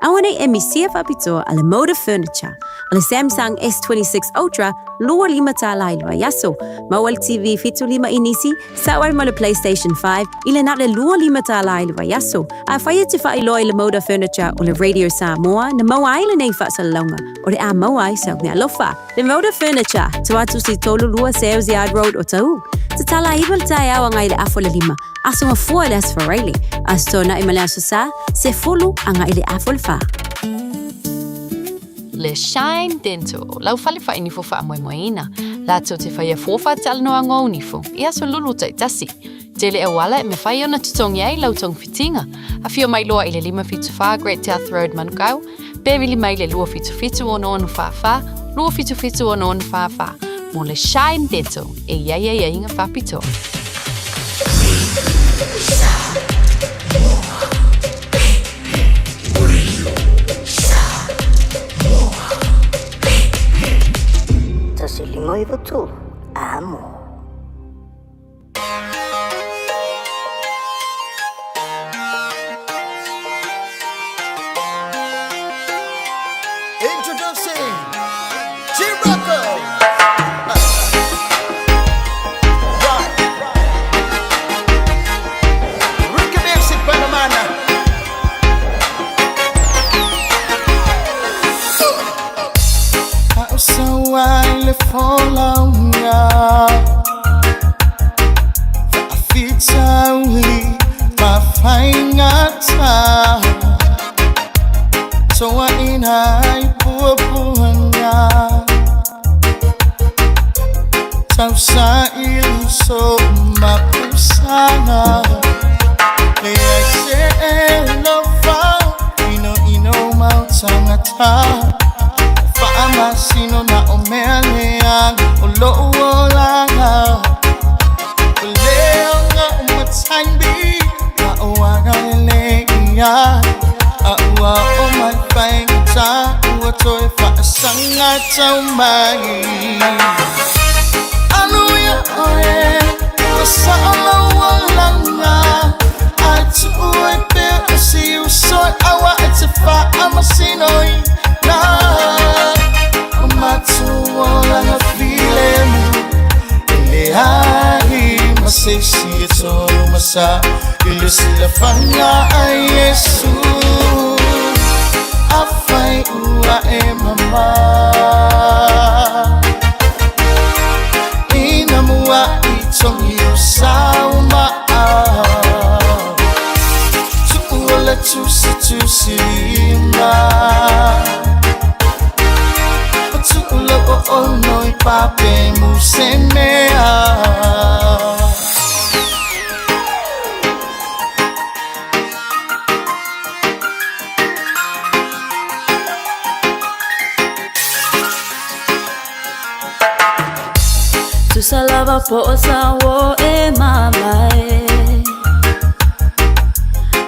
Aua nei e misia faapitoa a le Moda Furniture. O le Samsung S26 Ultra, 25 tālā i le vaiaso. Maua le TV 75 inisi, sao ai ma le PlayStation 5, i le na o le 25 tālā i le vaiaso. Afai e te faailoa i le Moda Furniture o le Radio Samoa na maua ai lenei faasalalauga, o le a maua ai sau meaalofa. Le Moda Furniture, tua atu i 32 Sales Yard Road o Tahu. Tatala 9 i le taeao agai i le 4:30, aso Gafua i le aso Faraile, aso Toonai ma le aso Sa, 10 agai i le 3:30. Le Shine Dental, lau fale faainifo faamoemoeina, latou te faia fua faatalanoaga o nifo i aso lulu taitasi. Tele auala e mafai ona totogi ai lau togafitiga. Afio mai loa i le 574 Great South Road Manukau, pe vili mai le 277 6644, 277 6644 mo le Shine Dental e i ai aiaiga faapitoa. 1 5 9 3, amo. Introducing G-Rocco. Right. Ricky Dempsey, Panamana. Ausawa le folauga Faafitauli mafaigata Toaina i puapuaga Tausaili so mapusaga Leai se alofa Inoino mau tagata Faamasino na o mea leaga O lou olaga O leaga o mataimi Ma o aga lelei ia A ua o mai faigata Ua toe faasaga tau mai Anu ia oe Ua sao lau olaga Ai tuu ai pea o si uso e aua e te faamasino ina O matou olaga filemu E leai ma se isi e tolomasa I le silafaga a Iesu Afai ua e mamā Ina muaʻi togi o saumaa Tuua le tusitusilima O tuu lau ono i papemu se mea. Tusa lava po o sa o e mamae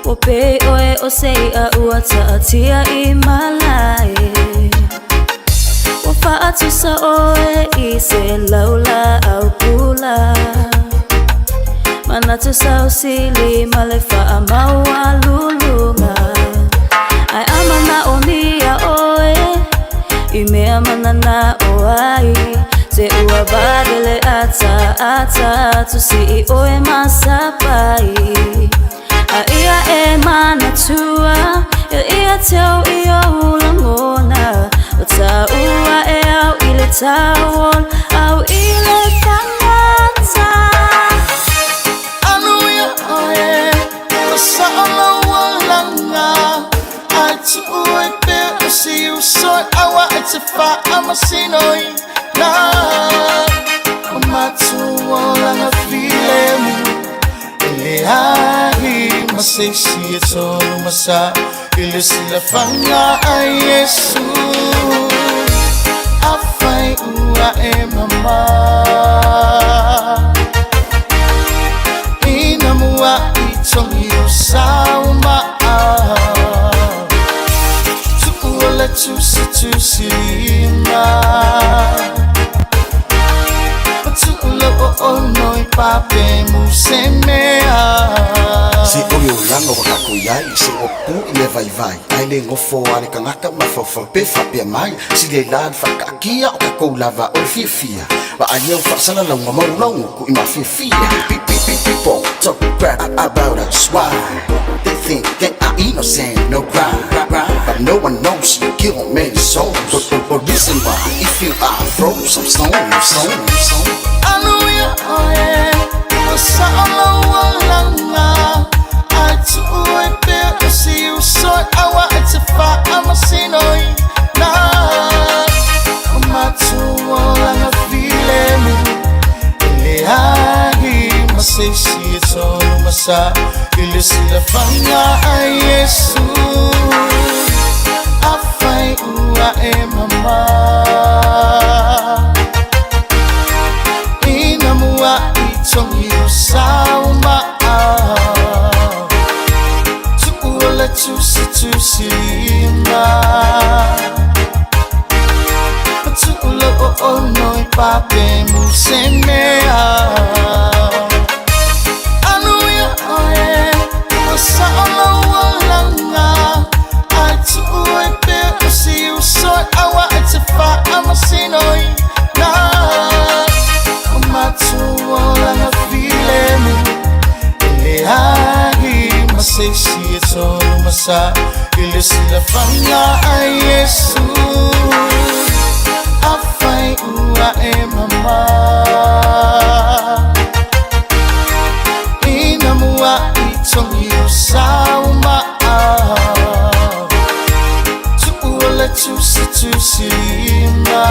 O pe oe o sei a ua taatia i malae O faatusa oe i se laula au pula Manatu sausili ma le faamaua luluga Ai amana o mia oe I mea manana o ai Se ua vavele ata ata Tusi i oe masapai A ia e manatua Ia ia teu i o lagona O taua e au i le tauol Au i le tagata Anu ia oe Ua sao lau olaga Ai tuu ai pea o si uso e aua e te faamasinoina O matou olaga filemu E leai ma se isi e tolomasa I le silafaga a Iesu Afai ua e mamā Ina muaʻi togi o saumaa Tuua le tusitusilima O Matu'ulo o noi pape musemea. Se o le olaga ua tatou iai, se ua pu i mea vaivai, ae le nofo a le tagata ma mafaufau pe faapea mai, sili ai la le faataatia o tatou lava o le fiafia, vaaia o faasalalauga ma ulagutu i mafiafia. People talk crap about us, why? They think they are innocent, no crime. But no one knows you kill many souls. But reason why, if you are throw some stone, stone, stone. Anuia oe, ua sa'olaualaga, ae tu'u ai pea o si uso e aua e te fa'amasinoina. O matou olaga filemu e leai ma se isi e tonu ma sa i le silafaga a Iesu. Afai ua e mamā ina mua'i togi o sauma'a, tu'ua le tusitusilima, ma tu'u lou o'ono i pape musemea. Anuia oe, ua sa'o lou olaga, ae tu'u ai pea o si uso e aua e te fa'amasinoina. O matou olaga filemu e leai ma se isi e tonu ma sa i le silafaga a Iesu. Afai ua e mamā ina mua'i togi o sauma'a, tu'ua le tusitusilima,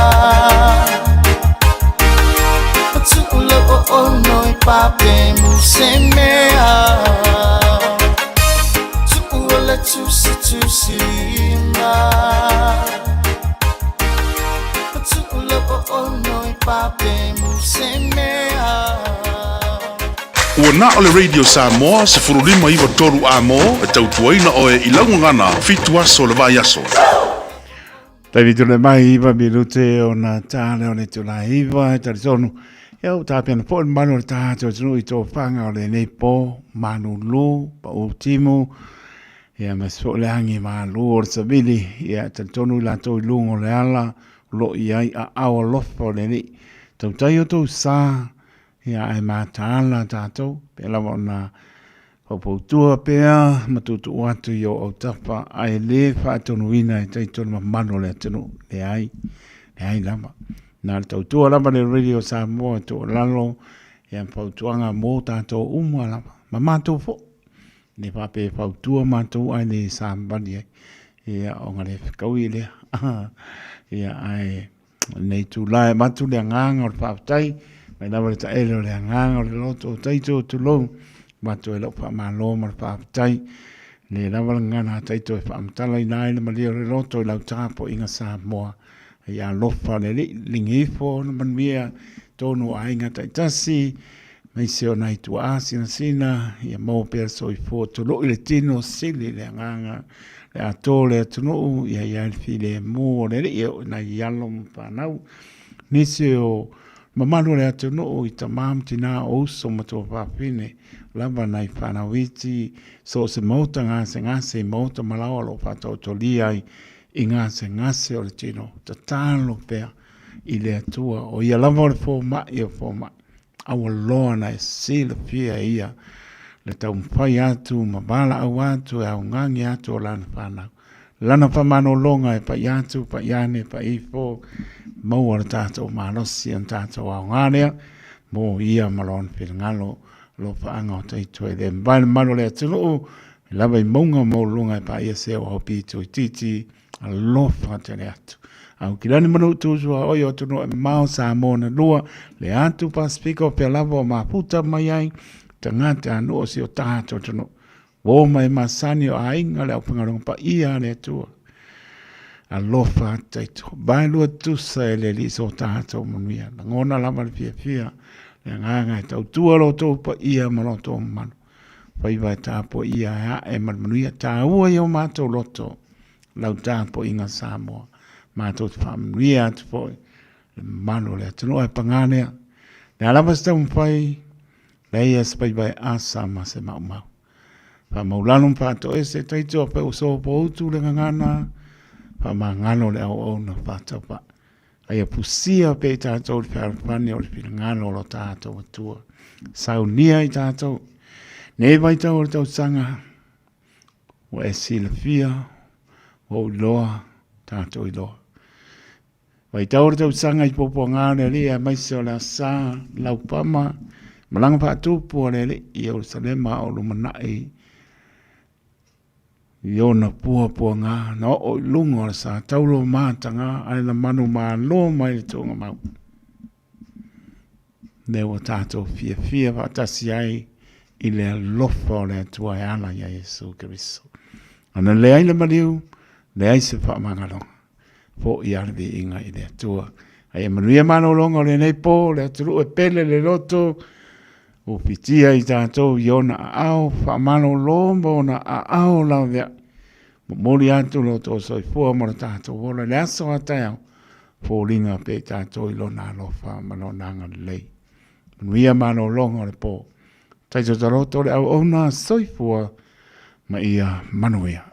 ma tu'u lou o'ono i pape musemea. Tu'ua le tusitusilima, ma tu'u lou o'ono i pape musemea. Ua na o le Radio Samoa 1593 amo e tautuaina oe i laugagana 7 aso le vai aso. Taimi tule mai 9 minute o na tāle o le tula 9 e talitonu. Ia o tāpena po le manu o le tātou atunuu i tō whanga o le nei pō, manu lū, pa u timu, ia ma se le angi ma lū o le savili, ia talitonu i lātou i lungo le ala, lo i ai a au alofa o le nei. Tautai o tō sā, ia ai mātāla tātou, pe lava o nā paupautua pea, ma tutu atu i o au tapa, ai le whaatonuina e taitonu ma manu o le atunu, le ai, le ai lava. Nā le tautua lava le Radio Samoa e tō lalo, ia pautuanga mō tātou umua lava. Ma mātou fo, le whape pautua mātou ai le sāmbani ai. Ia o ngā le whikaui lea. Ia ai nei tū lae matu le anganga o le whaaptai, mai lava le taele o le anganga o le loto o taito o tulou, matu e lau whaamalo ma le whaaptai, le lava le ngana taito e whaamatala i nai le malia o le loto i lau tāpo inga Samoa. Ia alofa le li, lingi ifo na manuia tonu o aiga taitasi, mai se o nai tua sina sina, ia maua pea le soifua tolo'i le tino sili le agaga le atoa o le atunuu, ia i ai le filemu o le alii e oo i nai alo ma fanau. Nisi o mamalu o le atunuu i tamā ma tinā o uso ma tuafafine, lava nai fanau iti, so o se maota gasegase i maota ma laoa o lo o faataotolia ai i gasegase o le tino, tatalo pea i le Atua, o ia lava o le foma'i o foma'i, a ua loa ona e silafia e ia le taumafai atu ma valaau atu e augage atu o lana fanau. Lana faamalologa e pai atu, pai ane, pai ifo, maua le tatou malosi o le tatou aoga lea, mo ia ma lona finagalo alofaaga o taito e le mavae le mamalu o le atunuu, e lava i mauga maualuluga e paia se o au pito itiiti, alofa tele atu. Au kilani manu tūsua oi o atunuu e mamao Samoa na lua, le atu Pasifika o pea lava o mafuta mai ai, tagata anu o si o tātou atunuu. Ua mai masani o aiga le aufaigaluega paia a le Atua. Alofa atu taito. Vae lua tusa e le alii so tātou manuia. Lagona lava le fiafia, le agaga e tautua lo tou paia ma lo tou mamalu. Faiva e tapuaia e a'e ma le manuia, tāua i o mātou loto, lau tapuaiga Samoa. Mātou te faamanuia atu foi le mamalu o le atunuu ae pagā lea. Le a lava se taumafai, leai a se paipai asa ma se maumau. Faamaulalo ma faatoese taito a pe ua sopoutu le gagana, faamagalo le auauna faatauvaa. A ia pusia pea i tātou le fealofani o le finagalo o lo tātou Atua. Saunia i tātou nei vaitau o le tausaga, ua e silafia, ua ou iloa, tātou iloa. Vaitau o le tausaga i puapuaga o le Alii aemaise o le asa laupama, malaga faatupu a le Alii i Ierusalema o lumanai i ona puapuaga na oo i luga o le sa taulo mataga ae na manumalo mai le tuugamau. Lea ua tātou fiafia faatasi ai i le alofa o le Atua e ala ia Iesu Keriso. Ana leai le maliu, leai se faamagaloga. Fo'i a le viiga i le Atua. Ai e manuia malologa o lenei pō, le atunuu e pele le loto, ua fitia i tātou i ona aao faamalolo ma ona aao laveai. Momoli atu lo outou soifua ma lo tatou ola i le aso a taeao, foliga pea i tātou i lona alofa ma lona agalelei. Manuia malologa o le pō. Taito taloto le auauna soifua ma ia manuia.